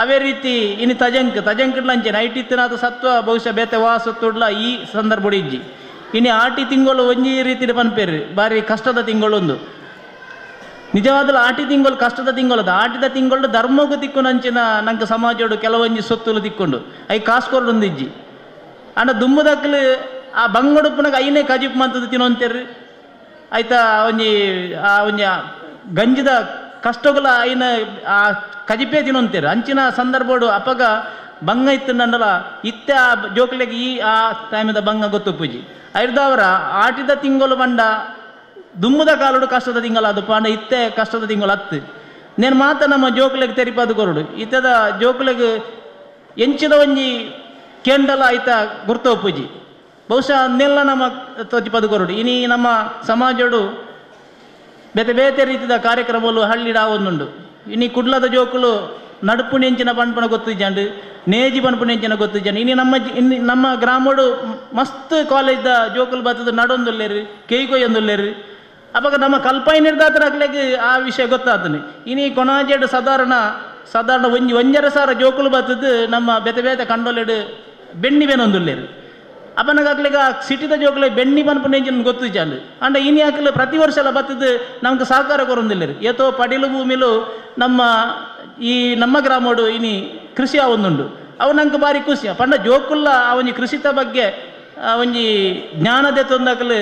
ಅವೇ ರೀತಿ ಇನ್ನು ತಜಂಕ್ ತಜಂಕ್ಡ್ಲ ಅಂಚೆನೆ ಐಟ್ ಇತ್ತಿನಾದ ಸತ್ವ ಬಹುಶಃ ಬೇತೆ ವಾ ಸತ್ತುಡ್ಲ ಈ ಸಂದರ್ಭ ಇಜ್ಜಿ. ಇನ್ನು ಆಟಿ ತಿಂಗಳು ಒಂಜಿ ರೀತಿಯ ಪನ್ಪೇರು ಬಾರಿ ಕಷ್ಟದ ತಿಂಗಳೊಂದು. ನಿಜವಾದಲ ಆಟಿ ತಿಂಗಳು ಕಷ್ಟದ ತಿಂಗಳದ ಆಟಿದ ತಿಂಗಳು ಧರ್ಮಗೂ ತಿಕ್ಕು ನಂಚಿನ ನಂಗೆ ಸಮಾಜೋಡು ಕೆಲವೊಂಜಿ ಸೊತ್ತುಲು ತಿಕ್ಕೊಂಡು I ಕಾಸ್ಕೊರಡೊಂದು ಇಜ್ಜಿ. ಅಂಡ ದುಮ್ಮದಕ್ಕಲು ಆ ಬಂಗಡುಪ್ಪನಾಗ ಐನೇ ಕಜಿಪ್ ಮಂತದ್ದು ತಿನ್ನೋಂತೇರು ಆಯ್ತಾ ಒಂಜಿ ಆ ಒಂಜಿ ಗಂಜಿದ ಕಷ್ಟಗಳ ಐನ ಆ ಕಜಿಪೇ ತಿನ್ನೋಂತೇರು. ಅಂಚಿನ ಸಂದರ್ಭೋಡು ಅಪಗ ಬಂಗ ಇತ್ತು ನಂಡಲ ಇತ್ತೆ ಆ ಜೋಕ್ಲೆಗೆ ಈ ಆ ಟೈಮದ ಬಂಗ ಗೊತ್ತು ಪೂಜಿ. ಐರ್ದವರ ಆಟಿದ ತಿಂಗಳು ಬಂಡ ದುಮ್ಮದ ಕಾಲೋಡು ಕಷ್ಟದ ತಿಂಗಳು ಅದು ಪಾಂಡ ಇತ್ತೆ ಕಷ್ಟದ ತಿಂಗಳು ಹತ್ತು ನೇನು ಮಾತ ನಮ್ಮ ಜೋಕ್ಲೆಗ್ ತೆರಿಪಾದು ಕೊರಡು. ಇತ್ತದ ಜೋಕ್ಲೆಗ್ ಎಂಚಿದ ಒಂಜಿ ಕೆಂಡಲ ಆಯ್ತ ಗುರ್ತೋಪುಜಿ ಬಹುಶಃ ಅನ್ನೆಲ್ಲ ನಮ್ಮ ತೋಚಿಪದು ಕೊರಡು. ಇನಿ ನಮ್ಮ ಸಮಾಜೋಡು ಬೇತೆ ಬೇತೆ ರೀತಿಯ ಕಾರ್ಯಕ್ರಮಗಳು ಹಳ್ಳಿಡ ಒಂದುಂಡು. ಇನಿ ಕುಡ್ಲದ ಜೋಕುಲು ನಡುಪು ನೆಂಚಿನ ಪನ್ಪುನ ಗೊತ್ತಿಜ್ಜಂಡು ನೇಜಿ ಪನ್ಪು ನೆಂಚಿನ ಗೊತ್ತಿಜ್ಜಂಡು. ಇನಿ ನಮ್ಮ ಇನ್ನು ನಮ್ಮ ಗ್ರಾಮಡು ಮಸ್ತ್ ಕಾಲೇಜ್ದ ಜೋಕುಲು ಬತ್ತದ ನಡೊಂದುಲ್ಲೇರು ಕೇಯ್ಕೊಯ್ಯೊಂದುಲ್ಲೇರು. ಅವಾಗ ನಮ್ಮ ಕಲ್ಪೈನಿರ್ದಾತರ ಅಕ್ಲೆಗ್ ಆ ವಿಷಯ ಗೊತ್ತಾತನೆ. ಇನಿ ಕೊಣಾಜೆಡು ಸಾಧಾರಣ ಸಾಧಾರಣ ಒಂಜಿ ಒಂಜರ ಸಾರ ಜೋಕುಲು ಬತ್ತದ ನಮ್ಮ ಬೇತೆ ಬೇತೆ ಕಂಡೊಲೆಡು ಬೆಣ್ಣಿ ಬೇನೊಂದುಲ್ಲೇರು. ಅಪನಗ ಅಕ್ಲೆಗ್ ಆ ಸಿಟಿದ ಜೋಕುಲೆ ಬೆಣ್ಣಿ ಪನ್ಪು ನೆಂಚಿನ ಗೊತ್ತಿಜ್ಜಂಡು. ಅಂಡ ಇನಿ ಅಕ್ಲೆ ಪ್ರತಿ ವರ್ಷ ಎಲ್ಲ ಬತ್ತದ ನಮ್ಗೆ ಸಹಕಾರ ಕೊರೊಂದಿಲ್ಲೇರು. ಏತೋ ಪಡಿಲು ಭೂಮಿಲು ನಮ್ಮ ಈ ನಮ್ಮ ಗ್ರಾಮೋಡು ಇನಿ ಕೃಷಿ ಒಂದುಂಡು ಅವು ನಂಗೆ ಬಾರಿ ಖುಷಿ. ಪಂಡ ಜೋಕುಲ್ಲ ಆ ಒಂಜಿ ಕೃಷಿತ ಬಗ್ಗೆ ಒಂಜಿ ಜ್ಞಾನದ ತೊಂದಕಲು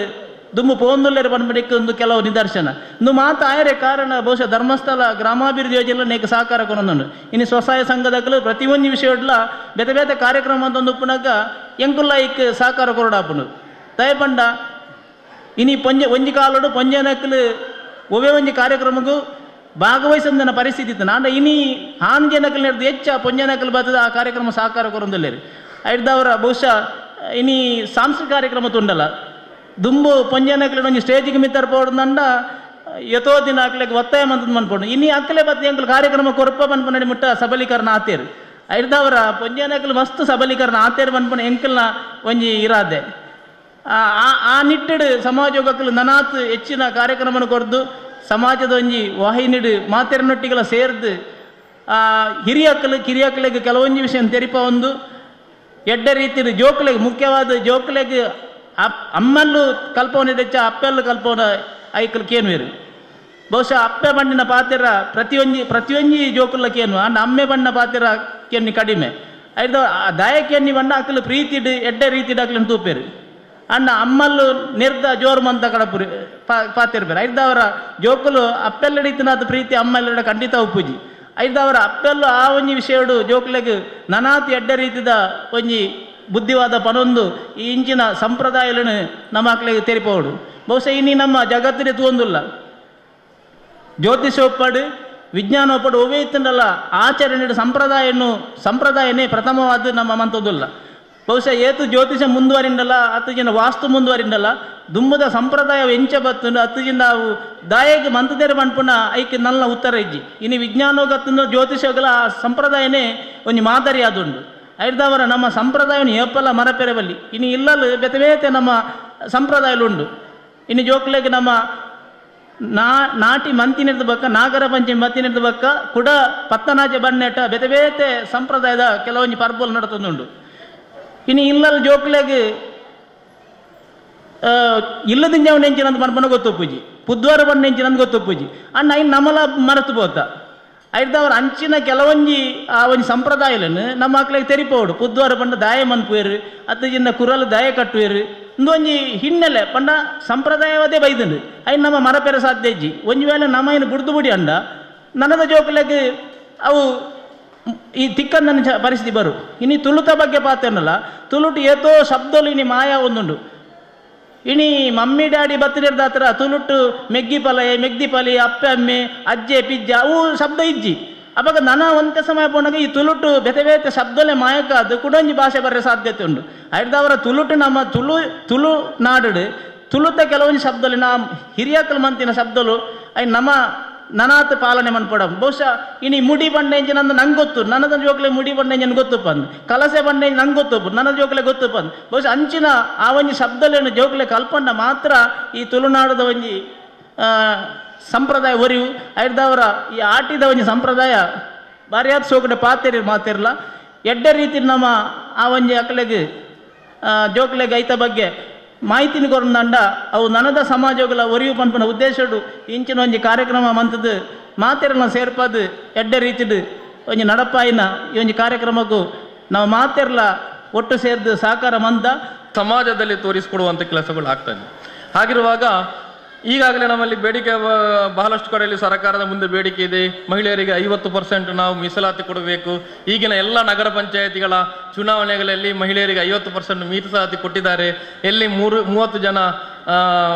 ದುಮ್ಮು ಪೋಂದುಲ್ಲೇರು ಪನ್ಪಡಿಕ್ಕೆ ಒಂದು ಕೆಲವು ನಿದರ್ಶನ ಇಂದು ಮಾತ ಆಯರೆ ಕಾರಣ ಬಹುಶಃ ಧರ್ಮಸ್ಥಳ ಗ್ರಾಮಾಭಿವೃದ್ಧಿ ಯೋಜನೆ ನೇಕ ಸಹಕಾರ ಕೊನೊಂದುಂಡು. ಇನ್ನು ಸ್ವಸಹಾಯ ಸಂಘದಕಲು ಪ್ರತಿಯೊಂದು ವಿಷಯಡ್ಲ ಬೇತೆ ಬೇತೆ ಕಾರ್ಯಕ್ರಮ ಅಂತ ಒಂದು ಉಪ್ಪುನಾಗ ಎಂಕುಲ್ಲ ಇಕ್ ಸಹಕಾರ ಕೊರಡಾಪುಂಡು. ದಯಪಂಡ ಇನಿ ಪೊಂಜೆ ಒಂಜಿ ಕಾಲೋಡು ಪೊಂಜೆನಕಲು ಒವೇ ಒಂಜಿ ಕಾರ್ಯಕ್ರಮಕ್ಕೂ ಭಾಗವಹಿಸಂದನ ಪರಿಸ್ಥಿತಿ ಇತ್ತು. ನಾಂಡ ಇನಿ ಹಾನ್ ಜನಕಲ್ ನಡೆದು ಹೆಚ್ಚ ಪೊಂಜನಕಲ್ ಬರ್ತದ ಆ ಕಾರ್ಯಕ್ರಮ ಸಹಕಾರ ಕೊರೊಂದುಲ್ಲೇರು. ಐಡ್ದವರ ಬಹುಶಃ ಇನಿ ಸಾಂಸ್ಕೃತಿಕ ಕಾರ್ಯಕ್ರಮ ತುಂಡಲ್ಲ ದುಂಬು ಪೊಂಜನಕಲೆ ಒಂಜಿ ಸ್ಟೇಜಿಗೆ ಮಿತ್ತರ್ ಪೋಡ್ದಂಡ ಯಥೋ ದಿನ ಅಕ್ಲೆಗ್ ಒತ್ತಾಯ ಮಂತದ್ ಮನ್ಪೋಡು. ಇನಿ ಅಕ್ಕಲೆ ಬತ್ತಿ ಅಂಕಲ್ ಕಾರ್ಯಕ್ರಮ ಕೊರಪ ಮನ್ಪನಡಿ ಮುಟ್ಟ ಸಬಲೀಕರಣ ಆತೇರು. ಐಡ್ದವರ ಪೊಂಜನಕಲ್ ಮಸ್ತ್ ಸಬಲೀಕರಣ ಆತೇರು ಮನ್ಪನ ಎಂಕಲ್ನ ಒಂಜಿ ಇರಾದೆ. ಆ ನಿಟ್ಟೆಡು ಸಮಾಜೋಗಕ್ಕಲು ನನಾತ್ ಹೆಚ್ಚಿನ ಕಾರ್ಯಕ್ರಮನ ಕೊರ್ದು ಸಮಾಜದ ಒಂಜಿ ವಾಹಿನಿಡು ಮಾತೆರನೊಟ್ಟಿಗೆಲ್ಲ ಸೇರ್ದು ಹಿರಿಯಕ್ಕಲು ಕಿರಿಯಕ್ಕಲಿಗೆ ಕೆಲವೊಂಜಿ ವಿಷಯ ತೆರಿಪ ಒಂದು ಎಡ್ಡ ರೀತಿಯ ಜೋಕ್ಲೆಗ್ ಮುಖ್ಯವಾದ ಜೋಕ್ಲೆಗ್ ಅಮ್ಮಲ್ಲೂ ಕಲ್ಪವನ ಹೆಚ್ಚ ಅಪ್ಪೆಲ್ಲೂ ಕಲ್ಪವನ ಐಕಲ್ ಕೇನ್ವೇರು. ಬಹುಶಃ ಅಪ್ಪೆ ಬಣ್ಣಿನ ಪಾತ್ರ ಪ್ರತಿಯೊಂಜಿ ಪ್ರತಿಯೊಂಜಿ ಜೋಕುಲ್ಲ ಕೇನು ಅಂಡ್ ಅಮ್ಮೆ ಬಣ್ಣ ಪಾತ್ರ ಕೇನ್ನಿ ಕಡಿಮೆ ಐದು ದಾಯ ಕೇನ್ನಿ ಬಣ್ಣ ಅಕ್ಕಲು ಪ್ರೀತಿಡು ಎಡ್ಡೆ ರೀತಿಡು ಅಕ್ಲನ್ನು ತೂಪೇರು. ಅಣ್ಣ ಅಮ್ಮಲ್ಲು ನಿರ್ದ ಜೋರು ಮಂತ ಕಡಪುರಿ ಪಾತಿರ್ಬೇರು. ಐದವರ ಜೋಕುಲು ಅಪ್ಪೆಲ್ಲಡಿತನಾದ ಪ್ರೀತಿ ಅಮ್ಮೆಲ್ಲಡ ಖಂಡಿತ ಉಪ್ಪುಜಿ. ಐದವರ ಅಪ್ಪೆಲ್ಲು ಆ ಒಂಜಿ ವಿಷಯಡು ಜೋಕುಲೆಗ್ ನನಾತಿ ಎಡ್ಡೆ ರೀತಿದ ಒಂಜಿ ಬುದ್ಧಿವಾದ ಪನೊಂದು ಈ ಇಂಚಿನ ಸಂಪ್ರದಾಯలను ನಮ್ಮ ಅಕ್ಲೆಗ್ ತೆರಿಪೋಡು. ಬಹುಶಃ ಇನಿ ನಮ್ಮ ಜಗತ್ತಿನ ತೂಂದುಲ್ಲ ಜ್ಯೋತಿಷ ಒಪ್ಪಡು ವಿಜ್ಞಾನ ಒಪ್ಪಡು ಒವೇ ಇತ್ತಂಡಲ್ಲ ಆಚರಣೆ ಸಂಪ್ರದಾಯನು ಸಂಪ್ರದಾಯನೇ ಪ್ರಥಮವಾದ ನಮ್ಮ ಮಂತದುಲ್ಲ. ಬಹುಶಃ ಏತು ಜ್ಯೋತಿಷ ಮುಂದುವರಿಂಡಲ್ಲ ಹತ್ತು ಜನ ವಾಸ್ತು ಮುಂದುವರಿಂಡಲ್ಲ ದುಂಬದ ಸಂಪ್ರದಾಯ ಎಂಚ ಬತ್ತುಂಡು ಹತ್ತು ಜನ ನಾವು ದಾಯಕ್ಕೆ ಮಂತದೇರು ಪನ್ಪುನ ಐಕೆ ನಲ್ಲ ಉತ್ತರ ಇಜ್ಜಿ. ಇನಿ ವಿಜ್ಞಾನೋಗತ್ತಂದು ಜ್ಯೋತಿಷಗಳ ಆ ಸಂಪ್ರದಾಯನೇ ಒಂಜಿ ಮಾದರಿ ಆದುಂಡು. ಐಡ್ದವರ ನಮ್ಮ ಸಂಪ್ರದಾಯವನ್ನು ಏಪಲ್ಲ ಮರಪೆರಬಲ್ಲಿ ಇನ್ನು ಇಲ್ಲಲು ಬೇತೆ ಬೇತೆ ನಮ್ಮ ಸಂಪ್ರದಾಯಲುಂಡು. ಇನ್ನು ಜೋಕ್ಲೆಗ್ ನಮ್ಮ ನಾಟಿ ಮಂತಿನಿರ್ದ ಬಕ್ಕ ನಾಗರ ಪಂಚಮಿ ಮಂತಿನಿರ್ದ ಬಕ್ಕ ಕುಡ ಪತ್ತನಾಜೆ ಬನ್ನೆಟ ಬೇತೆ ಬೇತೆ ಸಂಪ್ರದಾಯದ ಕೆಲವೊಂಜಿ ಪರ್ಬಲ್ ನಡತೊಂದುಂಡು. ಇನ್ನು ಇಲ್ಲಲ್ ಜೋಕ್ಲೆಗ್ ಇಲ್ಲದಿಂಜವ ನೆಂಚಿನಂದು ಪನ್ಪನ ಗೊತ್ತುಪ್ಪುಜಿ ಪುದ್ವಾರ ಬಣ್ಣ ನೆಂಚಿನಂದು ಗೊತ್ತುಪ್ಪುಜಿ ಅಣ್ಣ ಐನ್ ನಮಲ ಮರೆತು ಪೋತ. ಐಡ್ದವರ ಅಂಚಿನ ಕೆಲವೊಂಜಿ ಆ ಒಂಜಿ ಸಂಪ್ರದಾಯలను ನಮ್ಮ ಮಕ್ಳಿಗೆ ತೆರಿಪೋಡು. ಪುದ್ವಾರ ಬಣ್ಣ ದಾಯ ಮನ್ಪುವೇರು ಅತ್ತ ಜಿನ್ನ ಕುರಲು ದಾಯ ಕಟ್ಟುವೇರು ಇಂದೊಂಜಿ ಹಿನ್ನೆಲೆ ಪಂಡ ಸಂಪ್ರದಾಯವದೇ ಬೈದುಂಡು ಐನ್ ನಮ್ಮ ಮರಪೆರ ಸಾಧ್ಯ ಇಜ್ಜಿ. ಒಂಜಿ ವೇಳೆ ನಮ್ಮ ಏನು ಬುಡ್ದು ಬುಡಿ ಅಂಡ ನನದ ಜೋಕುಲೆಗ್ ಅವು ಈ ತಿಕ್ಕಂದನ ಪರಿಸ್ಥಿತಿ ಬರು. ಇನಿ ತುಳುತ ಬಗ್ಗೆ ಪಾತೇನಲ್ಲ, ತುಳುಟು ಏತೋ ಶಬ್ದಲು ಇನಿ ಮಾಯಾ ಒಂದುಂಡು. ಇನಿ ಮಮ್ಮಿ ಡ್ಯಾಡಿ ಬತ್ತಿರ್ದಾತ್ರ ತುಳುಟು ಮೆಗ್ಗಿ ಪಲಯೆ ಮೆಗ್ದಿ ಪಲಿ ಅಪ್ಪೆ ಅಮ್ಮೆ ಅಜ್ಜೆ ಪಿಜ್ಜ ಅವು ಶಬ್ದ ಇಜ್ಜಿ. ಅವಾಗ ನನ ಒಂತೆ ಸಮಯ ಪೋನಾಗ ಈ ತುಳುಟು ಬೇತೆ ಬೇತೆ ಶಬ್ದಲೇ ಮಾಯಕಾದು ಕುಡೊಂಜಿ ಭಾಷೆ ಬರೋ ಸಾಧ್ಯತೆ ಉಂಡು. ಐಡ್ದವರ ತುಳುಟು ನಮ್ಮ ತುಳು ತುಳು ನಾಡು ತುಳುತ ಕೆಲವೊಂದು ಶಬ್ದಲು ನಾ ಹಿರಿಯಕಲ್ ಮಂತಿನ ಶಬ್ದಲು I ನಮ್ಮ ನನಾತ್ ಪಾಲನೆ ಮನ್ಪಡ. ಬಹುಶಃ ಇನಿ ಮುಡಿ ಬಂಡೆ ನಂದು ನಂಗೆ ಗೊತ್ತು, ನನ್ನದ ಜೋಕ್ಲೆ ಮುಡಿ ಬಂಡೆ ಎಂಜಿನ ಗೊತ್ತಪ್ಪ ಅಂದ್, ಕಲಸೆ ಬಂಡೆ ನಂಗೆ ಗೊತ್ತಪ್ಪ, ನನ್ನ ಜೋಕ್ಲೆ ಗೊತ್ತಪ್ಪ ಅಂದ್. ಬಹುಶಃ ಅಂಚಿನ ಆ ಒಂಜಿ ಶಬ್ದಲೇನು ಜೋಕ್ಲೆ ಕಲ್ಪನ್ನ ಮಾತ್ರ ಈ ತುಳುನಾಡದ ಒಂಜಿ ಸಂಪ್ರದಾಯ ಒರಿವು. ಐಡ್ದವರ ಈ ಆಟಿದ ಒಂಜಿ ಸಂಪ್ರದಾಯ ಬಾರಿಯಾದ ಸೋಕಡೆ ಪಾತೆರಿ ಮಾತಿರಲ್ಲ ಎಡ್ಡೆ ರೀತಿ ನಮ್ಮ ಆ ಒಂಜಿ ಅಕ್ಲೆಗ್ ಜೋಕ್ಲೆಗ್ ಐತ ಬಗ್ಗೆ ಮಾಹಿತಿನ ಕೊರಂದಂಡ ಅವು ನನದ ಸಮಾಜಗಳ ಒರಿವು ಪನ್ಪನ ಉದ್ದೇಶಡು ಇಂಚಿನ ಒಂಜಿ ಕಾರ್ಯಕ್ರಮ ಮಂತದ್ದು ಮಾತೆರನ್ನ ಸೇರ್ಪಾದು ಎಡ್ಡೆ ರೀತಿಡು ಒಂಜಿ ನಡಪಾಯಿನ ಈ ಒಂಜಿ ಕಾರ್ಯಕ್ರಮಕ್ಕೂ ನಾವು ಮಾತೆರ್ಲ ಒಟ್ಟು ಸೇರ್ದು ಸಹಕಾರ ಮಂದ ಸಮಾಜದಲ್ಲಿ ತೋರಿಸಿಕೊಡುವಂಥ ಕೆಲಸಗಳು ಆಗ್ತದೆ. ಹಾಗಿರುವಾಗ ಈಗಾಗಲೇ ನಮ್ಮಲ್ಲಿ ಬೇಡಿಕೆ ಬಹಳಷ್ಟು ಕಡೆಯಲ್ಲಿ ಸರ್ಕಾರದ ಮುಂದೆ ಬೇಡಿಕೆ ಇದೆ, ಮಹಿಳೆಯರಿಗೆ 50% ನಾವು ಮೀಸಲಾತಿ ಕೊಡಬೇಕು. ಈಗಿನ ಎಲ್ಲ ನಗರ ಪಂಚಾಯಿತಿಗಳ ಚುನಾವಣೆಗಳಲ್ಲಿ ಮಹಿಳೆಯರಿಗೆ 50% ಮೀಸಲಾತಿ ಕೊಟ್ಟಿದ್ದಾರೆ. ಎಲ್ಲಿ 30 ಜನ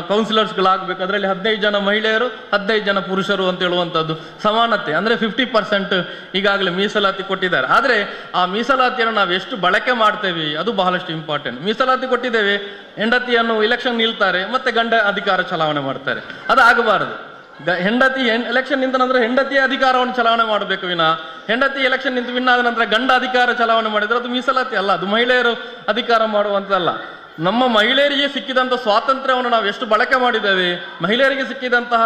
ಕೌನ್ಸಿಲರ್ಸ್ಗಳಾಗಬೇಕು, ಅದರಲ್ಲಿ 15 ಜನ ಮಹಿಳೆಯರು, 15 ಜನ ಪುರುಷರು ಅಂತ ಹೇಳುವಂಥದ್ದು ಸಮಾನತೆ, ಅಂದರೆ 50% ಈಗಾಗಲೇ ಮೀಸಲಾತಿ ಕೊಟ್ಟಿದ್ದಾರೆ. ಆದರೆ ಆ ಮೀಸಲಾತಿಯನ್ನು ನಾವು ಎಷ್ಟು ಬಳಕೆ ಮಾಡ್ತೇವೆ ಅದು ಬಹಳಷ್ಟು ಇಂಪಾರ್ಟೆಂಟ್. ಮೀಸಲಾತಿ ಕೊಟ್ಟಿದ್ದೇವೆ, ಹೆಂಡತಿಯನ್ನು ಇಲೆಕ್ಷನ್ ನಿಲ್ತಾರೆ, ಮತ್ತೆ ಗಂಡ ಅಧಿಕಾರ ಚಲಾವಣೆ ಮಾಡ್ತಾರೆ, ಅದು ಆಗಬಾರದು. ಹೆಂಡತಿ ಎಲೆಕ್ಷನ್ ನಿಂತ ನಂತರ ಹೆಂಡತಿಯ ಅಧಿಕಾರವನ್ನು ಚಲಾವಣೆ ಮಾಡಬೇಕು ವಿನ ಹೆಂಡತಿ ಎಲೆಕ್ಷನ್ ನಿಂತು ವಿನ್ ಆದ ನಂತರ ಗಂಡ ಅಧಿಕಾರ ಚಲಾವಣೆ ಮಾಡಿದರೆ ಅದು ಮೀಸಲಾತಿ ಅಲ್ಲ, ಅದು ಮಹಿಳೆಯರು ಅಧಿಕಾರ ಮಾಡುವಂಥದ್ದಲ್ಲ. ನಮ್ಮ ಮಹಿಳೆಯರಿಗೆ ಸಿಕ್ಕಿದಂಥ ಸ್ವಾತಂತ್ರ್ಯವನ್ನು ನಾವು ಎಷ್ಟು ಬಳಕೆ ಮಾಡಿದ್ದೇವೆ, ಮಹಿಳೆಯರಿಗೆ ಸಿಕ್ಕಿದಂತಹ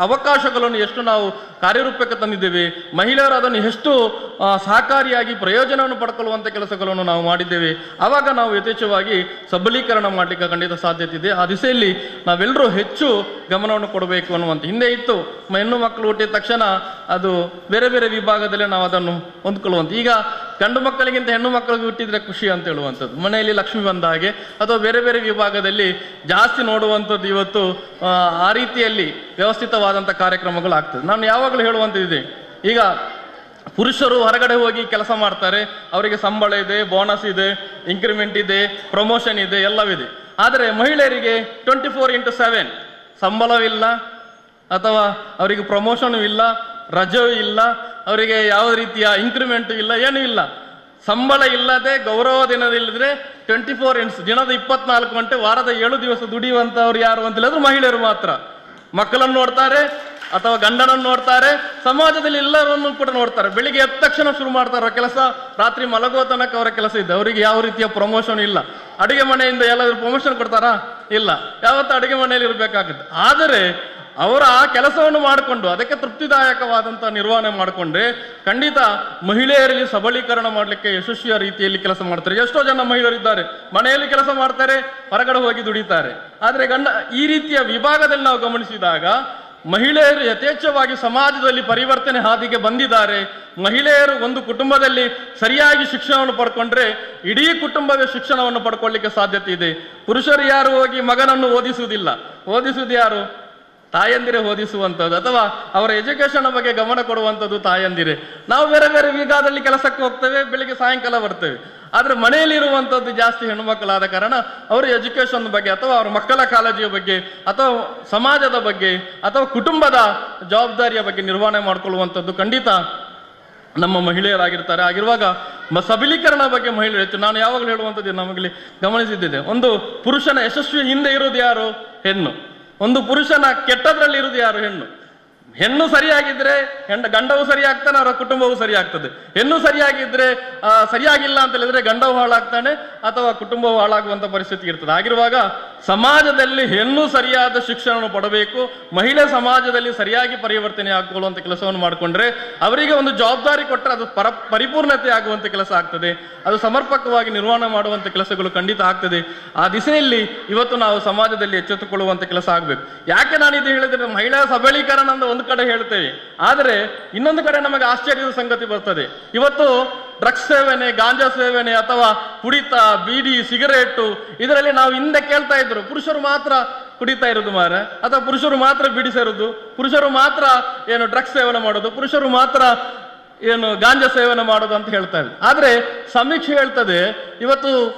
ಅವಕಾಶಗಳನ್ನು ಎಷ್ಟು ನಾವು ಕಾರ್ಯರೂಪಕ್ಕೆ ತಂದಿದ್ದೇವೆ, ಮಹಿಳೆಯರು ಅದನ್ನು ಎಷ್ಟು ಸಹಕಾರಿಯಾಗಿ ಪ್ರಯೋಜನವನ್ನು ಪಡ್ಕೊಳ್ಳುವಂಥ ಕೆಲಸಗಳನ್ನು ನಾವು ಮಾಡಿದ್ದೇವೆ, ಆವಾಗ ನಾವು ಯಥೇಚ್ಛವಾಗಿ ಸಬಲೀಕರಣ ಮಾಡಲಿಕ್ಕೆ ಖಂಡಿತ ಸಾಧ್ಯತೆ ಇದೆ. ಆ ದಿಸೆಯಲ್ಲಿ ನಾವೆಲ್ಲರೂ ಹೆಚ್ಚು ಗಮನವನ್ನು ಕೊಡಬೇಕು ಅನ್ನುವಂಥ ಹಿಂದೆ ಇತ್ತು. ಹೆಣ್ಣು ಮಕ್ಕಳು ಹುಟ್ಟಿದ ತಕ್ಷಣ ಅದು ಬೇರೆ ಬೇರೆ ವಿಭಾಗದಲ್ಲಿ ನಾವು ಅದನ್ನು ಹೊಂದ್ಕೊಳ್ಳುವಂಥ, ಈಗ ಗಂಡು ಮಕ್ಕಳಿಗಿಂತ ಹೆಣ್ಣು ಮಕ್ಕಳಿಗೆ ಹುಟ್ಟಿದರೆ ಖುಷಿ ಅಂತ ಹೇಳುವಂಥದ್ದು, ಮನೆಯಲ್ಲಿ ಲಕ್ಷ್ಮಿ ಬಂದ ಹಾಗೆ, ಅಥವಾ ಬೇರೆ ಬೇರೆ ವಿಭಾಗದಲ್ಲಿ ಜಾಸ್ತಿ ನೋಡುವಂಥದ್ದು ಇವತ್ತು ಆ ರೀತಿಯಲ್ಲಿ ವ್ಯವಸ್ಥಿತವಾದಂಥ ಕಾರ್ಯಕ್ರಮಗಳು ಆಗ್ತದೆ. ನಾನು ಯಾವಾಗಲೂ ಹೇಳುವಂಥದ್ದಿದೆ, ಈಗ ಪುರುಷರು ಹೊರಗಡೆ ಹೋಗಿ ಕೆಲಸ ಮಾಡ್ತಾರೆ, ಅವರಿಗೆ ಸಂಬಳ ಇದೆ, ಬೋನಸ್ ಇದೆ, ಇನ್ಕ್ರಿಮೆಂಟ್ ಇದೆ, ಪ್ರಮೋಷನ್ ಇದೆ, ಎಲ್ಲವಿದೆ. ಆದರೆ ಮಹಿಳೆಯರಿಗೆ 24/7 ಸಂಬಳವಿಲ್ಲ, ಅಥವಾ ಅವರಿಗೆ ಪ್ರಮೋಷನ್ ಇಲ್ಲ, ರಜೆಯೂ ಇಲ್ಲ, ಅವರಿಗೆ ಯಾವ ರೀತಿಯ ಇನ್ಕ್ರಿಮೆಂಟು ಇಲ್ಲ, ಏನೂ ಇಲ್ಲ. ಸಂಬಳ ಇಲ್ಲದೆ ಗೌರವ ದಿನದಿಲ್ಲದೆ 24 ದಿನದ 24 ಗಂಟೆ ವಾರದ 7 ದಿವಸ ದುಡಿಯುವಂಥವ್ರು ಯಾರು ಅಂತ ಹೇಳಿದ್ರೆ ಮಹಿಳೆಯರು ಮಾತ್ರ. ಮಕ್ಕಳನ್ನು ನೋಡ್ತಾರೆ ಅಥವಾ ಗಂಡನನ್ನು ನೋಡ್ತಾರೆ, ಸಮಾಜದಲ್ಲಿ ಎಲ್ಲರನ್ನು ಕೂಡ ನೋಡ್ತಾರೆ. ಬೆಳಿಗ್ಗೆ ಎದ್ದ ತಕ್ಷಣ ಶುರು ಮಾಡ್ತಾರೆ ಅವರ ಕೆಲಸ, ರಾತ್ರಿ ಮಲಗುವ ತನಕ ಅವರ ಕೆಲಸ ಇದೆ. ಅವರಿಗೆ ಯಾವ ರೀತಿಯ ಪ್ರಮೋಷನ್ ಇಲ್ಲ. ಅಡುಗೆ ಮನೆಯಿಂದ ಎಲ್ಲಾದರೂ ಪ್ರಮೋಷನ್ ಕೊಡ್ತಾರಾ? ಇಲ್ಲ, ಯಾವತ್ತೂ ಅಡುಗೆ ಮನೆಯಲ್ಲಿ ಇರಬೇಕಾಗುತ್ತೆ. ಆದರೆ ಅವರ ಆ ಕೆಲಸವನ್ನು ಮಾಡಿಕೊಂಡು ಅದಕ್ಕೆ ತೃಪ್ತಿದಾಯಕವಾದಂಥ ನಿರ್ವಹಣೆ ಮಾಡಿಕೊಂಡ್ರೆ ಖಂಡಿತ ಮಹಿಳೆಯರಲ್ಲಿ ಸಬಲೀಕರಣ ಮಾಡಲಿಕ್ಕೆ ಯಶಸ್ವಿಯ ರೀತಿಯಲ್ಲಿ ಕೆಲಸ ಮಾಡ್ತಾರೆ. ಎಷ್ಟೋ ಜನ ಮಹಿಳೆಯರಿದ್ದಾರೆ, ಮನೆಯಲ್ಲಿ ಕೆಲಸ ಮಾಡ್ತಾರೆ, ಹೊರಗಡೆ ಹೋಗಿ ದುಡಿತಾರೆ. ಆದರೆ ಗಂಡ ಈ ರೀತಿಯ ವಿಭಾಗದಲ್ಲಿ ನಾವು ಗಮನಿಸಿದಾಗ ಮಹಿಳೆಯರು ಯಥೇಚ್ಛವಾಗಿ ಸಮಾಜದಲ್ಲಿ ಪರಿವರ್ತನೆ ಹಾದಿಗೆ ಬಂದಿದ್ದಾರೆ. ಮಹಿಳೆಯರು ಒಂದು ಕುಟುಂಬದಲ್ಲಿ ಸರಿಯಾಗಿ ಶಿಕ್ಷಣವನ್ನು ಪಡ್ಕೊಂಡ್ರೆ ಇಡೀ ಕುಟುಂಬವೇ ಶಿಕ್ಷಣವನ್ನು ಪಡ್ಕೊಳ್ಳಿಕ್ಕೆ ಸಾಧ್ಯತೆ ಇದೆ. ಪುರುಷರು ಯಾರು ಹೋಗಿ ಮಗನನ್ನು ಓದಿಸುವುದಿಲ್ಲ, ಓದಿಸುವುದು ಯಾರು? ತಾಯಂದಿರೇ ಓದಿಸುವಂಥದ್ದು, ಅಥವಾ ಅವರ ಎಜುಕೇಶನ್ ಬಗ್ಗೆ ಗಮನ ಕೊಡುವಂಥದ್ದು ತಾಯಂದಿರೇ. ನಾವು ಬೇರೆ ಬೇರೆ ವಿಭಾಗದಲ್ಲಿ ಕೆಲಸಕ್ಕೆ ಹೋಗ್ತೇವೆ, ಬೆಳಿಗ್ಗೆ ಸಾಯಂಕಾಲ ಬರ್ತೇವೆ. ಆದರೆ ಮನೆಯಲ್ಲಿ ಇರುವಂಥದ್ದು ಜಾಸ್ತಿ ಹೆಣ್ಣುಮಕ್ಕಳಾದ ಕಾರಣ ಅವರ ಎಜುಕೇಶನ್ ಬಗ್ಗೆ, ಅಥವಾ ಅವರ ಮಕ್ಕಳ ಕಾಳಜಿಯ ಬಗ್ಗೆ, ಅಥವಾ ಸಮಾಜದ ಬಗ್ಗೆ, ಅಥವಾ ಕುಟುಂಬದ ಜವಾಬ್ದಾರಿಯ ಬಗ್ಗೆ ನಿರ್ವಹಣೆ ಮಾಡಿಕೊಳ್ಳುವಂಥದ್ದು ಖಂಡಿತ ನಮ್ಮ ಮಹಿಳೆಯರಾಗಿರ್ತಾರೆ. ಆಗಿರುವಾಗ ಸಬಲೀಕರಣ ಬಗ್ಗೆ ಮಹಿಳೆಯರು ಹೆಚ್ಚು. ನಾನು ಯಾವಾಗಲೂ ಹೇಳುವಂಥದ್ದು ನಮಗಲ್ಲಿ ಗಮನಿಸಿದ್ದಿದೆ, ಒಂದು ಪುರುಷನ ಯಶಸ್ವಿ ಹಿಂದೆ ಇರೋದು ಯಾರು? ಹೆಣ್ಣು. ಒಂದು ಪುರುಷನ ಕೆಟ್ಟದ್ರಲ್ಲಿ ಇರುವುದು ಯಾರು? ಹೆಣ್ಣು. ಹೆಣ್ಣು ಸರಿಯಾಗಿದ್ರೆ ಗಂಡವೂ ಸರಿಯಾಗ್ತಾನೆ, ಅವರ ಕುಟುಂಬವೂ ಸರಿಯಾಗ್ತದೆ. ಹೆಣ್ಣು ಸರಿಯಾಗಿದ್ರೆ ಸರಿಯಾಗಿಲ್ಲ ಅಂತ ಹೇಳಿದ್ರೆ ಗಂಡವೂ ಹಾಳಾಗ್ತಾನೆ ಅಥವಾ ಕುಟುಂಬವೂ ಹಾಳಾಗುವಂತ ಪರಿಸ್ಥಿತಿ ಇರ್ತದೆ. ಆಗಿರುವಾಗ ಸಮಾಜದಲ್ಲಿ ಹೆಣ್ಣು ಸರಿಯಾದ ಶಿಕ್ಷಣವನ್ನು ಪಡಬೇಕು, ಮಹಿಳೆ ಸಮಾಜದಲ್ಲಿ ಸರಿಯಾಗಿ ಪರಿವರ್ತನೆ ಆಗಿಕೊಳ್ಳುವಂತ ಕೆಲಸವನ್ನು ಮಾಡಿಕೊಂಡ್ರೆ ಅವರಿಗೆ ಒಂದು ಜವಾಬ್ದಾರಿ ಕೊಟ್ಟರೆ ಅದು ಪರಿಪೂರ್ಣತೆ ಆಗುವಂತ ಕೆಲಸ ಆಗ್ತದೆ, ಅದು ಸಮರ್ಪಕವಾಗಿ ನಿರ್ವಹಣೆ ಮಾಡುವಂತ ಕೆಲಸಗಳು ಖಂಡಿತ ಆಗ್ತದೆ. ಆ ದಿಸೆಯಲ್ಲಿ ಇವತ್ತು ನಾವು ಸಮಾಜದಲ್ಲಿ ಎಚ್ಚೆತ್ತುಕೊಳ್ಳುವಂತ ಕೆಲಸ ಆಗಬೇಕು. ಯಾಕೆ ನಾನು ಇದು ಹೇಳಿದ್ರೆ, ಮಹಿಳಾ ಸಬಲೀಕರಣ ಅಂತ ಒಂದು ಕಡೆ ಹೇಳ್ತೇವೆ, ಆದರೆ ಇನ್ನೊಂದು ಕಡೆ ನಮಗೆ ಆಶ್ಚರ್ಯದ ಸಂಗತಿ ಬರ್ತದೆ. ಇವತ್ತು Drugs ಸೇವನೆ, ಗಾಂಜಾ ಸೇವನೆ ಅಥವಾ ಕುಡಿತ, ಬೀಡಿ, ಸಿಗರೇಟು ಇದರಲ್ಲಿ ನಾವು ಹಿಂದೆ ಕೇಳ್ತಾ ಇದ್ರು ಪುರುಷರು ಮಾತ್ರ ಕುಡಿತಾ ಇರೋದು ಮಾರ, ಅಥವಾ ಪುರುಷರು ಮಾತ್ರ ಬೀಡಿ ಸೇರೋದು, ಪುರುಷರು ಮಾತ್ರ ಏನು ಡ್ರಗ್ಸ್ ಸೇವನೆ ಮಾಡೋದು, ಪುರುಷರು ಮಾತ್ರ ಏನು ಗಾಂಜಾ ಸೇವನೆ ಮಾಡೋದು ಅಂತ ಹೇಳ್ತಾ ಇದ್ರು. ಆದ್ರೆ ಸಮೀಕ್ಷೆ ಹೇಳ್ತದೆ ಇವತ್ತು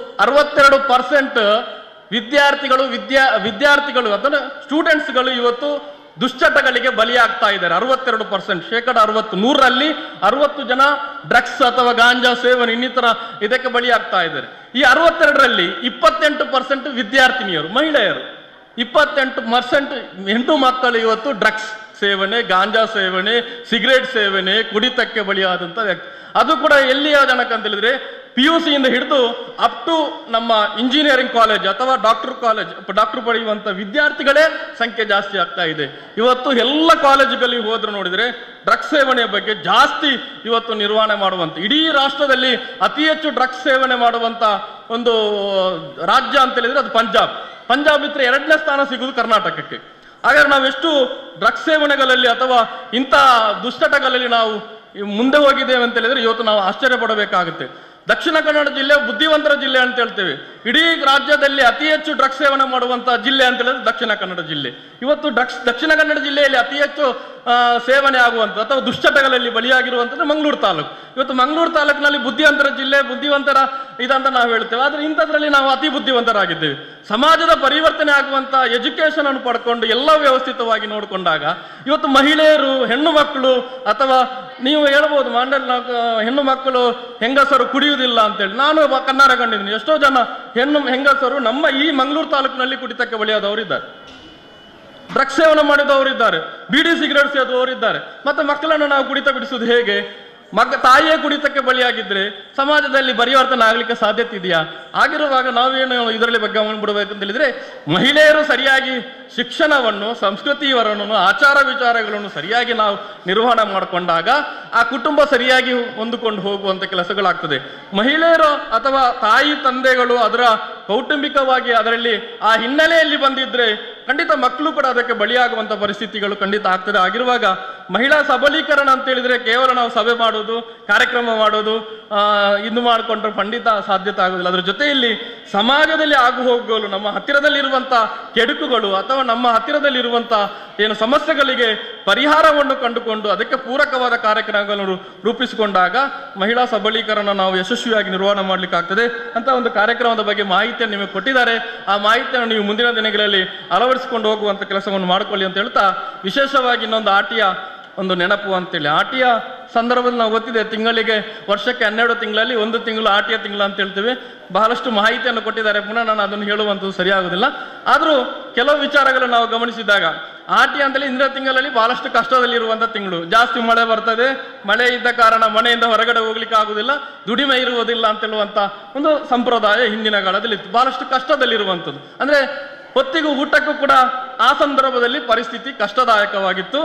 62% ವಿದ್ಯಾರ್ಥಿಗಳು ವಿದ್ಯಾರ್ಥಿಗಳು ಅಥವಾ ಸ್ಟೂಡೆಂಟ್ಸ್ಗಳು ಇವತ್ತು ದುಶ್ಚಟಗಳಿಗೆ ಬಲಿಯಾಗ್ತಾ ಇದ್ದಾರೆ. 62%, 60%, 100ರಲ್ಲಿ 60 ಜನ ಡ್ರಗ್ಸ್ ಅಥವಾ ಗಾಂಜಾ ಸೇವನೆ ಇನ್ನಿತರ ಇದಕ್ಕೆ ಬಲಿಯಾಗ್ತಾ ಇದ್ದಾರೆ. ಈ 62ರಲ್ಲಿ 28% ವಿದ್ಯಾರ್ಥಿನಿಯರು, ಮಹಿಳೆಯರು, 28% ಹೆಣ್ಣು ಮಕ್ಕಳು ಇವತ್ತು ಡ್ರಗ್ಸ್ ಸೇವನೆ, ಗಾಂಜಾ ಸೇವನೆ, ಸಿಗರೇಟ್ ಸೇವನೆ, ಕುಡಿತಕ್ಕೆ ಬಲಿಯಾದಂಥ ವ್ಯಕ್ತಿ. ಅದು ಕೂಡ ಎಲ್ಲಿಯ ಜನಕ್ಕೆ ಅಂತ ಹೇಳಿದ್ರೆ PUC ಇಂದ ಹಿಡಿದು ಅಪ್ ಟು ನಮ್ಮ ಇಂಜಿನಿಯರಿಂಗ್ ಕಾಲೇಜ್ ಅಥವಾ doctor college, doctor ಪಡೆಯುವಂಥ ವಿದ್ಯಾರ್ಥಿಗಳೇ ಸಂಖ್ಯೆ ಜಾಸ್ತಿ ಆಗ್ತಾ ಇದೆ. ಇವತ್ತು ಎಲ್ಲ ಕಾಲೇಜುಗಳಿಗೆ ಹೋದ್ರೆ ನೋಡಿದ್ರೆ ಡ್ರಗ್ಸ್ ಸೇವನೆಯ ಬಗ್ಗೆ ಜಾಸ್ತಿ ಇವತ್ತು ನಿರ್ವಹಣೆ ಮಾಡುವಂಥ, ಇಡೀ ರಾಷ್ಟ್ರದಲ್ಲಿ ಅತಿ ಹೆಚ್ಚು ಡ್ರಗ್ಸ್ ಸೇವನೆ ಮಾಡುವಂಥ ಒಂದು ರಾಜ್ಯ ಅಂತ ಹೇಳಿದ್ರೆ ಅದು ಪಂಜಾಬ್. ಪಂಜಾಬ್ ಬಿಟ್ಟರೆ 2ನೇ ಸ್ಥಾನ ಸಿಗುವುದು ಕರ್ನಾಟಕಕ್ಕೆ. ಹಾಗಾದ್ರೆ ನಾವೆಷ್ಟು ಡ್ರಗ್ಸ್ ಸೇವನೆಗಳಲ್ಲಿ ಅಥವಾ ಇಂಥ ದುಶ್ಚಟಗಳಲ್ಲಿ ನಾವು ಮುಂದೆ ಹೋಗಿದ್ದೇವೆ ಅಂತ ಹೇಳಿದ್ರೆ ಇವತ್ತು ನಾವು ಆಶ್ಚರ್ಯ ಪಡಬೇಕಾಗುತ್ತೆ. ದಕ್ಷಿಣ ಕನ್ನಡ ಜಿಲ್ಲೆ ಬುದ್ಧಿವಂತರ ಜಿಲ್ಲೆ ಅಂತ ಹೇಳ್ತೇವೆ. ಇಡೀ ರಾಜ್ಯದಲ್ಲಿ ಅತಿ ಹೆಚ್ಚು ಡ್ರಗ್ಸ್ ಸೇವನೆ ಮಾಡುವಂತಹ ಜಿಲ್ಲೆ ಅಂತ ಹೇಳಿದ್ರೆ ದಕ್ಷಿಣ ಕನ್ನಡ ಜಿಲ್ಲೆ. ಇವತ್ತು ಡ್ರಗ್ಸ್ ದಕ್ಷಿಣ ಕನ್ನಡ ಜಿಲ್ಲೆಯಲ್ಲಿ ಅತಿ ಹೆಚ್ಚು ಸೇವನೆ ಆಗುವಂಥ ಅಥವಾ ದುಶ್ಚಟಗಳಲ್ಲಿ ಬಲಿಯಾಗಿರುವಂಥದ್ದು ಮಂಗಳೂರು ತಾಲೂಕು. ಇವತ್ತು ಮಂಗಳೂರು ತಾಲೂಕಿನಲ್ಲಿ ಬುದ್ಧಿವಂತರ ಜಿಲ್ಲೆ, ಬುದ್ಧಿವಂತರ ಇದಂತ ನಾವು ಹೇಳ್ತೇವೆ. ಆದರೆ ಇಂಥದ್ರಲ್ಲಿ ನಾವು ಅತಿ ಬುದ್ಧಿವಂತರಾಗಿದ್ದೇವೆ. ಸಮಾಜದ ಪರಿವರ್ತನೆ ಆಗುವಂಥ ಎಜುಕೇಶನ್ ಅನ್ನು ಪಡ್ಕೊಂಡು ಎಲ್ಲ ವ್ಯವಸ್ಥಿತವಾಗಿ ನೋಡಿಕೊಂಡಾಗ ಇವತ್ತು ಮಹಿಳೆಯರು, ಹೆಣ್ಣು ಮಕ್ಕಳು, ಅಥವಾ ನೀವು ಹೇಳ್ಬೋದು ಮಂಡಲ್ ಹೆಣ್ಣು ಮಕ್ಕಳು ಹೆಂಗಸರು ಕುಡಿಯುವುದಿಲ್ಲ ಅಂತೇಳಿ. ನಾನು ಕಣ್ಣಾರೆ ಕಂಡಿದ್ದೀನಿ ಎಷ್ಟೋ ಜನ ಹೆಂಗಸರು ನಮ್ಮ ಈ ಮಂಗಳೂರು ತಾಲೂಕಿನಲ್ಲಿ ಕುಡಿತಕ್ಕೆ ಬಲಿಯಾದವರು ಇದ್ದಾರೆ, ಡ್ರಗ್ಸ್ ಸೇವನೆ ಮಾಡಿದವರಿದ್ದಾರೆ, ಬೀಡಿ ಸಿಗರೇಟ್ ಸೇದುವವರಿದ್ದಾರೆ. ಮತ್ತೆ ಮಕ್ಕಳನ್ನು ನಾವು ಕುಡಿತ ಬಿಡಿಸುವುದು ಹೇಗೆ? ತಾಯಿಯೇ ಕುಡಿತಕ್ಕೆ ಬಲಿಯಾಗಿದ್ರೆ ಸಮಾಜದಲ್ಲಿ ಪರಿವರ್ತನೆ ಆಗಲಿಕ್ಕೆ ಸಾಧ್ಯತೆ ಇದೆಯಾ? ಆಗಿರುವಾಗ ನಾವೇನು ಇದರಲ್ಲಿ ಬಗ್ಗೆ ಗಮನ ಬಿಡಬೇಕಂತ ಹೇಳಿದ್ರೆ, ಮಹಿಳೆಯರು ಸರಿಯಾಗಿ ಶಿಕ್ಷಣವನ್ನು, ಸಂಸ್ಕೃತಿಯವರನ್ನು, ಆಚಾರ ವಿಚಾರಗಳನ್ನು ಸರಿಯಾಗಿ ನಾವು ನಿರ್ವಹಣೆ ಮಾಡಿಕೊಂಡಾಗ ಆ ಕುಟುಂಬ ಸರಿಯಾಗಿ ಹೊಂದಿಕೊಂಡು ಹೋಗುವಂಥ ಕೆಲಸಗಳಾಗ್ತದೆ. ಮಹಿಳೆಯರು ಅಥವಾ ತಾಯಿ ತಂದೆಗಳು ಅದರ ಕೌಟುಂಬಿಕವಾಗಿ ಅದರಲ್ಲಿ ಆ ಹಿನ್ನೆಲೆಯಲ್ಲಿ ಬಂದಿದ್ರೆ ಖಂಡಿತ ಮಕ್ಕಳು ಕೂಡ ಅದಕ್ಕೆ ಬಲಿಯಾಗುವಂಥ ಪರಿಸ್ಥಿತಿಗಳು ಖಂಡಿತ ಆಗ್ತದೆ. ಆಗಿರುವಾಗ ಮಹಿಳಾ ಸಬಲೀಕರಣ ಅಂತ ಹೇಳಿದ್ರೆ ಕೇವಲ ನಾವು ಸಭೆ ಮಾಡೋದು, ಕಾರ್ಯಕ್ರಮ ಮಾಡೋದು, ಇದು ಮಾಡಿಕೊಂಡ್ರೆ ಖಂಡಿತ ಸಾಧ್ಯತೆ ಆಗೋದಿಲ್ಲ. ಅದರ ಜೊತೆಯಲ್ಲಿ ಸಮಾಜದಲ್ಲಿ ಆಗು ಹೋಗುಗಳು, ನಮ್ಮ ಹತ್ತಿರದಲ್ಲಿರುವಂಥ ಕೆಡುಕುಗಳು ಅಥವಾ ನಮ್ಮ ಹತ್ತಿರದಲ್ಲಿರುವಂಥ ಏನು ಸಮಸ್ಯೆಗಳಿಗೆ ಪರಿಹಾರವನ್ನು ಕಂಡುಕೊಂಡು ಅದಕ್ಕೆ ಪೂರಕವಾದ ಕಾರ್ಯಕ್ರಮಗಳನ್ನು ರೂಪಿಸಿಕೊಂಡಾಗ ಮಹಿಳಾ ಸಬಲೀಕರಣ ನಾವು ಯಶಸ್ವಿಯಾಗಿ ನಿರ್ವಹಣೆ ಮಾಡಲಿಕ್ಕೆ ಆಗ್ತದೆ ಅಂತ ಒಂದು ಕಾರ್ಯಕ್ರಮದ ಬಗ್ಗೆ ಮಾಹಿತಿಯನ್ನು ನಿಮಗೆ ಕೊಟ್ಟಿದ್ದಾರೆ. ಆ ಮಾಹಿತಿಯನ್ನು ನೀವು ಮುಂದಿನ ದಿನಗಳಲ್ಲಿ ಅಳವಡಿಸಿಕೊಂಡು ಹೋಗುವಂಥ ಕೆಲಸವನ್ನು ಮಾಡಿಕೊಳ್ಳಿ ಅಂತ ಹೇಳ್ತಾ, ವಿಶೇಷವಾಗಿ ಇನ್ನೊಂದು ಆಟಿಯ ಒಂದು ನೆನಪು ಅಂತೇಳಿ, ಆಟಿಯ ಸಂದರ್ಭದಲ್ಲಿ ನಾವು ಗೊತ್ತಿದೆ ತಿಂಗಳಿಗೆ, ವರ್ಷಕ್ಕೆ 12 ತಿಂಗಳಲ್ಲಿ ಒಂದು ತಿಂಗಳು ಆಟಿಯ ತಿಂಗಳು ಅಂತ ಹೇಳ್ತೀವಿ. ಬಹಳಷ್ಟು ಮಾಹಿತಿಯನ್ನು ಕೊಟ್ಟಿದ್ದಾರೆ, ಪುನಃ ನಾನು ಅದನ್ನು ಹೇಳುವಂಥದ್ದು ಸರಿಯಾಗುವುದಿಲ್ಲ. ಆದರೂ ಕೆಲವು ವಿಚಾರಗಳನ್ನು ನಾವು ಗಮನಿಸಿದಾಗ ಆಟಿ ಅಂತೇಳಿ ಇಂದಿನ ತಿಂಗಳಲ್ಲಿ ಬಹಳಷ್ಟು ಕಷ್ಟದಲ್ಲಿರುವಂಥ ತಿಂಗಳು. ಜಾಸ್ತಿ ಮಳೆ ಬರ್ತದೆ, ಮಳೆ ಇದ್ದ ಕಾರಣ ಮನೆಯಿಂದ ಹೊರಗಡೆ ಹೋಗ್ಲಿಕ್ಕೆ ಆಗುವುದಿಲ್ಲ, ದುಡಿಮೆ ಇರುವುದಿಲ್ಲ ಅಂತ ಹೇಳುವಂಥ ಒಂದು ಸಂಪ್ರದಾಯ ಹಿಂದಿನ ಕಾಲದಲ್ಲಿ ಇತ್ತು. ಬಹಳಷ್ಟು ಕಷ್ಟದಲ್ಲಿರುವಂಥದ್ದು ಅಂದರೆ ಹೊತ್ತಿಗೂ ಊಟಕ್ಕೂ ಕೂಡ ಆ ಸಂದರ್ಭದಲ್ಲಿ ಪರಿಸ್ಥಿತಿ ಕಷ್ಟದಾಯಕವಾಗಿತ್ತು,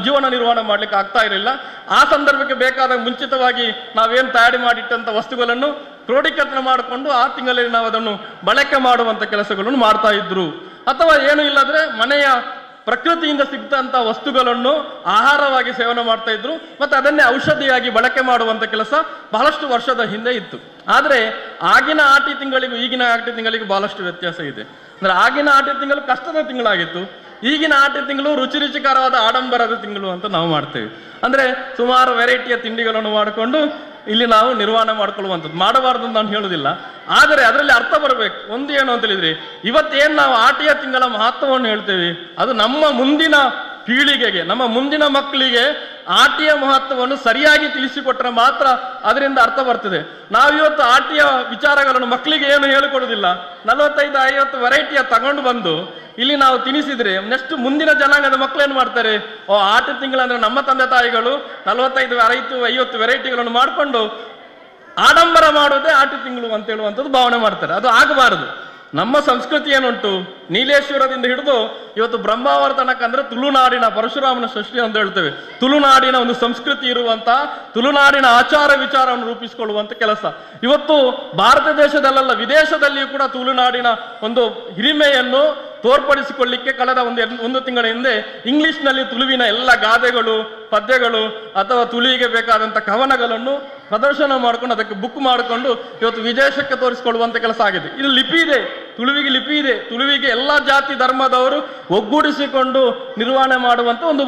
ಜೀವನ ನಿರ್ವಹಣೆ ಮಾಡ್ಲಿಕ್ಕೆ ಆಗ್ತಾ ಇರಲಿಲ್ಲ. ಆ ಸಂದರ್ಭಕ್ಕೆ ಬೇಕಾದ ಮುಂಚಿತವಾಗಿ ನಾವೇನು ತಯಾರಿ ಮಾಡಿಟ್ಟಂಥ ವಸ್ತುಗಳನ್ನು ಕ್ರೋಢೀಕರಣ ಮಾಡಿಕೊಂಡು ಆ ತಿಂಗಳಲ್ಲಿ ನಾವು ಅದನ್ನು ಬಳಕೆ ಮಾಡುವಂಥ ಕೆಲಸಗಳನ್ನು ಮಾಡ್ತಾ ಇದ್ರು. ಅಥವಾ ಏನು ಇಲ್ಲದ್ರೆ ಮನೆಯ ಪ್ರಕೃತಿಯಿಂದ ಸಿಗ್ತಂಥ ವಸ್ತುಗಳನ್ನು ಆಹಾರವಾಗಿ ಸೇವನೆ ಮಾಡ್ತಾ ಇದ್ರು, ಮತ್ತು ಅದನ್ನೇ ಔಷಧಿಯಾಗಿ ಬಳಕೆ ಮಾಡುವಂಥ ಕೆಲಸ ಬಹಳಷ್ಟು ವರ್ಷದ ಹಿಂದೆ ಇತ್ತು. ಆದರೆ ಆಗಿನ ಆಟಿ ತಿಂಗಳಿಗೂ ಈಗಿನ ಆಟಿ ತಿಂಗಳಿಗೂ ಬಹಳಷ್ಟು ವ್ಯತ್ಯಾಸ ಇದೆ. ಅಂದರೆ ಆಗಿನ ಆಟಿ ತಿಂಗಳು ಕಷ್ಟದ ತಿಂಗಳಾಗಿತ್ತು, ಈಗಿನ ಆಟಿ ತಿಂಗಳು ರುಚಿ ರುಚಿಕರವಾದ ಆಡಂಬರದ ತಿಂಗಳು ಅಂತ ನಾವು ಮಾಡ್ತೇವೆ. ಅಂದರೆ ಸುಮಾರು ವೆರೈಟಿಯ ತಿಂಡಿಗಳನ್ನು ಮಾಡಿಕೊಂಡು ಇಲ್ಲಿ ನಾವು ನಿರ್ವಹಣೆ ಮಾಡ್ಕೊಳ್ಳುವಂಥದ್ದು ಮಾಡಬಾರ್ದು ಅಂತ ನಾನು ಹೇಳುವುದಿಲ್ಲ, ಆದರೆ ಅದರಲ್ಲಿ ಅರ್ಥ ಬರಬೇಕು. ಒಂದು ಏನು ಅಂತ ಹೇಳಿದ್ರೆ, ಇವತ್ತೇನು ನಾವು ಆಟಿಯ ತಿಂಗಳ ಮಹತ್ವವನ್ನು ಹೇಳ್ತೇವೆ, ಅದು ನಮ್ಮ ಮುಂದಿನ ಪೀಳಿಗೆಗೆ, ನಮ್ಮ ಮುಂದಿನ ಮಕ್ಕಳಿಗೆ ಆಟಿಯ ಮಹತ್ವವನ್ನು ಸರಿಯಾಗಿ ತಿಳಿಸಿಕೊಟ್ರೆ ಮಾತ್ರ ಅದರಿಂದ ಅರ್ಥ ಬರ್ತದೆ. ನಾವಿವತ್ತು ಆಟಿಯ ವಿಚಾರಗಳನ್ನು ಮಕ್ಕಳಿಗೆ ಏನು ಹೇಳಿಕೊಡೋದಿಲ್ಲ. 45-50 ವೆರೈಟಿಯ ತಗೊಂಡು ಬಂದು ಇಲ್ಲಿ ನಾವು ತಿನ್ನಿಸಿದ್ರೆ ನೆಕ್ಸ್ಟ್ ಮುಂದಿನ ಜನಾಂಗದ ಮಕ್ಕಳು ಏನು ಮಾಡ್ತಾರೆ, ಓ ಆಟಿ ತಿಂಗಳಂದ್ರೆ ನಮ್ಮ ತಂದೆ ತಾಯಿಗಳು 45, 60, 50 ವೆರೈಟಿಗಳನ್ನು ಮಾಡಿಕೊಂಡು ಆಡಂಬರ ಮಾಡೋದೇ ಆಟಿ ತಿಂಗಳು ಅಂತ ಹೇಳುವಂಥದ್ದು ಭಾವನೆ ಮಾಡ್ತಾರೆ. ಅದು ಆಗಬಾರದು. ನಮ್ಮ ಸಂಸ್ಕೃತಿ ಏನುಂಟು, ನೀಲೇಶ್ವರದಿಂದ ಹಿಡಿದು ಇವತ್ತು ಬ್ರಹ್ಮಾವರ ತನಕ ಅಂದ್ರೆ ತುಳುನಾಡಿನ ಪರಶುರಾಮನ ಸೃಷ್ಟಿ ಅಂತ ಹೇಳ್ತೇವೆ. ತುಳುನಾಡಿನ ಒಂದು ಸಂಸ್ಕೃತಿ ಇರುವಂತಹ ತುಳುನಾಡಿನ ಆಚಾರ ವಿಚಾರವನ್ನು ರೂಪಿಸಿಕೊಳ್ಳುವಂತ ಕೆಲಸ ಇವತ್ತು ಭಾರತ ದೇಶದಲ್ಲ, ವಿದೇಶದಲ್ಲಿಯೂ ಕೂಡ ತುಳುನಾಡಿನ ಒಂದು ಹಿರಿಮೆಯನ್ನು, ತೋರ್ಪಡಿಸಿಕೊಳ್ಳಿಕ್ಕೆ ಕಳೆದ ಒಂದು ತಿಂಗಳ ಹಿಂದೆ ಇಂಗ್ಲಿಷ್ನಲ್ಲಿ ತುಳುವಿನ ಎಲ್ಲ ಗಾದೆಗಳು, ಪದ್ಯಗಳು ಅಥವಾ ತುಳುವಿಗೆ ಬೇಕಾದಂಥ ಕವನಗಳನ್ನು ಪ್ರದರ್ಶನ ಮಾಡಿಕೊಂಡು ಅದಕ್ಕೆ ಬುಕ್ ಮಾಡಿಕೊಂಡು ಇವತ್ತು ವಿದೇಶಕ್ಕೆ ತೋರಿಸಿಕೊಳ್ಳುವಂಥ ಕೆಲಸ ಆಗಿದೆ. ಇದು ಲಿಪಿ ಇದೆ, ತುಳುವಿಗೆ ಲಿಪಿ ಇದೆ, ತುಳುವಿಗೆ ಎಲ್ಲ ಜಾತಿ ಧರ್ಮದವರು ಒಗ್ಗೂಡಿಸಿಕೊಂಡು ನಿರ್ವಹಣೆ ಮಾಡುವಂಥ ಒಂದು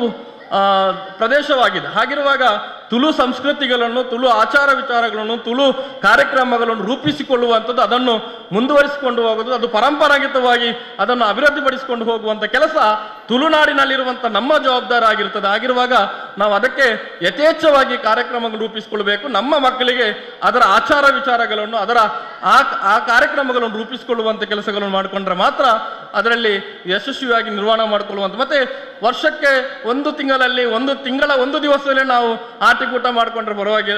ಪ್ರದೇಶವಾಗಿದೆ. ಹಾಗಿರುವಾಗ ತುಳು ಸಂಸ್ಕೃತಿಗಳನ್ನು, ತುಳು ಆಚಾರ ವಿಚಾರಗಳನ್ನು, ತುಳು ಕಾರ್ಯಕ್ರಮಗಳನ್ನು ರೂಪಿಸಿಕೊಳ್ಳುವಂಥದ್ದು, ಅದನ್ನು ಮುಂದುವರಿಸಿಕೊಂಡು ಹೋಗೋದು, ಅದು ಪರಂಪರಾಗತವಾಗಿ ಅದನ್ನು ಅಭಿವೃದ್ಧಿಪಡಿಸಿಕೊಂಡು ಹೋಗುವಂಥ ಕೆಲಸ ತುಳುನಾಡಿನಲ್ಲಿರುವಂಥ ನಮ್ಮ ಜವಾಬ್ದಾರಿ ಆಗಿರ್ತದೆ. ಆಗಿರುವಾಗ ನಾವು ಅದಕ್ಕೆ ಯಥೇಚ್ಛವಾಗಿ ಕಾರ್ಯಕ್ರಮಗಳು ರೂಪಿಸಿಕೊಳ್ಬೇಕು. ನಮ್ಮ ಮಕ್ಕಳಿಗೆ ಅದರ ಆಚಾರ ವಿಚಾರಗಳನ್ನು, ಅದರ ಆ ಕಾರ್ಯಕ್ರಮಗಳನ್ನು ರೂಪಿಸಿಕೊಳ್ಳುವಂಥ ಕೆಲಸಗಳನ್ನು ಮಾಡಿಕೊಂಡ್ರೆ ಮಾತ್ರ ಅದರಲ್ಲಿ ಯಶಸ್ವಿಯಾಗಿ ನಿರ್ವಹಣೆ ಮಾಡಿಕೊಳ್ಳುವಂಥ. ಮತ್ತೆ ವರ್ಷಕ್ಕೆ ಒಂದು ತಿಂಗಳಲ್ಲಿ, ಒಂದು ತಿಂಗಳ ಒಂದು ದಿವಸದಲ್ಲೇ ನಾವು ಆಟಿಕೂಟ ಮಾಡಿಕೊಂಡ್ರೆ ಪರವಾಗಿ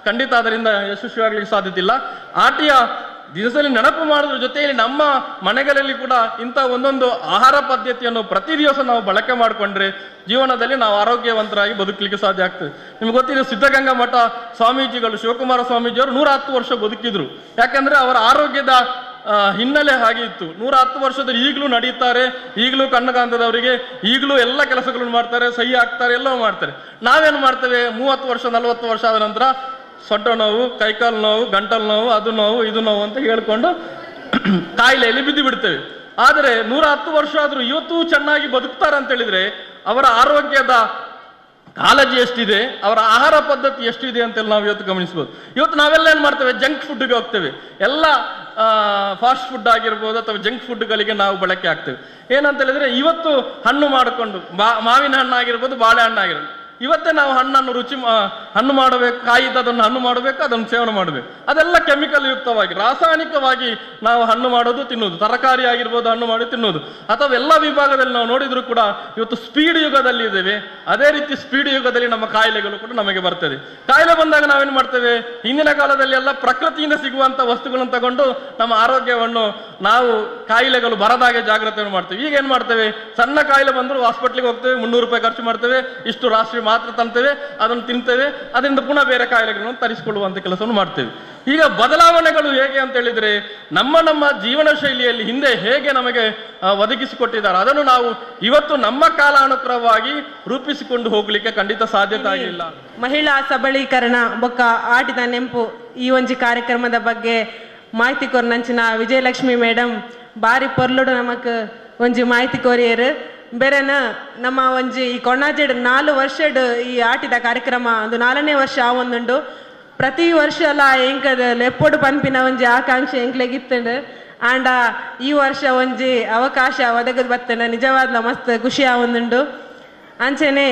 ಖಂಡಿತ ಅದರಿಂದ ಯಶಸ್ವಿಯಾಗಲಿಕ್ಕೆ ಸಾಧ್ಯತೆ ಇಲ್ಲ. ಆಟಿಯ ದಿವಸದಲ್ಲಿ ನೆನಪು ಮಾಡೋದ್ರ ಜೊತೆಯಲ್ಲಿ ನಮ್ಮ ಮನೆಗಳಲ್ಲಿ ಕೂಡ ಇಂಥ ಒಂದೊಂದು ಆಹಾರ ಪದ್ಧತಿಯನ್ನು ಪ್ರತಿ ದಿವಸ ನಾವು ಬಳಕೆ ಮಾಡಿಕೊಂಡ್ರೆ ಜೀವನದಲ್ಲಿ ನಾವು ಆರೋಗ್ಯವಂತರಾಗಿ ಬದುಕಲಿಕ್ಕೆ ಸಾಧ್ಯ ಆಗ್ತದೆ. ನಿಮ್ಗೆ ಗೊತ್ತಿದೆ, ಸಿದ್ಧಗಂಗಾ ಮಠ ಸ್ವಾಮೀಜಿಗಳು, ಶಿವಕುಮಾರ ಸ್ವಾಮೀಜಿಯವರು 110 ವರ್ಷ ಬದುಕಿದ್ರು. ಯಾಕಂದ್ರೆ ಅವರ ಆರೋಗ್ಯದ ಹಿನ್ನೆಲೆ ಹಾಗೆ ಇತ್ತು. 110 ವರ್ಷದಲ್ಲಿ ಈಗಲೂ ನಡೀತಾರೆ, ಈಗಲೂ ಕಣ್ಣುಕಾಂತದವರಿಗೆ ಈಗಲೂ ಎಲ್ಲ ಕೆಲಸಗಳನ್ನು ಮಾಡ್ತಾರೆ, ಸಹಿ ಹಾಕ್ತಾರೆ, ಎಲ್ಲವೂ ಮಾಡ್ತಾರೆ. ನಾವೇನು ಮಾಡ್ತೇವೆ, 30 ವರ್ಷ 40 ವರ್ಷ ಆದ ನಂತರ ಸೊಟ್ಟ ನೋವು, ಕೈಕಾಲು ನೋವು, ಗಂಟಲು ನೋವು, ಅದು ನೋವು, ಇದು ನೋವು ಅಂತ ಹೇಳ್ಕೊಂಡು ಕಾಯಿಲೆಯಲ್ಲಿ ಬಿದ್ದು ಬಿಡ್ತೇವೆ. ಆದರೆ 110 ವರ್ಷ ಆದರೂ ಇವತ್ತು ಚೆನ್ನಾಗಿ ಬದುಕ್ತಾರೆ ಅಂತ ಹೇಳಿದ್ರೆ ಅವರ ಆರೋಗ್ಯದ ಕಾಳಜಿ ಎಷ್ಟಿದೆ, ಅವರ ಆಹಾರ ಪದ್ಧತಿ ಎಷ್ಟಿದೆ ಅಂತೆಲ್ಲ ನಾವು ಇವತ್ತು ಗಮನಿಸ್ಬೋದು. ಇವತ್ತು ನಾವೆಲ್ಲ ಏನು ಮಾಡ್ತೇವೆ, ಜಂಕ್ ಫುಡ್ಗೆ ಹೋಗ್ತೇವೆ. ಎಲ್ಲ ಫಾಸ್ಟ್ ಫುಡ್ ಆಗಿರ್ಬೋದು ಅಥವಾ ಜಂಕ್ ಫುಡ್ಗಳಿಗೆ ನಾವು ಬಳಕೆ ಆಗ್ತೇವೆ. ಏನಂತ ಹೇಳಿದ್ರೆ ಇವತ್ತು ಹಣ್ಣು ಮಾಡಿಕೊಂಡು ಮಾವಿನ ಹಣ್ಣು ಆಗಿರ್ಬೋದು, ಬಾಳೆಹಣ್ಣು ಆಗಿರ್ಬೋದು, ಇವತ್ತೇ ನಾವು ಹಣ್ಣನ್ನು ಹಣ್ಣು ಮಾಡಬೇಕು, ಕಾಯಿದ್ದು ಅದನ್ನು ಹಣ್ಣು ಮಾಡಬೇಕು, ಅದನ್ನು ಸೇವನೆ ಮಾಡಬೇಕು. ಅದೆಲ್ಲ ಕೆಮಿಕಲ್ ಯುಕ್ತವಾಗಿ ರಾಸಾಯನಿಕವಾಗಿ ನಾವು ಹಣ್ಣು ಮಾಡೋದು, ತಿನ್ನೋದು. ತರಕಾರಿ ಆಗಿರ್ಬೋದು ಹಣ್ಣು ಮಾಡಿ ತಿನ್ನೋದು. ಅಥವಾ ಎಲ್ಲ ವಿಭಾಗದಲ್ಲಿ ನಾವು ನೋಡಿದ್ರು ಕೂಡ ಇವತ್ತು ಸ್ಪೀಡ್ ಯುಗದಲ್ಲಿ ಇದ್ದೇವೆ. ಅದೇ ರೀತಿ ಸ್ಪೀಡ್ ಯುಗದಲ್ಲಿ ನಮ್ಮ ಕಾಯಿಲೆಗಳು ಕೂಡ ನಮಗೆ ಬರ್ತದೆ. ಕಾಯಿಲೆ ಬಂದಾಗ ನಾವೇನು ಮಾಡ್ತೇವೆ, ಹಿಂದಿನ ಕಾಲದಲ್ಲಿ ಎಲ್ಲ ಪ್ರಕೃತಿಯಿಂದ ಸಿಗುವಂಥ ವಸ್ತುಗಳನ್ನು ತಗೊಂಡು ನಮ್ಮ ಆರೋಗ್ಯವನ್ನು ನಾವು ಕಾಯಿಲೆಗಳು ಬರದಾಗೆ ಜಾಗ್ರತೆಯನ್ನು ಮಾಡ್ತೇವೆ. ಈಗ ಏನು ಮಾಡ್ತೇವೆ, ಸಣ್ಣ ಕಾಯಿಲೆ ಬಂದರೂ ಹಾಸ್ಪಿಟ್ಲಿಗೆ ಹೋಗ್ತೇವೆ, 300 ರೂಪಾಯಿ ಖರ್ಚು ಮಾಡ್ತೇವೆ, ಇಷ್ಟು ರಾಷ್ಟ್ರೀಯ ಮಾತ್ರ ತಂತೇವೆ, ಅದನ್ನು ತಿಂತೇವೆ, ಅದರಿಂದ ಪುನಃ ಬೇರೆ ಕಾಯಿಲೆಗಳನ್ನು ತರಿಸಿಕೊಳ್ಳುವಂಥ ಕೆಲಸವನ್ನು ಮಾಡ್ತೇವೆ. ಈಗ ಬದಲಾವಣೆಗಳು ಹೇಗೆ ಅಂತ ಹೇಳಿದ್ರೆ, ನಮ್ಮ ನಮ್ಮ ಜೀವನ ಶೈಲಿಯಲ್ಲಿ ಹಿಂದೆ ಹೇಗೆ ನಮಗೆ ಒದಗಿಸಿಕೊಟ್ಟಿದ್ದಾರೆ ಅದನ್ನು ನಾವು ಇವತ್ತು ನಮ್ಮ ಕಾಲಾನುಕ್ರಮವಾಗಿ ರೂಪಿಸಿಕೊಂಡು ಹೋಗ್ಲಿಕ್ಕೆ ಖಂಡಿತ ಸಾಧ್ಯತೆ ಆಗಿಲ್ಲ. ಮಹಿಳಾ ಸಬಲೀಕರಣ ಬೊಕ್ಕ ಆಟಿದ ನೆಂಪು ಈ ಒಂಜಿ ಕಾರ್ಯಕ್ರಮದ ಬಗ್ಗೆ ಮಾಹಿತಿ ಕೊರ್ನಂಚಿನ ವಿಜಯಲಕ್ಷ್ಮಿ ಮೇಡಮ್ ಬಾರಿ ಪೊರ್ಲುಡು ನಮಕ್ ಒಂಜಿ ಮಾಹಿತಿ ಕೋರಿಯರು. ಬೇರೆನ ನಮ್ಮ ಒಂಜಿ ಈ ಕೊಣಾಜೆಡ್ 4 ವರ್ಷಡ್ ಈ ಆಟಿದ ಕಾರ್ಯಕ್ರಮ ಒಂದು 4ನೇ ವರ್ಷ ಆ ಒಂದುಂಡು. ಪ್ರತಿ ವರ್ಷ ಅಲ್ಲ ಎಂಕದ ಲೆಪ್ಪೊಡು ಪನ್ಪಿನ ಒಂಜಿ ಆಕಾಂಕ್ಷೆ ಎಂಕ್ಲೆಗಿತ್ತಂಡು. ಆಂಡ ಈ ವರ್ಷ ಒಂಜಿ ಅವಕಾಶ ಒದಗದು ಬತ್ತಂಡ ನಿಜವಾದ್ಲ ಮಸ್ತ್ ಖುಷಿ ಆವೊಂದುಂಡು. ಅಂಚೆನೆ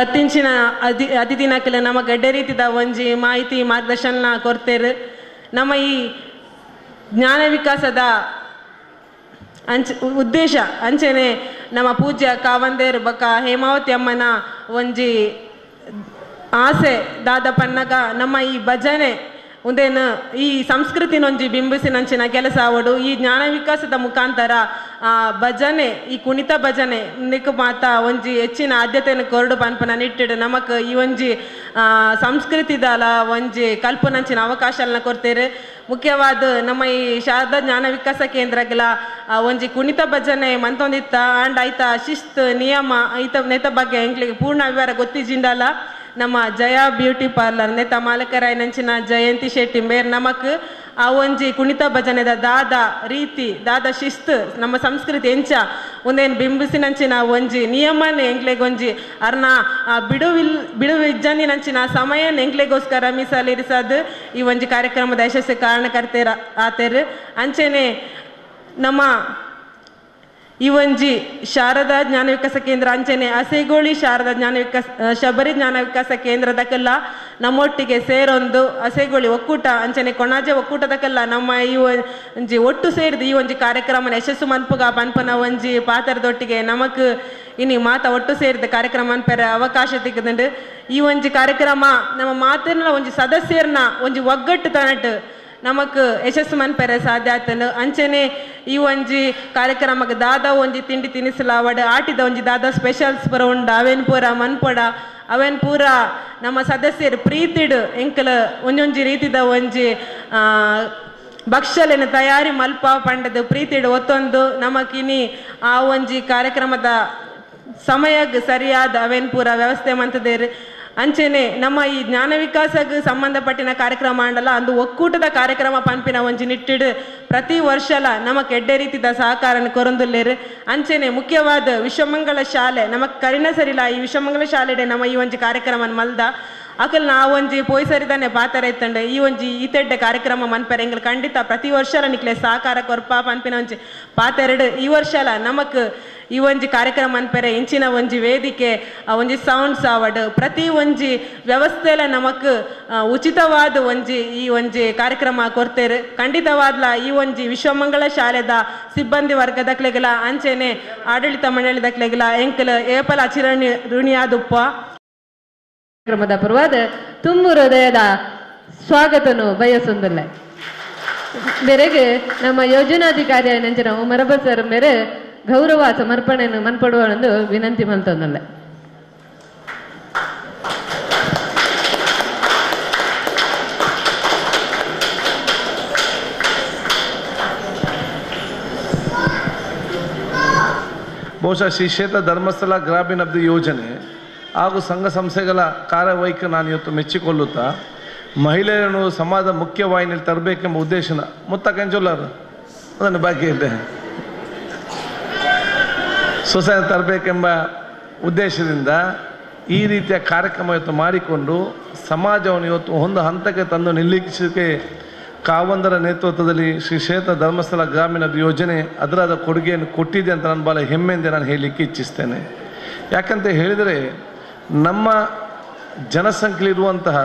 ಬತ್ತಿಂಚಿನ ಅತಿಥಿನಕ್ಲೆ ನಮ್ಮ ಗಡ್ಡೆ ರೀತಿದ ಒಂಜಿ ಮಾಹಿತಿ ಮಾರ್ಗದರ್ಶನ ಕೊಡ್ತೇರು. ನಮ್ಮ ಈ ಜ್ಞಾನ ವಿಕಾಸದ ಉದ್ದೇಶ ಅಂಚೆನೆ ನಮ್ಮ ಪೂಜ್ಯ ಕಾವಂದೇರು ಬಕ್ಕ ಹೇಮಾವತಿ ಅಮ್ಮನ ಒಂಜಿ ಆಸೆ ದಾದ ಪನ್ನಗ ನಮ್ಮ ಈ ಭಜನೆ ಉಂದೇನು ಈ ಸಂಸ್ಕೃತಿನೊಂಜಿ ಬಿಂಬಿಸಿನಂಚಿನ ಕೆಲಸ ಆವಡು. ಈ ಜ್ಞಾನ ವಿಕಾಸದ ಮುಖಾಂತರ ಆ ಭಜನೆ ಈ ಕುಣಿತ ಭಜನೆ ನಿಕ್ ಮಾತ ಒಂಜಿ ಹೆಚ್ಚಿನ ಆದ್ಯತೆಯನ್ನು ಕೊರಡು ಪನ್ಪನ ನಿಟ್ಟಿಡು ನಮಕ್ ಈ ಒಂಜಿ ಸಂಸ್ಕೃತಿದಲ ಒಂಜಿ ಕಲ್ಪನಂಚಿನ ಅವಕಾಶಗಳನ್ನ ಕೊಡ್ತೇವೆ. ಮುಖ್ಯವಾದ ನಮ್ಮ ಈ ಶಾರದಾ ಜ್ಞಾನ ವಿಕಾಸ ಕೇಂದ್ರಗಳ ಒಂಜಿ ಕುಣಿತ ಭಜನೆ ಮಂತೊಂದಿತ್ತ ಆಂಡ್ ಆಯ್ತಾ ಶಿಸ್ತು ನಿಯಮ ಐತ ನೇತ ಬಗ್ಗೆ ಎಂಕ್ಲಿಗೆ ಪೂರ್ಣ ವಿವರ ಗೊತ್ತಿಜಿಂದಲ್ಲ. ನಮ್ಮ ಜಯ ಬ್ಯೂಟಿ ಪಾರ್ಲರ್ ನೇತ ಮಾಲಕರಾಯನಂಚಿನ ಜಯಂತಿ ಶೆಟ್ಟಿ ಮೇರ್ ನಮಕ್ ಆ ಒಂಜಿ ಕುಣಿತ ಭಜನೆದ ದಾದ ರೀತಿ ದಾದ ಶಿಸ್ತು ನಮ್ಮ ಸಂಸ್ಕೃತಿ ಎಂಚ ಒಂದೇನು ಬಿಂಬಿಸಿನಂಚಿನ ಒಂಜಿ ನಿಯಮನ ಎಂಕ್ಲೆಗೊಂಜಿ ಅರ್ನ ಬಿಡುವಿಜ್ಜನಿನಂಚಿನ ಸಮಯ ಎಂಕ್ಲೆಗೋಸ್ಕರ ಮೀಸಲಿರಿಸದು ಈ ಒಂಜಿ ಕಾರ್ಯಕ್ರಮದ ಯಶಸ್ಸು ಕಾರಣಕರ್ತರ ಆತೇರು. ಅಂಚೆನೆ ನಮ್ಮ ಈ ಒಂಜಿ ಶಾರದಾ ಜ್ಞಾನ ವಿಕಾಸ ಕೇಂದ್ರ ಅಂಚೆನೆ ಅಸೆಗೋಳಿ ಶಾರದಾ ಜ್ಞಾನ ವಿಕಾಸ ಶಬರಿ ಜ್ಞಾನ ವಿಕಾಸ ಕೇಂದ್ರದಕ್ಕೆಲ್ಲ ನಮ್ಮೊಟ್ಟಿಗೆ ಸೇರೊಂದು ಅಸೆಗೋಳಿ ಒಕ್ಕೂಟ ಅಂಚೆನೆ ಕೊಣಾಜೆ ಒಕ್ಕೂಟದಕ್ಕೆಲ್ಲ ನಮ್ಮ ಈ ಒಂಜಿ ಒಟ್ಟು ಸೇರಿದ ಈ ಒಂಜಿ ಕಾರ್ಯಕ್ರಮ ಯಶಸ್ಸು ಮನ್ಪುಗ ಪನ್ಪನ ಒಂಜಿ ಪಾತ್ರದೊಟ್ಟಿಗೆ ನಮಕ್ ಇನಿ ಮಾತ ಒಟ್ಟು ಸೇರಿದ ಕಾರ್ಯಕ್ರಮ ಅನ್ಪೆರ ಅವಕಾಶ ತಿಕ್ಕದುಂಡು. ಈ ಒಂಜಿ ಕಾರ್ಯಕ್ರಮ ನಮ್ಮ ಮಾತಿನ ಒಂಜಿ ಸದಸ್ಯರನ್ನ ಒಂಜಿ ಒಗ್ಗಟ್ಟು ತನಟ್ ನಮಕ್ ಯಶಸ್ಸು ಮನ್ಪೆರೆ ಸಾಧ್ಯ ಆತನು. ಅಂಚೆನೆ ಈ ಒಂಜಿ ಕಾರ್ಯಕ್ರಮಕ್ಕೆ ದಾದ ಒಂಜಿ ತಿಂಡಿ ತಿನಿಸಲಾವಡ್ ಆಟಿದ ಒಂಜಿ ದಾದ ಸ್ಪೆಷಲ್ಸ್ ಪೂರ ಉಂಡು ಅವೇನ್ ಪೂರ ಮನ್ಪೊಡ ಅವೇನ್ ಪೂರ ನಮ್ಮ ಸದಸ್ಯರು ಪ್ರೀತಿಡು ಎಂಕಲ ಒಂಜೊಂಜಿ ರೀತಿದ ಒಂಜಿ ಭಕ್ಷ್ಯಲೆನ ತಯಾರಿ ಮಲ್ಪ ಪಂಡದು ಪ್ರೀತಿಡು ಒತ್ತೊಂದು ನಮಕಿನಿ ಆ ಒಂಜಿ ಕಾರ್ಯಕ್ರಮದ ಸಮಯಕ್ಕೆ ಸರಿಯಾದ ಅವೇನ್ ಪೂರ ವ್ಯವಸ್ಥೆ ಮಂತದೇರು. ಅಂಚೆನೆ ನಮ್ಮ ಈ ಜ್ಞಾನ ವಿಕಾಸಕ್ಕೆ ಸಂಬಂಧಪಟ್ಟಿನ ಕಾರ್ಯಕ್ರಮ ಅಂಡಲ ಅಂದು ಒಕ್ಕೂಟದ ಕಾರ್ಯಕ್ರಮ ಪನ್ಪಿನ ಒಂಜಿ ನಿಟ್ಟಿಡು ಪ್ರತಿ ವರ್ಷಲ ನಮಕ್ ಎಡ್ಡೆ ರೀತಿದ ಸಹಕಾರನ ಕೊರೊಂದುಲ್ಲೇರು. ಅಂಚೆನೆ ಮುಖ್ಯವಾದ ವಿಶ್ವಮಂಗಳ ಶಾಲೆ ನಮಕ್ ಕರಿನ ಸರಿಲ ಈ ವಿಶ್ವಮಂಗಳ ಶಾಲೆಡೆ ನಮ್ಮ ಈ ಒಂಜಿ ಕಾರ್ಯಕ್ರಮ ಮಲ್ದ ಅಕಲ್ ನಾ ಒಂಜಿ ಪೋಯ್ ಸರಿದಾನೆ ಪಾತರ ಇತ್ತಂಡೆ ಈ ಒಂಜಿ ಈತೆಡ್ಡೆ ಕಾರ್ಯಕ್ರಮ ಮನ್ಪೆರೆ ಎಂಗಲ್ ಖಂಡಿತ ಪ್ರತಿ ವರ್ಷಲ ನಿಕ್ಲೆ ಸಹಕಾರ ಕೊರ್ಪ ಪನ್ಪಿನ ಒಂಜಿ ಪಾತೆರಡು ಈ ವರ್ಷಲ ನಮಕ್ ಈ ಒಂಜಿ ಕಾರ್ಯಕ್ರಮ ಮನ್ಪೆರೆ ಇಂಚಿನ ಒಂಜಿ ವೇದಿಕೆ ಒಂಜಿ ಸೌಂಡ್ಸ್ ಆವಡ್ ಪ್ರತಿ ಒಂಜಿ ವ್ಯವಸ್ಥೆಲ ನಮಕ್ ಉಚಿತವಾದ ಒಂಜಿ ಈ ಒಂಜಿ ಕಾರ್ಯಕ್ರಮ ಕೊರ್ತೇರು. ಖಂಡಿತವಾದ್ಲ ಈ ಒಂಜಿ ವಿಶ್ವಮಂಗಳ ಶಾಲೆದ ಸಿಬ್ಬಂದಿ ವರ್ಗದಕ್ಲೆಗಲ ಅಂಚೆನೆ ಆಡಳಿತ ಮಂಡಳಿದಕ್ಲೆಗಲ ಎಂಕಲ್ ಏಪಲ ಚಿರಣಿ ಋಣಿಯಾದುಪ್ಪ. ಕಾರ್ಯಕ್ರಮದ ಪರವಾದ ತುಂಬು ಹೃದಯದ ಸ್ವಾಗತನು ಬಯಸುವುದಿಲ್ಲ. ಮೇರೆಗೆ ನಮ್ಮ ಯೋಜನಾಧಿಕಾರಿ ನಂಚಿನ ಉಮರಬ ಸರ್ ಮೇರೆ ಗೌರವ ಸಮರ್ಪಣೆಯನ್ನು ಮನ್ಪಡುವ ಎಂದು ವಿನಂತಿ ಮಂತೊಂದಲ್ಲ. ಬಹುಶಃ ಶ್ರೀ ಕ್ಷೇತ್ರ ಧರ್ಮಸ್ಥಳ ಗ್ರಾಮೀಣಾಭಿವೃದ್ಧಿ ಯೋಜನೆ ಹಾಗೂ ಸಂಘ ಸಂಸ್ಥೆಗಳ ಕಾರ್ಯವೈಖರಿ ನಾನು ಇವತ್ತು ಮೆಚ್ಚಿಕೊಳ್ಳುತ್ತಾ ಮಹಿಳೆಯರನ್ನು ಸಮಾಜದ ಮುಖ್ಯವಾಹಿನಿಯಲ್ಲಿ ತರಬೇಕೆಂಬ ಉದ್ದೇಶನ ಮುತ್ತ ಕಂಚುಲ್ಲರು ಅದನ್ನು ಬಾಕಿ ಇದೆ ಸೊಸೈಟಿ ತರಬೇಕೆಂಬ ಉದ್ದೇಶದಿಂದ ಈ ರೀತಿಯ ಕಾರ್ಯಕ್ರಮ ಇವತ್ತು ಮಾಡಿಕೊಂಡು ಸಮಾಜವನ್ನು ಇವತ್ತು ಒಂದು ಹಂತಕ್ಕೆ ತಂದು ನಿಲ್ಲಿಸಲಿಕ್ಕೆ ಕಾವಂದರ ನೇತೃತ್ವದಲ್ಲಿ ಶ್ರೀ ಕ್ಷೇತ್ರ ಧರ್ಮಸ್ಥಳ ಗ್ರಾಮೀಣ ಯೋಜನೆ ಅದರಾದ ಕೊಡುಗೆಯನ್ನು ಕೊಟ್ಟಿದೆ ಅಂತ ನಾನು ಭಾಳ ಹೆಮ್ಮೆಯಿಂದ ನಾನು ಹೇಳಲಿಕ್ಕೆ ಇಚ್ಛಿಸ್ತೇನೆ. ಯಾಕಂತ ಹೇಳಿದರೆ ನಮ್ಮ ಜನಸಂಖ್ಯೆಯಲ್ಲಿರುವಂತಹ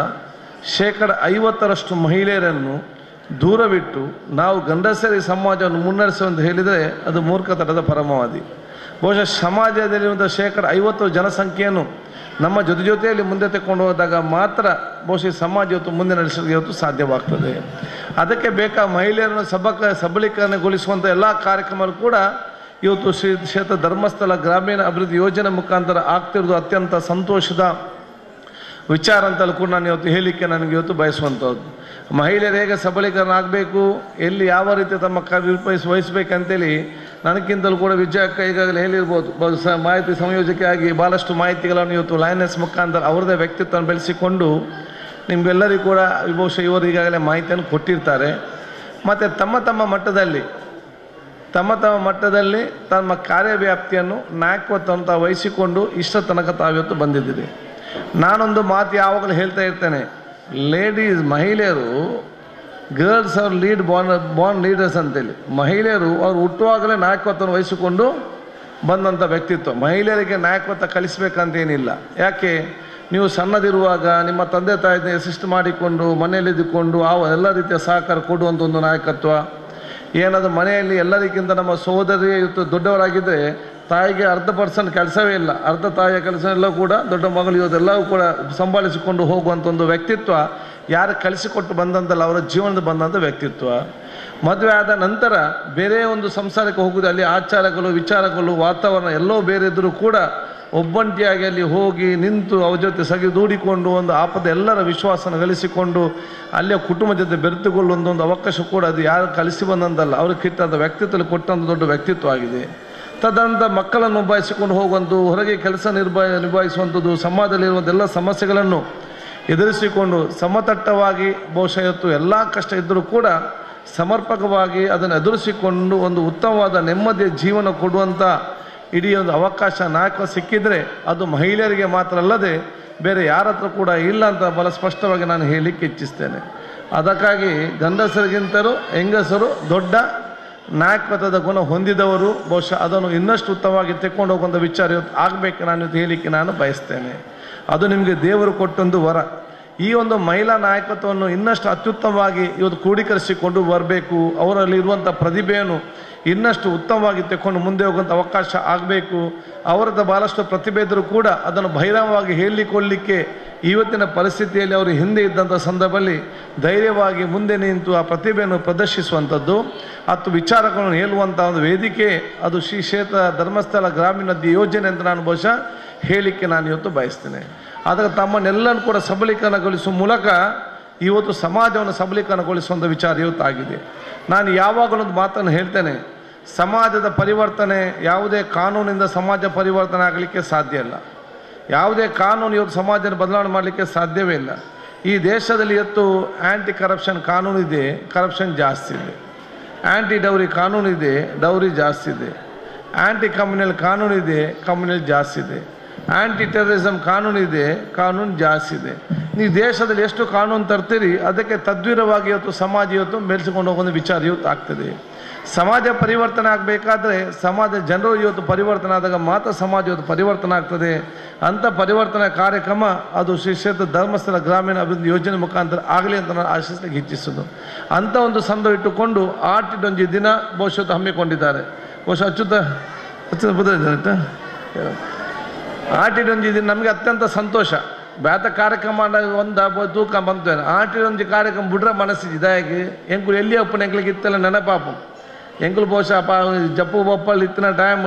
50% ಮಹಿಳೆಯರನ್ನು ದೂರವಿಟ್ಟು ನಾವು ಗಂಡಸರಿ ಸಮಾಜವನ್ನು ಮುನ್ನಡೆಸುವಂತ ಹೇಳಿದರೆ ಅದು ಮೂರ್ಖತನದ ಪರಮಾವಧಿ. ಬಹುಶಃ ಸಮಾಜದಲ್ಲಿರುವಂಥ 50% ಜನಸಂಖ್ಯೆಯನ್ನು ನಮ್ಮ ಜೊತೆ ಜೊತೆಯಲ್ಲಿ ಮುಂದೆ ತಗೊಂಡು ಹೋದಾಗ ಮಾತ್ರ ಬಹುಶಃ ಸಮಾಜ ಇವತ್ತು ಮುಂದೆ ನಡೆಸಲಿಕ್ಕೆ ಇವತ್ತು ಸಾಧ್ಯವಾಗ್ತದೆ. ಅದಕ್ಕೆ ಬೇಕಾ ಮಹಿಳೆಯರನ್ನು ಸಬಲೀಕರಣಗೊಳಿಸುವಂಥ ಎಲ್ಲ ಕಾರ್ಯಕ್ರಮಗಳು ಕೂಡ ಇವತ್ತು ಶ್ರೀ ಕ್ಷೇತ್ರ ಧರ್ಮಸ್ಥಳ ಗ್ರಾಮೀಣ ಅಭಿವೃದ್ಧಿ ಯೋಜನೆ ಮುಖಾಂತರ ಆಗ್ತಿರೋದು ಅತ್ಯಂತ ಸಂತೋಷದ ವಿಚಾರ ಅಂತಲೂ ಕೂಡ ನಾನು ಇವತ್ತು ಹೇಳಲಿಕ್ಕೆ ನನಗೆ ಇವತ್ತು ಬಯಸುವಂಥದ್ದು. ಮಹಿಳೆಯರು ಹೇಗೆ ಸಬಲೀಕರಣ ಆಗಬೇಕು, ಎಲ್ಲಿ ಯಾವ ರೀತಿ ತಮ್ಮ ಕಾರ್ಯ ವಹಿಸಬೇಕಂತೇಳಿ ನನಗಿಂತಲೂ ಕೂಡ ವಿಜಯಕ್ಕ ಈಗಾಗಲೇ ಹೇಳಿರ್ಬೋದು. ಮಾಹಿತಿ ಸಂಯೋಜಕಿಯಾಗಿ ಭಾಳಷ್ಟು ಮಾಹಿತಿಗಳನ್ನು ಇವತ್ತು ಲೈನೆಸ್ ಮುಖಾಂತರ ಅವರದೇ ವ್ಯಕ್ತಿತ್ವವನ್ನು ಬೆಳೆಸಿಕೊಂಡು ನಿಮಗೆಲ್ಲರಿಗೂ ಕೂಡ ಬಹುಶಃ ಇವರು ಈಗಾಗಲೇ ಮಾಹಿತಿಯನ್ನು ಕೊಟ್ಟಿರ್ತಾರೆ. ಮತ್ತು ತಮ್ಮ ತಮ್ಮ ಮಟ್ಟದಲ್ಲಿ ತಮ್ಮ ಕಾರ್ಯವ್ಯಾಪ್ತಿಯನ್ನು ನಾಯಕತ್ವವನ್ನು ತಾವು ವಹಿಸಿಕೊಂಡು ಇಷ್ಟ ತನಕ ತಾವಿವತ್ತು ಬಂದಿದ್ದೀರಿ. ನಾನೊಂದು ಮಾತು ಯಾವಾಗಲೂ ಹೇಳ್ತಾ ಇರ್ತೇನೆ, ಲೇಡೀಸ್ ಮಹಿಳೆಯರು ಗರ್ಲ್ಸ್ ಅವ್ರ lead Born leaders ಅಂತೇಳಿ. ಮಹಿಳೆಯರು ಅವ್ರು ಹುಟ್ಟುವಾಗಲೇ ನಾಯಕತ್ವವನ್ನು ವಹಿಸಿಕೊಂಡು ಬಂದಂಥ ವ್ಯಕ್ತಿತ್ವ. ಮಹಿಳೆಯರಿಗೆ ನಾಯಕತ್ವ ಕಲಿಸ್ಬೇಕಂತೇನಿಲ್ಲ. ಯಾಕೆ ನೀವು ಸಣ್ಣದಿರುವಾಗ ನಿಮ್ಮ ತಂದೆ ತಾಯಿನ ಅಸಿಸ್ಟ್ ಮಾಡಿಕೊಂಡು ಮನೆಯಲ್ಲಿದ್ದುಕೊಂಡು ಆ ಎಲ್ಲ ರೀತಿಯ ಸಹಕಾರ ಕೊಡುವಂಥ ಒಂದು ನಾಯಕತ್ವ. ಏನಾದರೂ ಮನೆಯಲ್ಲಿ ಎಲ್ಲರಿಗಿಂತ ನಮ್ಮ ಸಹೋದರಿ ಇವತ್ತು ದೊಡ್ಡವರಾಗಿದ್ದರೆ ತಾಯಿಗೆ 0.5% ಕೆಲಸವೇ ಇಲ್ಲ, ಅರ್ಧ ತಾಯಿಯ ಕೆಲಸ ಎಲ್ಲ ಕೂಡ ದೊಡ್ಡ ಮಗಳು ಇವತ್ತೆಲ್ಲವೂ ಕೂಡ ಸಂಭಾಳಿಸಿಕೊಂಡು ಹೋಗುವಂಥ ಒಂದು ವ್ಯಕ್ತಿತ್ವ ಯಾರು ಕಲಿಸಿಕೊಟ್ಟು ಬಂದಂತಲ್ಲ, ಅವರ ಜೀವನದ ಬಂದಂಥ ವ್ಯಕ್ತಿತ್ವ. ಮದುವೆ ಆದ ನಂತರ ಬೇರೆ ಒಂದು ಸಂಸಾರಕ್ಕೆ ಹೋಗುವುದು, ಅಲ್ಲಿ ಆಚಾರಗಳು ವಿಚಾರಗಳು ವಾತಾವರಣ ಎಲ್ಲವೂ ಬೇರೆ ಇದ್ದರೂ ಕೂಡ ಒಬ್ಬಂಟಿಯಾಗಿ ಅಲ್ಲಿ ಹೋಗಿ ನಿಂತು ಅವ್ರ ಜೊತೆ ಸಗಿದೂಡಿಕೊಂಡು ಒಂದು ಆಪದ ಎಲ್ಲರ ವಿಶ್ವಾಸನ ಗಳಿಸಿಕೊಂಡು ಅಲ್ಲಿಯ ಕುಟುಂಬ ಜೊತೆ ಬೆರೆತುಕೊಳ್ಳುವಂಥ ಒಂದು ಅವಕಾಶ ಕೂಡ ಅದು ಯಾರು ಕಲಿಸಿ ಬಂದಂತಲ್ಲ, ಅವ್ರಿಗೆ ಕಿಟ್ಟಂಥ ವ್ಯಕ್ತಿತ್ವ ಕೊಟ್ಟಂಥ ದೊಡ್ಡ ವ್ಯಕ್ತಿತ್ವ ಆಗಿದೆ. ತದನಂತರ ಮಕ್ಕಳನ್ನು ನಿಭಾಯಿಸಿಕೊಂಡು ಹೋಗುವಂಥದ್ದು, ಹೊರಗೆ ಕೆಲಸ ನಿಭಾಯಿಸುವಂಥದ್ದು, ಸಮಾಜದಲ್ಲಿರುವಂಥ ಎಲ್ಲ ಸಮಸ್ಯೆಗಳನ್ನು ಎದುರಿಸಿಕೊಂಡು ಸಮತಟ್ಟವಾಗಿ ಬಹುಶಃ ಇವತ್ತು ಎಲ್ಲ ಕಷ್ಟ ಇದ್ದರೂ ಕೂಡ ಸಮರ್ಪಕವಾಗಿ ಅದನ್ನು ಎದುರಿಸಿಕೊಂಡು ಒಂದು ಉತ್ತಮವಾದ ನೆಮ್ಮದಿಯ ಜೀವನ ಕೊಡುವಂಥ ಇಡೀ ಒಂದು ಅವಕಾಶ ನಾಯಕ ಸಿಕ್ಕಿದರೆ ಅದು ಮಹಿಳೆಯರಿಗೆ ಮಾತ್ರ ಅಲ್ಲದೆ ಬೇರೆ ಯಾರ ಹತ್ರ ಕೂಡ ಇಲ್ಲ ಅಂತ ಬಹಳ ಸ್ಪಷ್ಟವಾಗಿ ನಾನು ಹೇಳಲಿಕ್ಕೆ ಇಚ್ಛಿಸ್ತೇನೆ. ಅದಕ್ಕಾಗಿ ಗಂಡಸರಿಗಿಂತಲೂ ಹೆಂಗಸರು ದೊಡ್ಡ ನಾಯಕತ್ವದ ಗುಣ ಹೊಂದಿದವರು. ಬಹುಶಃ ಅದನ್ನು ಇನ್ನಷ್ಟು ಉತ್ತಮವಾಗಿ ತೆಕ್ಕೊಂಡು ಹೋಗುವಂಥ ವಿಚಾರ ಇವತ್ತು ಆಗಬೇಕು ನಾನು ಇವತ್ತು ಹೇಳಲಿಕ್ಕೆ ನಾನು ಬಯಸ್ತೇನೆ. ಅದು ನಿಮಗೆ ದೇವರು ಕೊಟ್ಟೊಂದು ವರ. ಈ ಒಂದು ಮಹಿಳಾ ನಾಯಕತ್ವವನ್ನು ಇನ್ನಷ್ಟು ಅತ್ಯುತ್ತಮವಾಗಿ ಇವತ್ತು ಕ್ರೋಢೀಕರಿಸಿಕೊಂಡು ಬರಬೇಕು. ಅವರಲ್ಲಿ ಇರುವಂಥ ಪ್ರತಿಭೆಯನ್ನು ಇನ್ನಷ್ಟು ಉತ್ತಮವಾಗಿ ತೆಕ್ಕೊಂಡು ಮುಂದೆ ಹೋಗುವಂಥ ಅವಕಾಶ ಆಗಬೇಕು. ಅವರದ್ದು ಭಾಳಷ್ಟು ಪ್ರತಿಭೆ ಇದ್ದರೂ ಕೂಡ ಅದನ್ನು ಬಹಿರಂಗವಾಗಿ ಹೇಳಿಕೊಳ್ಳಲಿಕ್ಕೆ ಇವತ್ತಿನ ಪರಿಸ್ಥಿತಿಯಲ್ಲಿ ಅವರು ಹಿಂದೆ ಇದ್ದಂಥ ಸಂದರ್ಭದಲ್ಲಿ ಧೈರ್ಯವಾಗಿ ಮುಂದೆ ನಿಂತು ಆ ಪ್ರತಿಭೆಯನ್ನು ಪ್ರದರ್ಶಿಸುವಂಥದ್ದು ಮತ್ತು ವಿಚಾರಗಳನ್ನು ಹೇಳುವಂಥ ಒಂದು ವೇದಿಕೆ ಅದು ಶ್ರೀ ಕ್ಷೇತ್ರ ಧರ್ಮಸ್ಥಳ ಗ್ರಾಮೀಣಾಭಿವೃದ್ಧಿ ಯೋಜನೆ ಅಂತ ನಾನು ಬಹುಶಃ ಹೇಳಲಿಕ್ಕೆ ನಾನು ಇವತ್ತು ಬಯಸ್ತೇನೆ. ಆದರೆ ತಮ್ಮನ್ನೆಲ್ಲನೂ ಕೂಡ ಸಬಲೀಕರಣಗೊಳಿಸುವ ಮೂಲಕ ಇವತ್ತು ಸಮಾಜವನ್ನು ಸಬಲೀಕರಣಗೊಳಿಸುವಂಥ ವಿಚಾರ ಇವತ್ತಾಗಿದೆ. ನಾನು ಯಾವಾಗಲೊಂದು ಮಾತನ್ನು ಹೇಳ್ತೇನೆ, ಸಮಾಜದ ಪರಿವರ್ತನೆ ಯಾವುದೇ ಕಾನೂನಿಂದ ಸಮಾಜ ಪರಿವರ್ತನೆ ಆಗಲಿಕ್ಕೆ ಸಾಧ್ಯ ಇಲ್ಲ. ಯಾವುದೇ ಕಾನೂನು ಇವತ್ತು ಸಮಾಜನ ಬದಲಾವಣೆ ಮಾಡಲಿಕ್ಕೆ ಸಾಧ್ಯವೇ ಇಲ್ಲ. ಈ ದೇಶದಲ್ಲಿ ಇವತ್ತು ಆ್ಯಂಟಿ ಕರಪ್ಷನ್ ಕಾನೂನು ಇದೆ, ಕರಪ್ಷನ್ ಜಾಸ್ತಿ ಇದೆ. ಆ್ಯಂಟಿ ಡೌರಿ ಕಾನೂನು ಇದೆ, ಡೌರಿ ಜಾಸ್ತಿ ಇದೆ. ಆ್ಯಂಟಿ ಕಮ್ಯುನಲ್ ಕಾನೂನು ಇದೆ, ಕಮ್ಯುನಲ್ ಜಾಸ್ತಿ ಇದೆ. ಆ್ಯಂಟಿ ಟೆರರಿಸಮ್ ಕಾನೂನು ಇದೆ, ಕಾನೂನು ಜಾಸ್ತಿ ಇದೆ. ನೀವು ದೇಶದಲ್ಲಿ ಎಷ್ಟು ಕಾನೂನು ತರ್ತೀರಿ ಅದಕ್ಕೆ ತದ್ವಿರವಾಗಿ ಇವತ್ತು ಸಮಾಜ ಇವತ್ತು ಬೆಳೆಸಿಕೊಂಡು ಹೋಗೋ ವಿಚಾರ ಇವತ್ತು ಆಗ್ತದೆ. ಸಮಾಜ ಪರಿವರ್ತನೆ ಆಗಬೇಕಾದ್ರೆ ಸಮಾಜ ಜನರು ಇವತ್ತು ಪರಿವರ್ತನೆ ಆದಾಗ ಮಾತ್ರ ಸಮಾಜ ಇವತ್ತು ಪರಿವರ್ತನೆ ಆಗ್ತದೆ. ಅಂಥ ಪರಿವರ್ತನೆ ಕಾರ್ಯಕ್ರಮ ಅದು ಶ್ರೀ ಕ್ಷೇತ್ರ ಧರ್ಮಸ್ಥಳ ಗ್ರಾಮೀಣ ಅಭಿವೃದ್ಧಿ ಯೋಜನೆ ಮುಖಾಂತರ ಆಗಲಿ ಅಂತ ನಾನು ಆಶಿಸಲಿಕ್ಕೆ ಇಚ್ಛಿಸೋದು. ಅಂಥ ಒಂದು ಸಂದರ್ಭ ಇಟ್ಟುಕೊಂಡು ಆಟಿಡೊಂಜಿ ದಿನ ಬಹುಶಃ ಹಮ್ಮಿಕೊಂಡಿದ್ದಾರೆ. ಬಹುಶಃ ಅಚ್ಯುತ ಅಚ್ಯುತ ಬುದ್ಧ ಆಟಿಡೊಂಜಿ ದಿನ ನಮಗೆ ಅತ್ಯಂತ ಸಂತೋಷ. ಬ್ಯಾತ ಕಾರ್ಯಕ್ರಮ ಒಂದು ತೂಕ ಬಂತು ಆಟಿಡೊಂಜಿ ಕಾರ್ಯಕ್ರಮ ಬಿಡ್ರೆ ಮನಸ್ಸಿಗೆ ಇದಾಗಿ ಎಂಕುಲು ಎಲ್ಲಿ ಅಪ್ಪನ ಎಂಕ್ಲಿಗೆ ಇತ್ತಲ್ಲ ನೆನಪಾಪು ಎಂಕುಲು ಬಹುಶಃ ಪಾ ಜಪ್ಪು ಬಪ್ಪಲ್ಲಿ ಇತ್ತಿನ ಟೈಮ್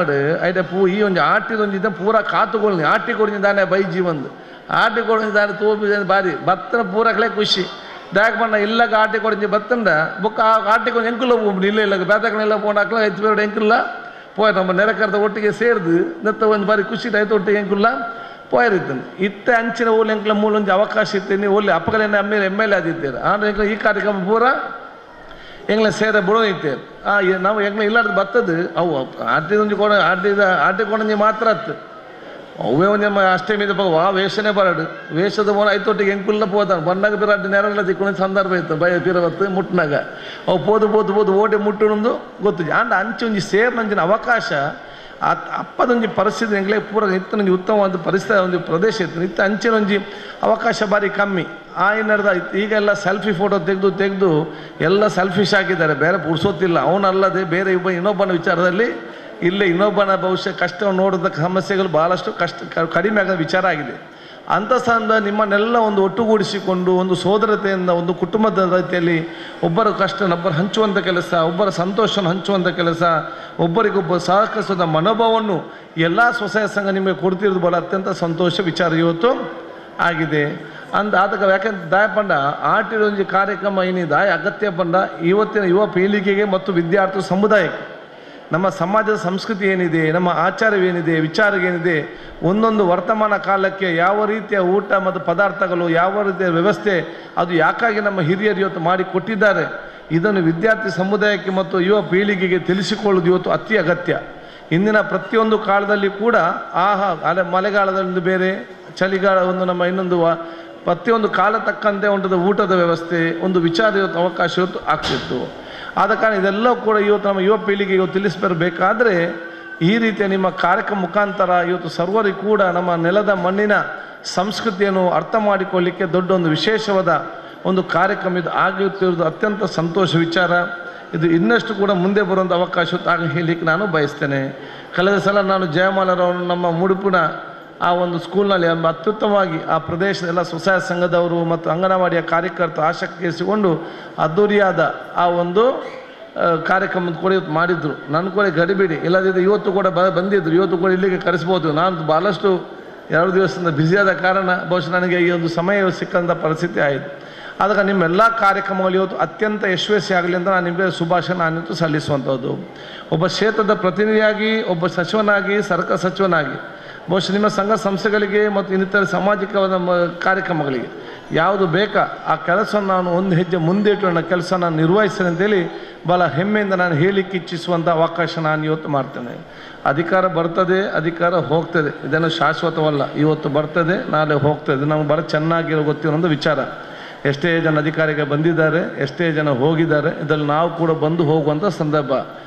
ಐತೆ ಪೂ ಈ ಒಂಜಿ ಆಟಿದೊಂಜಿ ಇದ್ದ ಪೂರ ಕಾತುಗೊಳ್ಳಿ ಆಟಿ ಕೊಡಿದಾನೆ ಬೈಜಿ ಒಂದು ಆಟಿ ಕೊಡಿದಾನೆ ತೋಪಿ ಬಾರಿ ಬತ್ತನ ಪೂರಕಲೇ ಖುಷಿ ದಾಯಕ ಬಣ್ಣ ಇಲ್ಲಗ ಆಟಿ ಕೊಡಿಂಜಿ ಬತ್ತಂಡ ಬುಕ್ಕ ಆಟಿ ಕೊಂಚ ಎಂಕುಲ ಇಲ್ಲ ಇಲ್ಲ ಬೇತಕನೆಲ್ಲ ಪೋಣ ಹಾಕ್ಲ ಹೆಚ್ಚು ಬೇರೆ ಎಂಕುಲ್ಲ ಪೋಯ್ ನಮ್ಮ ನೆರೆಕರ್ದ ಒಟ್ಟಿಗೆ ಸೇರ್ದು ನತ್ತ ಒಂದು ಬಾರಿ ಖುಷಿ ಆಯ್ತು ಒಟ್ಟಿಗೆ ಎಂಕುಲ್ಲ ಪೋಯರಿದ್ದಾನೆ. ಇತ್ತ ಅಂಚಿನ ಓಲಿ ಎಂಕುಲ ಮೂಲ ಒಂಜಿ ಅವಕಾಶ ಇತ್ತು ನೀವು ಓಲಿ ಅಪ್ಪಗಲೇನೆ ಅಮ್ಮೇಲೆ M L A ಆದಿದ್ದೇವೆ. ಆದರೆ ಎಂಕುಲ ಈ ಕಾರ್ಯಕ್ರಮ ಪೂರ ಎಂಗ್ಲ ಸೇರ ಬುಡೋನಿತ್ತೇವೆ. ನಾವು ಎಂಗ್ಲ ಇಲ್ಲಾರ್ದು ಬತ್ತದು ಅವು ಆಟಿದೊಂಜಿ ಕೊಡ ಆಟಿದ ಆಟಿ ಕೊಡಂಜಿ ಮಾತ್ರ ಅತ್ತು ಅವೇ ಒಂದು ಅಷ್ಟೇ ವಾ ವೇಷನೇ ಬರಡು ವೇಷದ ಮೂಲ ಐತೊಟ್ಟಿಗೆ ಎಂಕುಲ್ಲ ಪೋತಾನೆ ಬಣ್ಣಾಗ ಪಿರಾಟಿ ನೆರಳ ತಿಕ್ಕೊಂಡು ಸಂದರ್ಭ ಇತ್ತು ಬಯ ಪಿರವತ್ತು ಮುಟ್ಟಿನಾಗ ಅವು ಪೋದು ಪೋದು ಪೋದು ಓಟೆ ಮುಟ್ಟುನೊಂದು ಗೊತ್ತು. ಆಂಡ ಅಂಚೊಂಜಿ ಸೇರ್ನಂಚಿನ ಅವಕಾಶ ಆ ಅಪ್ಪದೊಂಜಿ ಪರಿಸ್ಥಿತಿ ಎಂಗ್ಲೇ ಪೂರ ಇತ್ತನೊಂಜಿ ಉತ್ತಮವಾದ ಪರಿಸ್ಥಿತಿ ಒಂದು ಪ್ರದೇಶ ಇತ್ತು. ಇತ್ತು ಅಂಚಿನೊಂಜಿ ಅವಕಾಶ ಭಾರಿ ಕಮ್ಮಿ. ಆ ನಡೆದ ಈಗೆಲ್ಲ ಸೆಲ್ಫಿ ಫೋಟೋ ತೆಗೆದು ತೆಗೆದು ಎಲ್ಲ ಸೆಲ್ಫಿಶ್ ಆಗಿದ್ದಾರೆ, ಬೇರೆ ಪುಡ್ಸೋತಿಲ್ಲ. ಅವನಲ್ಲದೆ ಬೇರೆ ಇನ್ನೊಬ್ಬನ ವಿಚಾರದಲ್ಲಿ ಇಲ್ಲೇ ಇನ್ನೊಬ್ಬನ ಭವಿಷ್ಯ ಕಷ್ಟವನ್ನು ನೋಡೋದಕ್ಕೆ ಸಮಸ್ಯೆಗಳು ಭಾಳಷ್ಟು ಕಷ್ಟ ಕಡಿಮೆ ಆಗೋ ವಿಚಾರ ಆಗಿದೆ. ಅಂಥ ಸಂದ ನಿಮ್ಮನ್ನೆಲ್ಲ ಒಂದು ಒಟ್ಟುಗೂಡಿಸಿಕೊಂಡು ಒಂದು ಸೋದರತೆಯಿಂದ ಒಂದು ಕುಟುಂಬದ ರೀತಿಯಲ್ಲಿ ಒಬ್ಬರ ಕಷ್ಟನೊಬ್ಬರು ಹಂಚುವಂಥ ಕೆಲಸ, ಒಬ್ಬರ ಸಂತೋಷವನ್ನು ಹಂಚುವಂಥ ಕೆಲಸ, ಒಬ್ಬರಿಗೊಬ್ಬ ಸಹಕರಿಸುವಂಥ ಮನೋಭಾವವನ್ನು ಎಲ್ಲ ಸ್ವಸಹಾಯ ಸಂಘ ನಿಮಗೆ ಕೊಡ್ತಿರೋದು ಭಾಳ ಅತ್ಯಂತ ಸಂತೋಷ ವಿಚಾರ ಇವತ್ತು ಆಗಿದೆ. ಅಂದ ಆದಾಗ ಯಾಕಂದ್ರೆ ದಾಯಪಂಡ ಆಟಿರೊಂಜಿ ಕಾರ್ಯಕ್ರಮ ಏನಿದೆ ದಾಯ ಅಗತ್ಯ ಪಂಡ ಇವತ್ತಿನ ಯುವ ಪೀಳಿಗೆಗೆ ಮತ್ತು ವಿದ್ಯಾರ್ಥಿ ಸಮುದಾಯಕ್ಕೆ ನಮ್ಮ ಸಮಾಜದ ಸಂಸ್ಕೃತಿ ಏನಿದೆ, ನಮ್ಮ ಆಚಾರವೇನಿದೆ, ವಿಚಾರವೇನಿದೆ, ಒಂದೊಂದು ವರ್ತಮಾನ ಕಾಲಕ್ಕೆ ಯಾವ ರೀತಿಯ ಊಟ ಮತ್ತು ಪದಾರ್ಥಗಳು, ಯಾವ ರೀತಿಯ ವ್ಯವಸ್ಥೆ, ಅದು ಯಾಕಾಗಿ ನಮ್ಮ ಹಿರಿಯರು ಇವತ್ತು ಮಾಡಿ ಕೊಟ್ಟಿದ್ದಾರೆ, ಇದನ್ನು ವಿದ್ಯಾರ್ಥಿ ಸಮುದಾಯಕ್ಕೆ ಮತ್ತು ಯುವ ಪೀಳಿಗೆಗೆ ತಿಳಿಸಿಕೊಳ್ಳೋದು ಇವತ್ತು ಅತಿ ಅಗತ್ಯ. ಇಂದಿನ ಪ್ರತಿಯೊಂದು ಕಾಲದಲ್ಲಿ ಕೂಡ ಆಹಾ ಅಲೆ ಮಳೆಗಾಲದಲ್ಲಿ ಬೇರೆ, ಚಳಿಗಾಲ ಒಂದು, ನಮ್ಮ ಇನ್ನೊಂದು ಪ್ರತಿಯೊಂದು ಕಾಲ ತಕ್ಕಂತೆ ಉಂಟದ ಊಟದ ವ್ಯವಸ್ಥೆ, ಒಂದು ವಿಚಾರ ಇವತ್ತು ಅವಕಾಶ ಇವತ್ತು ಆಗ್ತಿತ್ತು. ಆದ ಕಾರಣ ಇದೆಲ್ಲ ಕೂಡ ಇವತ್ತು ನಮ್ಮ ಯುವ ಪೀಳಿಗೆಗೆ ಇವತ್ತು ತಿಳಿಸ್ಬರಬೇಕಾದ್ರೆ ಈ ರೀತಿಯ ನಿಮ್ಮ ಕಾರ್ಯಕ್ರಮ ಮುಖಾಂತರ ಇವತ್ತು ಸರ್ವರಿಗೂ ಕೂಡ ನಮ್ಮ ನೆಲದ ಮಣ್ಣಿನ ಸಂಸ್ಕೃತಿಯನ್ನು ಅರ್ಥ ಮಾಡಿಕೊಳ್ಳಿಕ್ಕೆ ದೊಡ್ಡ ಒಂದು ವಿಶೇಷವಾದ ಒಂದು ಕಾರ್ಯಕ್ರಮ ಇದು ಆಗುತ್ತಿರುವುದು ಅತ್ಯಂತ ಸಂತೋಷ ವಿಚಾರ. ಇದು ಇನ್ನಷ್ಟು ಕೂಡ ಮುಂದೆ ಬರುವಂಥ ಅವಕಾಶ ಆಗ ಹೇಳಲಿಕ್ಕೆ ನಾನು ಬಯಸ್ತೇನೆ. ಕಳೆದ ಸಲ ನಾನು ಜಯಮಾಲರವರು ನಮ್ಮ ಮುಡುಪಿನ ಆ ಒಂದು ಸ್ಕೂಲ್ನಲ್ಲಿ ಅತ್ಯುತ್ತಮವಾಗಿ ಆ ಪ್ರದೇಶದ ಎಲ್ಲ ಸ್ವಸಹಾಯ ಸಂಘದವರು ಮತ್ತು ಅಂಗನವಾಡಿಯ ಕಾರ್ಯಕರ್ತರು ಆಸಕ್ತಿಸಿಕೊಂಡು ಅದ್ಧೂರಿಯಾದ ಆ ಒಂದು ಕಾರ್ಯಕ್ರಮದ ಕೂಡ ಇವತ್ತು ಮಾಡಿದರು. ನನ್ನ ಕೂಡ ಗಡಿಬಿಡಿ ಇಲ್ಲದಿದ್ದರೆ ಇವತ್ತು ಕೂಡ ಬಂದಿದ್ದರು, ಇವತ್ತು ಕೂಡ ಇಲ್ಲಿಗೆ ಕರೆಸ್ಬೋದು. ನಾನು ಭಾಳಷ್ಟು 2 ದಿವಸದಿಂದ ಬ್ಯುಸಿಯಾದ ಕಾರಣ ಬಹುಶಃ ನನಗೆ ಈ ಒಂದು ಸಮಯ ಸಿಕ್ಕಂಥ ಪರಿಸ್ಥಿತಿ ಆಯಿತು. ಆದಾಗ ನಿಮ್ಮೆಲ್ಲ ಕಾರ್ಯಕ್ರಮಗಳು ಇವತ್ತು ಅತ್ಯಂತ ಯಶಸ್ವಿ ಆಗಲಿ ಅಂತ ನಾನು ನಿಮಗೆ ಶುಭಾಶಯ ನಾನಿತ್ತು ಸಲ್ಲಿಸುವಂಥದ್ದು. ಒಬ್ಬ ಕ್ಷೇತ್ರದ ಪ್ರತಿನಿಧಿಯಾಗಿ, ಒಬ್ಬ ಸಚಿವನಾಗಿ, ಸರ್ಕಾರ ಸಚಿವನಾಗಿ ಬಹುಶಃ ನಿಮ್ಮ ಸಂಘ ಸಂಸ್ಥೆಗಳಿಗೆ ಮತ್ತು ಇನ್ನಿತರ ಸಾಮಾಜಿಕವಾದ ಕಾರ್ಯಕ್ರಮಗಳಿಗೆ ಯಾವುದು ಬೇಕಾ ಆ ಕೆಲಸವನ್ನು ನಾನು ಒಂದು ಹೆಜ್ಜೆ ಮುಂದೆ ಇಟ್ಟು ನನ್ನ ಕೆಲಸ ನಾನು ನಿರ್ವಹಿಸ್ತೇನೆ ಅಂತೇಳಿ ಭಾಳ ಹೆಮ್ಮೆಯಿಂದ ನಾನು ಹೇಳಲಿಕ್ಕೆ ಇಚ್ಛಿಸುವಂಥ ಅವಕಾಶ ನಾನು ಇವತ್ತು ಮಾಡ್ತೇನೆ. ಅಧಿಕಾರ ಬರ್ತದೆ, ಅಧಿಕಾರ ಹೋಗ್ತದೆ, ಇದನ್ನು ಶಾಶ್ವತವಲ್ಲ. ಇವತ್ತು ಬರ್ತದೆ, ನಾಳೆ ಹೋಗ್ತದೆ. ನಮ್ಗೆ ಭಾಳ ಚೆನ್ನಾಗಿರೋ ಗೊತ್ತಿರೋ ಒಂದು ವಿಚಾರ. ಎಷ್ಟೇ ಜನ ಅಧಿಕಾರಿಗೆ ಬಂದಿದ್ದಾರೆ, ಎಷ್ಟೇ ಜನ ಹೋಗಿದ್ದಾರೆ, ಇದರಲ್ಲಿ ನಾವು ಕೂಡ ಬಂದು ಹೋಗುವಂಥ ಸಂದರ್ಭ.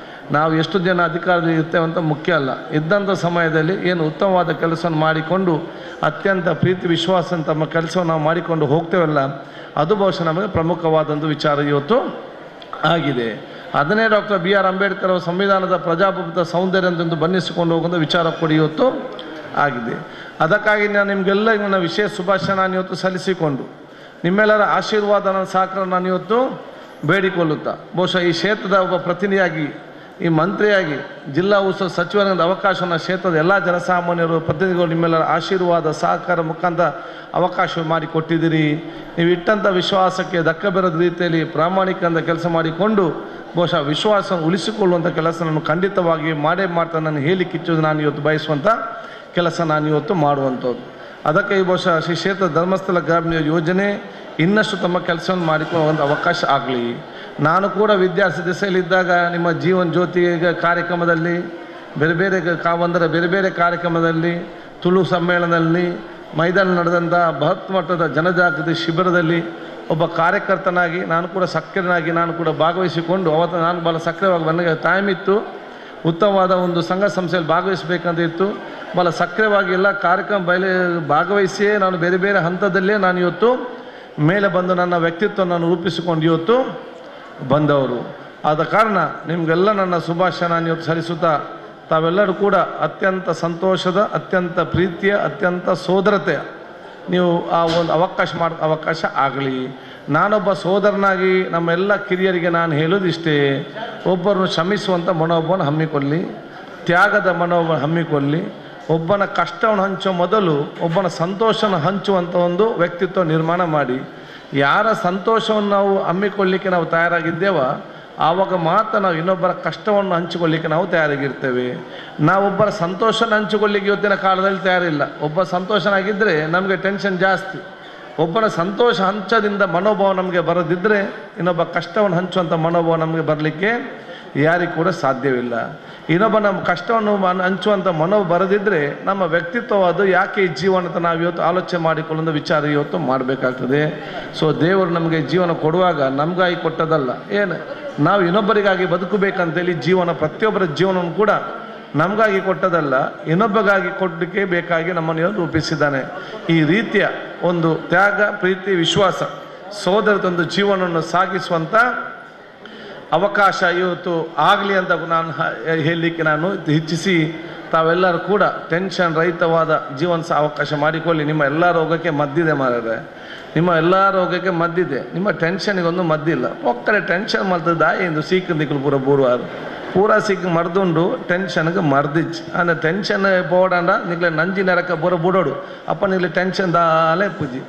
ನಾವು ಎಷ್ಟು ಜನ ಅಧಿಕಾರದಲ್ಲಿ ಇರ್ತೇವೆ ಅಂತ ಮುಖ್ಯ ಅಲ್ಲ. ಇದ್ದಂಥ ಸಮಯದಲ್ಲಿ ಏನು ಉತ್ತಮವಾದ ಕೆಲಸವನ್ನು ಮಾಡಿಕೊಂಡು ಅತ್ಯಂತ ಪ್ರೀತಿ ವಿಶ್ವಾಸ ತಮ್ಮ ಕೆಲಸವನ್ನು ನಾವು ಮಾಡಿಕೊಂಡು ಹೋಗ್ತೇವಲ್ಲ, ಅದು ಬಹುಶಃ ನಮಗೆ ಪ್ರಮುಖವಾದಂಥ ವಿಚಾರ ಇವತ್ತು ಆಗಿದೆ. ಅದನ್ನೇ doctor B R Ambedkar ಅವರ ಸಂವಿಧಾನದ ಪ್ರಜಾಪ್ರಭುತ್ವ ಸೌಂದರ್ಯ ಅಂತಂದು ಬಣ್ಣಿಸಿಕೊಂಡು ಹೋಗುವಂಥ ವಿಚಾರ ಕೂಡ ಇವತ್ತು ಆಗಿದೆ. ಅದಕ್ಕಾಗಿ ನಾನು ನಿಮಗೆಲ್ಲ ನನ್ನ ವಿಶೇಷ ಶುಭಾಶಯ ನಾನು ಇವತ್ತು ಸಲ್ಲಿಸಿಕೊಂಡು ನಿಮ್ಮೆಲ್ಲರ ಆಶೀರ್ವಾದ ನನ್ನ ಸಹಕಾರ ನಾನು ಇವತ್ತು ಬೇಡಿಕೊಳ್ಳುತ್ತಾ, ಬಹುಶಃ ಈ ಕ್ಷೇತ್ರದ ಒಬ್ಬ ಪ್ರತಿನಿಧಿಯಾಗಿ ಈ ಮಂತ್ರಿಯಾಗಿ ಜಿಲ್ಲಾ ಉಸ್ತುವಾರಿ ಸಚಿವರ ಅವಕಾಶವನ್ನು ಕ್ಷೇತ್ರದ ಎಲ್ಲ ಜನಸಾಮಾನ್ಯರು ಪ್ರತಿನಿಧಿಗಳು ನಿಮ್ಮೆಲ್ಲರ ಆಶೀರ್ವಾದ ಸಹಕಾರ ಮುಖಾಂತರ ಅವಕಾಶ ಮಾಡಿಕೊಟ್ಟಿದ್ದೀರಿ. ನೀವು ಇಟ್ಟಂಥ ವಿಶ್ವಾಸಕ್ಕೆ ಧಕ್ಕೆ ಬರದ ರೀತಿಯಲ್ಲಿ ಪ್ರಾಮಾಣಿಕದಿಂದ ಕೆಲಸ ಮಾಡಿಕೊಂಡು ಬಹುಶಃ ವಿಶ್ವಾಸ ಉಳಿಸಿಕೊಳ್ಳುವಂಥ ಕೆಲಸ ನಾನು ಖಂಡಿತವಾಗಿ ಮಾಡೇ ಮಾಡ್ತಾ ನಾನು ಹೇಳಿಕ್ಕಿಚ್ಚೋದು ನಾನು ಇವತ್ತು ಬಯಸುವಂಥ ಕೆಲಸ ನಾನು ಇವತ್ತು ಮಾಡುವಂಥದ್ದು. ಅದಕ್ಕೆ ಈ ಬಹುಶಃ ಶ್ರೀ ಕ್ಷೇತ್ರ ಧರ್ಮಸ್ಥಳ ಗ್ರಾಮೀಣ ಯೋಜನೆ ಇನ್ನಷ್ಟು ತಮ್ಮ ಕೆಲಸವನ್ನು ಮಾಡಿಕೊಳ್ಳುವಂಥ ಅವಕಾಶ ಆಗಲಿ. ನಾನು ಕೂಡ ವಿದ್ಯಾರ್ಥಿ ದೆಸೆಯಲ್ಲಿದ್ದಾಗ ನಿಮ್ಮ ಜೀವನ ಜ್ಯೋತಿ ಕಾರ್ಯಕ್ರಮದಲ್ಲಿ, ಬೇರೆ ಬೇರೆ ಕಾವಂದರ ಬೇರೆ ಬೇರೆ ಕಾರ್ಯಕ್ರಮದಲ್ಲಿ, ತುಳು ಸಮ್ಮೇಳನದಲ್ಲಿ, ಮೈದಾನ ನಡೆದಂಥ ಬೃಹತ್ ಮಟ್ಟದ ಜನಜಾಗೃತಿ ಶಿಬಿರದಲ್ಲಿ ಒಬ್ಬ ಕಾರ್ಯಕರ್ತನಾಗಿ ನಾನು ಕೂಡ ಸಕ್ರಿಯನಾಗಿ ನಾನು ಕೂಡ ಭಾಗವಹಿಸಿಕೊಂಡು ಅವತ್ತು ನಾನು ಭಾಳ ಸಕ್ರಿಯವಾಗಿ ನನಗೆ ಟೈಮ್ ಇತ್ತು, ಉತ್ತಮವಾದ ಒಂದು ಸಂಘ ಸಂಸ್ಥೆಯಲ್ಲಿ ಭಾಗವಹಿಸಬೇಕಂತ ಇತ್ತು. ಭಾಳ ಸಕ್ರಿಯವಾಗಿ ಎಲ್ಲ ಕಾರ್ಯಕ್ರಮ ಭಾಗವಹಿಸಿಯೇ ನಾನು ಬೇರೆ ಬೇರೆ ಹಂತದಲ್ಲೇ ನಾನು ಇವತ್ತು ಮೇಲೆ ಬಂದು ನನ್ನ ವ್ಯಕ್ತಿತ್ವವನ್ನು ನಾನು ರೂಪಿಸಿಕೊಂಡು ಇವತ್ತು ಬಂದವರು. ಆದ ಕಾರಣ ನಿಮಗೆಲ್ಲ ನನ್ನ ಶುಭಾಶಯ ನಾನು ಇವತ್ತು ಸಲ್ಲಿಸುತ್ತಾ, ತಾವೆಲ್ಲರೂ ಕೂಡ ಅತ್ಯಂತ ಸಂತೋಷದ, ಅತ್ಯಂತ ಪ್ರೀತಿಯ, ಅತ್ಯಂತ ಸೋದರತೆಯ ನೀವು ಆ ಒಂದು ಅವಕಾಶ ಆಗಲಿ. ನಾನೊಬ್ಬ ಸೋದರನಾಗಿ ನಮ್ಮೆಲ್ಲ ಕಿರಿಯರಿಗೆ ನಾನು ಹೇಳೋದಿಷ್ಟೇ, ಒಬ್ಬರನ್ನು ಕ್ಷಮಿಸುವಂಥ ಮನೋಭಾವವನ್ನು ಹಮ್ಮಿಕೊಳ್ಳಿ, ತ್ಯಾಗದ ಮನೋಭಾವ ಹಮ್ಮಿಕೊಳ್ಳಿ. ಒಬ್ಬನ ಕಷ್ಟವನ್ನು ಹಂಚುವ ಮೊದಲು ಒಬ್ಬನ ಸಂತೋಷವನ್ನು ಹಂಚುವಂಥ ಒಂದು ವ್ಯಕ್ತಿತ್ವ ನಿರ್ಮಾಣ ಮಾಡಿ. ಯಾರ ಸಂತೋಷವನ್ನು ನಾವು ಹಮ್ಮಿಕೊಳ್ಳಿಕ್ಕೆ ನಾವು ತಯಾರಾಗಿದ್ದೇವೋ ಆವಾಗ ಮಾತ್ರ ನಾವು ಇನ್ನೊಬ್ಬರ ಕಷ್ಟವನ್ನು ಹಂಚಿಕೊಳ್ಳಿಕ್ಕೆ ನಾವು ತಯಾರಾಗಿರ್ತೇವೆ. ನಾವೊಬ್ಬರ ಸಂತೋಷನ ಹಂಚಿಕೊಳ್ಳಿಕ್ಕೆ ಇವತ್ತಿನ ಕಾಲದಲ್ಲಿ ತಯಾರಿಲ್ಲ. ಒಬ್ಬ ಸಂತೋಷನಾಗಿದ್ದರೆ ನಮಗೆ ಟೆನ್ಷನ್ ಜಾಸ್ತಿ. ಒಬ್ಬನ ಸಂತೋಷ ಹಂಚೋದ್ರಿಂದ ಮನೋಭಾವ ನಮಗೆ ಬರದಿದ್ದರೆ ಇನ್ನೊಬ್ಬ ಕಷ್ಟವನ್ನು ಹಂಚುವಂಥ ಮನೋಭಾವ ನಮಗೆ ಬರಲಿಕ್ಕೆ ಯಾರಿಗೂ ಕೂಡ ಸಾಧ್ಯವಿಲ್ಲ. ಇನ್ನೊಬ್ಬ ನಮ್ಮ ಕಷ್ಟವನ್ನು ಹಂಚುವಂಥ ಮನೋ ಬರದಿದ್ದರೆ ನಮ್ಮ ವ್ಯಕ್ತಿತ್ವ ಅದು ಯಾಕೆ ಈ ಜೀವನ ಅಂತ ನಾವು ಇವತ್ತು ಆಲೋಚನೆ ಮಾಡಿಕೊಳ್ಳುವಂಥ ವಿಚಾರ ಇವತ್ತು ಮಾಡಬೇಕಾಗ್ತದೆ. ಸೊ ದೇವರು ನಮಗೆ ಜೀವನ ಕೊಡುವಾಗ ನಮಗಾಗಿ ಕೊಟ್ಟದಲ್ಲ, ಏನು ನಾವು ಇನ್ನೊಬ್ಬರಿಗಾಗಿ ಬದುಕಬೇಕಂತೇಳಿ ಜೀವನ ಪ್ರತಿಯೊಬ್ಬರ ಜೀವನವನ್ನು ಕೂಡ ನಮಗಾಗಿ ಕೊಟ್ಟದಲ್ಲ, ಇನ್ನೊಬ್ಬಗಾಗಿ ಕೊಡಲಿಕ್ಕೆ ಬೇಕಾಗಿ ನಮ್ಮನ್ನು ಇವತ್ತು ರೂಪಿಸಿದ್ದಾನೆ. ಈ ರೀತಿಯ ಒಂದು ತ್ಯಾಗ, ಪ್ರೀತಿ, ವಿಶ್ವಾಸ, ಸೋದರದೊಂದು ಜೀವನವನ್ನು ಸಾಗಿಸುವಂಥ ಅವಕಾಶ ಇವತ್ತು ಆಗಲಿ ಅಂತ ನಾನು ಹೇಳಲಿಕ್ಕೆ ನಾನು ಇಚ್ಛಿಸಿ, ತಾವೆಲ್ಲರೂ ಕೂಡ ಟೆನ್ಷನ್ ರಹಿತವಾದ ಜೀವನ ಸಹ ಅವಕಾಶ ಮಾಡಿಕೊಳ್ಳಿ. ನಿಮ್ಮ ಎಲ್ಲ ರೋಗಕ್ಕೆ ಮದ್ದಿದೆ ಮಾರ್ರೆ, ನಿಮ್ಮ ಎಲ್ಲ ರೋಗಕ್ಕೆ ಮದ್ದಿದೆ, ನಿಮ್ಮ ಟೆನ್ಷನ್ಗೊಂದು ಮದ್ದಿಲ್ಲ. ಒಕ್ಕಡೆ ಟೆನ್ಷನ್ ಮಾಡ್ತದೆ ದಾಯಿ ಎಂದು ಸೀಕ್ ದಿಕ್ಕಲು ಪೂರ ಪೂರ್ವಾರು ಪೂರಾ ಸೀಕ್ ಮರ್ದುಂಡು ಟೆನ್ಷನ್ಗೆ ಮರ್ದಿಚ್ಚು ಅಂದರೆ ಟೆನ್ಷನ್ ಪೋಡಂಡ ನಿಗ್ಲೆ ನಂಜಿ ನರಕ ಪೂರ ಬುಡೋಡು ಅಪ್ಪ ನಿಗ್ಲೆ ಟೆನ್ಷನ್ ದಾಲೆ ಪೂಜಿ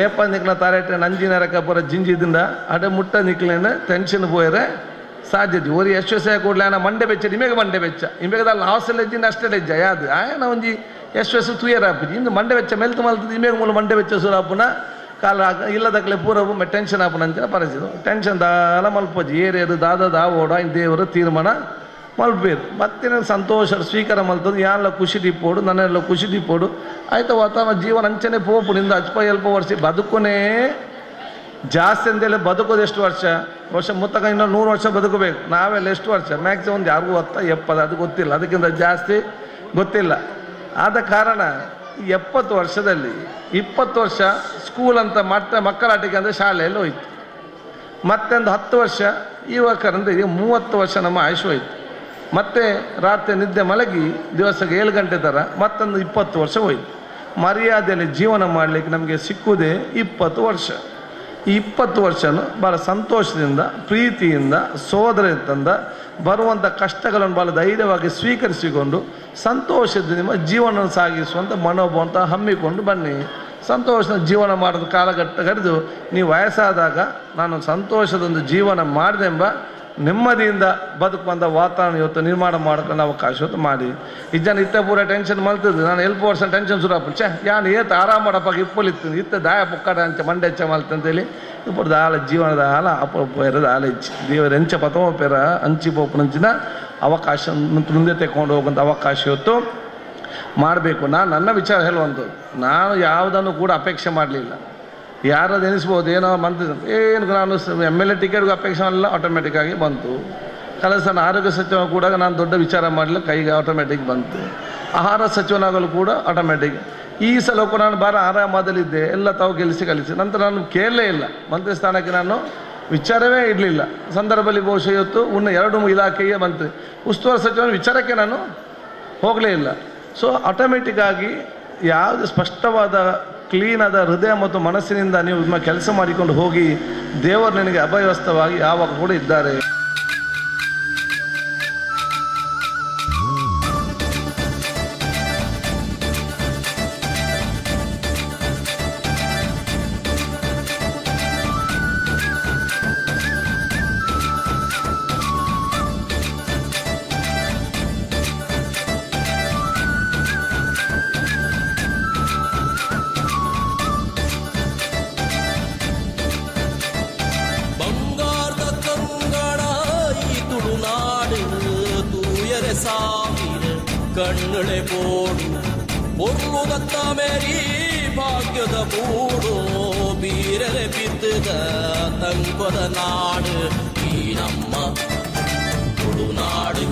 ಏಪ ನಿಕ್ಲ ತಾರೇಟ ನಂಜಿ ನರಕ ಪೂರ ಜಿಂಜಿದಿಂದ ಅಡೆ ಮುಟ್ಟ ನಿಕ್ಲೇನ ಟೆನ್ಷನ್ ಪೋಯರೆ ಸಾಧ್ಯತೆ. ಓರಿ ಯಶಸ್ವಿ ಕೂಡಲೇ ಆನ ಮಂಡೆ ಬೆಚ್ಚ ನಿಮಗೆ ಮಂಡೆ ಬೆಚ್ಚ ನಿಮಗೆ ಹಾಸಲ್ ಹೆಜ್ಜಿನ ಅಷ್ಟೇ ಹೆಜ್ಜ ಯಾವುದು ಆಯನ ಒಂಜಿ ಯಶಸ್ಸು ತುಯರ್ ಆಪುಜಿ ಇಂದು ಮಂಡೆ ಬೆಚ್ಚ ಮೆಲ್ತು ಮಲ್ತದೆ ನಿಮಗೆ ಮೂಲ ಮಂಡೆ ಬೆಚ್ಚ ಸುರಾಪುನ ಕಾಲ ಇಲ್ಲದಕ್ಕಲೆ ಪೂರ ಟೆನ್ಷನ್ ಆಪುನ ಅಂಚಿನ ಪರಿಸ್ಥಿತಿ ಟೆನ್ಷನ್ ದಾಲ ಮಲ್ಪೋಜಿ ಏರೇರು ದಾದ ದಾವೋಡ ದೇವರು ತೀರ್ಮಾನ ಮಲ್ಪೇರು ಮತ್ತೆ ನನ್ನ ಸಂತೋಷ ಸ್ವೀಕಾರ ಮಲ್ತದ್ದು ಯಾರೆಲ್ಲ ಖುಷಿ ದಿಪ್ಪೋಡು ನನ್ನೆಲ್ಲ ಖುಷಿ ದಿಪ್ಪೋಡು ಆಯ್ತು ವಾತಾವರಣ ಜೀವನ ಅಂಚನೆ ಪೋಪು ನಿಂದ ಅಜ್ಪ ಎಲ್ಪ ವರ್ಷ ಬದುಕುನೇ ಜಾಸ್ತಿ ಅಂತೇಳಿ ಬದುಕೋದು ಎಷ್ಟು ವರ್ಷ ವರ್ಷ ಮುತ್ತಕ ಇನ್ನೂ 100 ವರ್ಷ ಬದುಕಬೇಕು. ನಾವೆಲ್ಲ ಎಷ್ಟು ವರ್ಷ ಮ್ಯಾಕ್ಸಿಮಮ್ ಒಂದು ಯಾರಿಗೂ 60 70 ಅದು ಗೊತ್ತಿಲ್ಲ, ಅದಕ್ಕಿಂತ ಜಾಸ್ತಿ ಗೊತ್ತಿಲ್ಲ. ಆದ ಕಾರಣ 70 ವರ್ಷದಲ್ಲಿ 20 ವರ್ಷ ಸ್ಕೂಲ್ ಅಂತ ಮಾಡ್ತಾ ಮಕ್ಕಳ ಆಟಿಕೆ ಅಂದರೆ ಶಾಲೆಯಲ್ಲಿ ಹೋಯ್ತು, ಮತ್ತೊಂದು 10 ವರ್ಷ ಯುವಕರಂದರೆ ಈಗ 30 ವರ್ಷ ನಮ್ಮ ಆಯುಷ್ ಹೋಯ್ತು. ಮತ್ತೆ ರಾತ್ರಿ ನಿದ್ದೆ ಮಲಗಿ ದಿವಸಕ್ಕೆ 7 ಗಂಟೆ ಥರ ಮತ್ತೊಂದು 20 ವರ್ಷ ಹೋಯ್ತು. ಮರ್ಯಾದೆಯಲ್ಲಿ ಜೀವನ ಮಾಡಲಿಕ್ಕೆ ನಮಗೆ ಸಿಕ್ಕುವುದೇ 20 ವರ್ಷ. ಈ 20 ವರ್ಷನೂ ಭಾಳ ಸಂತೋಷದಿಂದ, ಪ್ರೀತಿಯಿಂದ, ಸೋದರದಿಂದ ಬರುವಂಥ ಕಷ್ಟಗಳನ್ನು ಭಾಳ ಧೈರ್ಯವಾಗಿ ಸ್ವೀಕರಿಸಿಕೊಂಡು ಸಂತೋಷದ ನಿಮ್ಮ ಜೀವನ ಸಾಗಿಸುವಂಥ ಮನೋಭಾವ ಹಮ್ಮಿಕೊಂಡು ಬನ್ನಿ. ಸಂತೋಷದ ಜೀವನ ಮಾಡೋದು ಕಾಲಘಟ್ಟ ಕರೆದು ನೀವು ವಯಸ್ಸಾದಾಗ ನಾನು ಸಂತೋಷದೊಂದು ಜೀವನ ಮಾಡಿದೆಂಬ ನೆಮ್ಮದಿಯಿಂದ ಬದುಕುವಂಥ ವಾತಾವರಣ ಇವತ್ತು ನಿರ್ಮಾಣ ಮಾಡ್ಕೊಂಡು ಅವಕಾಶ ಇವತ್ತು ಮಾಡಿ. ಈ ಜನ ಇತ್ತ ಪೂರ ಟೆನ್ಷನ್ ಮಲ್ತದ್ದು ನಾನು ಎಲ್ಪ ವರ್ಷ ಟೆನ್ಷನ್ ಸುರಪ್ಪ ಛೇ ಯಾನು ಏತ ಆರಾಮ ಮಾಡಪ್ಪ ಇಪ್ಪಲಿತ್ತು ಇತ್ತ ದಾಯ ಪುಕ್ಕಡ ಅಂಚ ಮಂಡೆ ಹೆಚ್ಚ ಮಲ್ತಂತೇಳಿ ఇప్పుడు ದಾಲ ಜೀವನದ ಆಲ ಅಪ್ಪ ಆಲ ಇಚ್ಚಿ ದೇವರ ಎಂಚ ಪತಮ ಪೇರ ಅಂಚಿ ಪೋಪನಂಚಿನ ಅವಕಾಶ ಮುಂದೆ ತೆಕ್ಕೊಂಡು ಹೋಗುವಂಥ ಅವಕಾಶ ಇವತ್ತು ಮಾಡಬೇಕು. ನಾನು ನನ್ನ ವಿಚಾರ ಹೇಳುವಂಥದ್ದು, ನಾನು ಯಾವುದನ್ನು ಕೂಡ ಅಪೇಕ್ಷೆ ಮಾಡಲಿಲ್ಲ. ಯಾರದು ಎನಿಸ್ಬೋದು ಏನೋ ಮಂತ್ರಿ ಏನು ನಾನು MLA ಟಿಕೆಟ್ಗೂ ಅಪೇಕ್ಷೆ ಮಾಡಲಿಲ್ಲ, ಆಟೋಮೆಟಿಕ್ಕಾಗಿ ಬಂತು. ಕಲಸ ಆರೋಗ್ಯ ಸಚಿವ ಕೂಡ ನಾನು ದೊಡ್ಡ ವಿಚಾರ ಮಾಡಲಿಲ್ಲ, ಕೈಗೆ ಆಟೋಮೆಟಿಕ್ ಬಂತು. ಆಹಾರ ಸಚಿವನಾಗಲು ಕೂಡ ಆಟೋಮೆಟಿಕ್. ಈ ಸಲ ಕೂಡ ನಾನು ಭಾಳ ಆರಾಮದಲ್ಲಿದ್ದೆ, ಎಲ್ಲ ತಾವು ಗೆಲ್ಲಿಸಿ ಕಲಿಸಿ. ನಂತರ ನಾನು ಕೇಳಲೇ ಇಲ್ಲ, ಮಂತ್ರಿ ಸ್ಥಾನಕ್ಕೆ ನಾನು ವಿಚಾರವೇ ಇರಲಿಲ್ಲ. ಸಂದರ್ಭದಲ್ಲಿ ಬಹುಶಃ ಇವತ್ತು ಇನ್ನು 2 ಇಲಾಖೆಯ ಮಂತ್ರಿ ಉಸ್ತುವಾರಿ ಸಚಿವನ ವಿಚಾರಕ್ಕೆ ನಾನು ಹೋಗಲೇ ಇಲ್ಲ. ಸೊ ಆಟೋಮೆಟಿಕ್ಕಾಗಿ ಯಾವುದು ಸ್ಪಷ್ಟವಾದ ಕ್ಲೀನಾದ ಹೃದಯ ಮತ್ತು ಮನಸ್ಸಿನಿಂದ ನೀವು ನಿಮ್ಮ ಕೆಲಸ ಮಾಡಿಕೊಂಡು ಹೋಗಿ, ದೇವರು ನಿನಗೆ ಅಭಯವಸ್ಥವಾಗಿ ಯಾವಾಗ ಕೂಡ ಇದ್ದಾರೆ. ಸಾವಿರ ಕಣ್ಣುಳೆ ಬೋಡು ಪೊರ್ಲುದತ್ತ ಮೇರಿ ಭಾಗ್ಯದ ಬೂಡು ಬೀರರೆ ಬಿತ್ತದ ತಂಕೊದ ನಾಡು ಈ ನಮ್ಮ ತುಳುನಾಡು.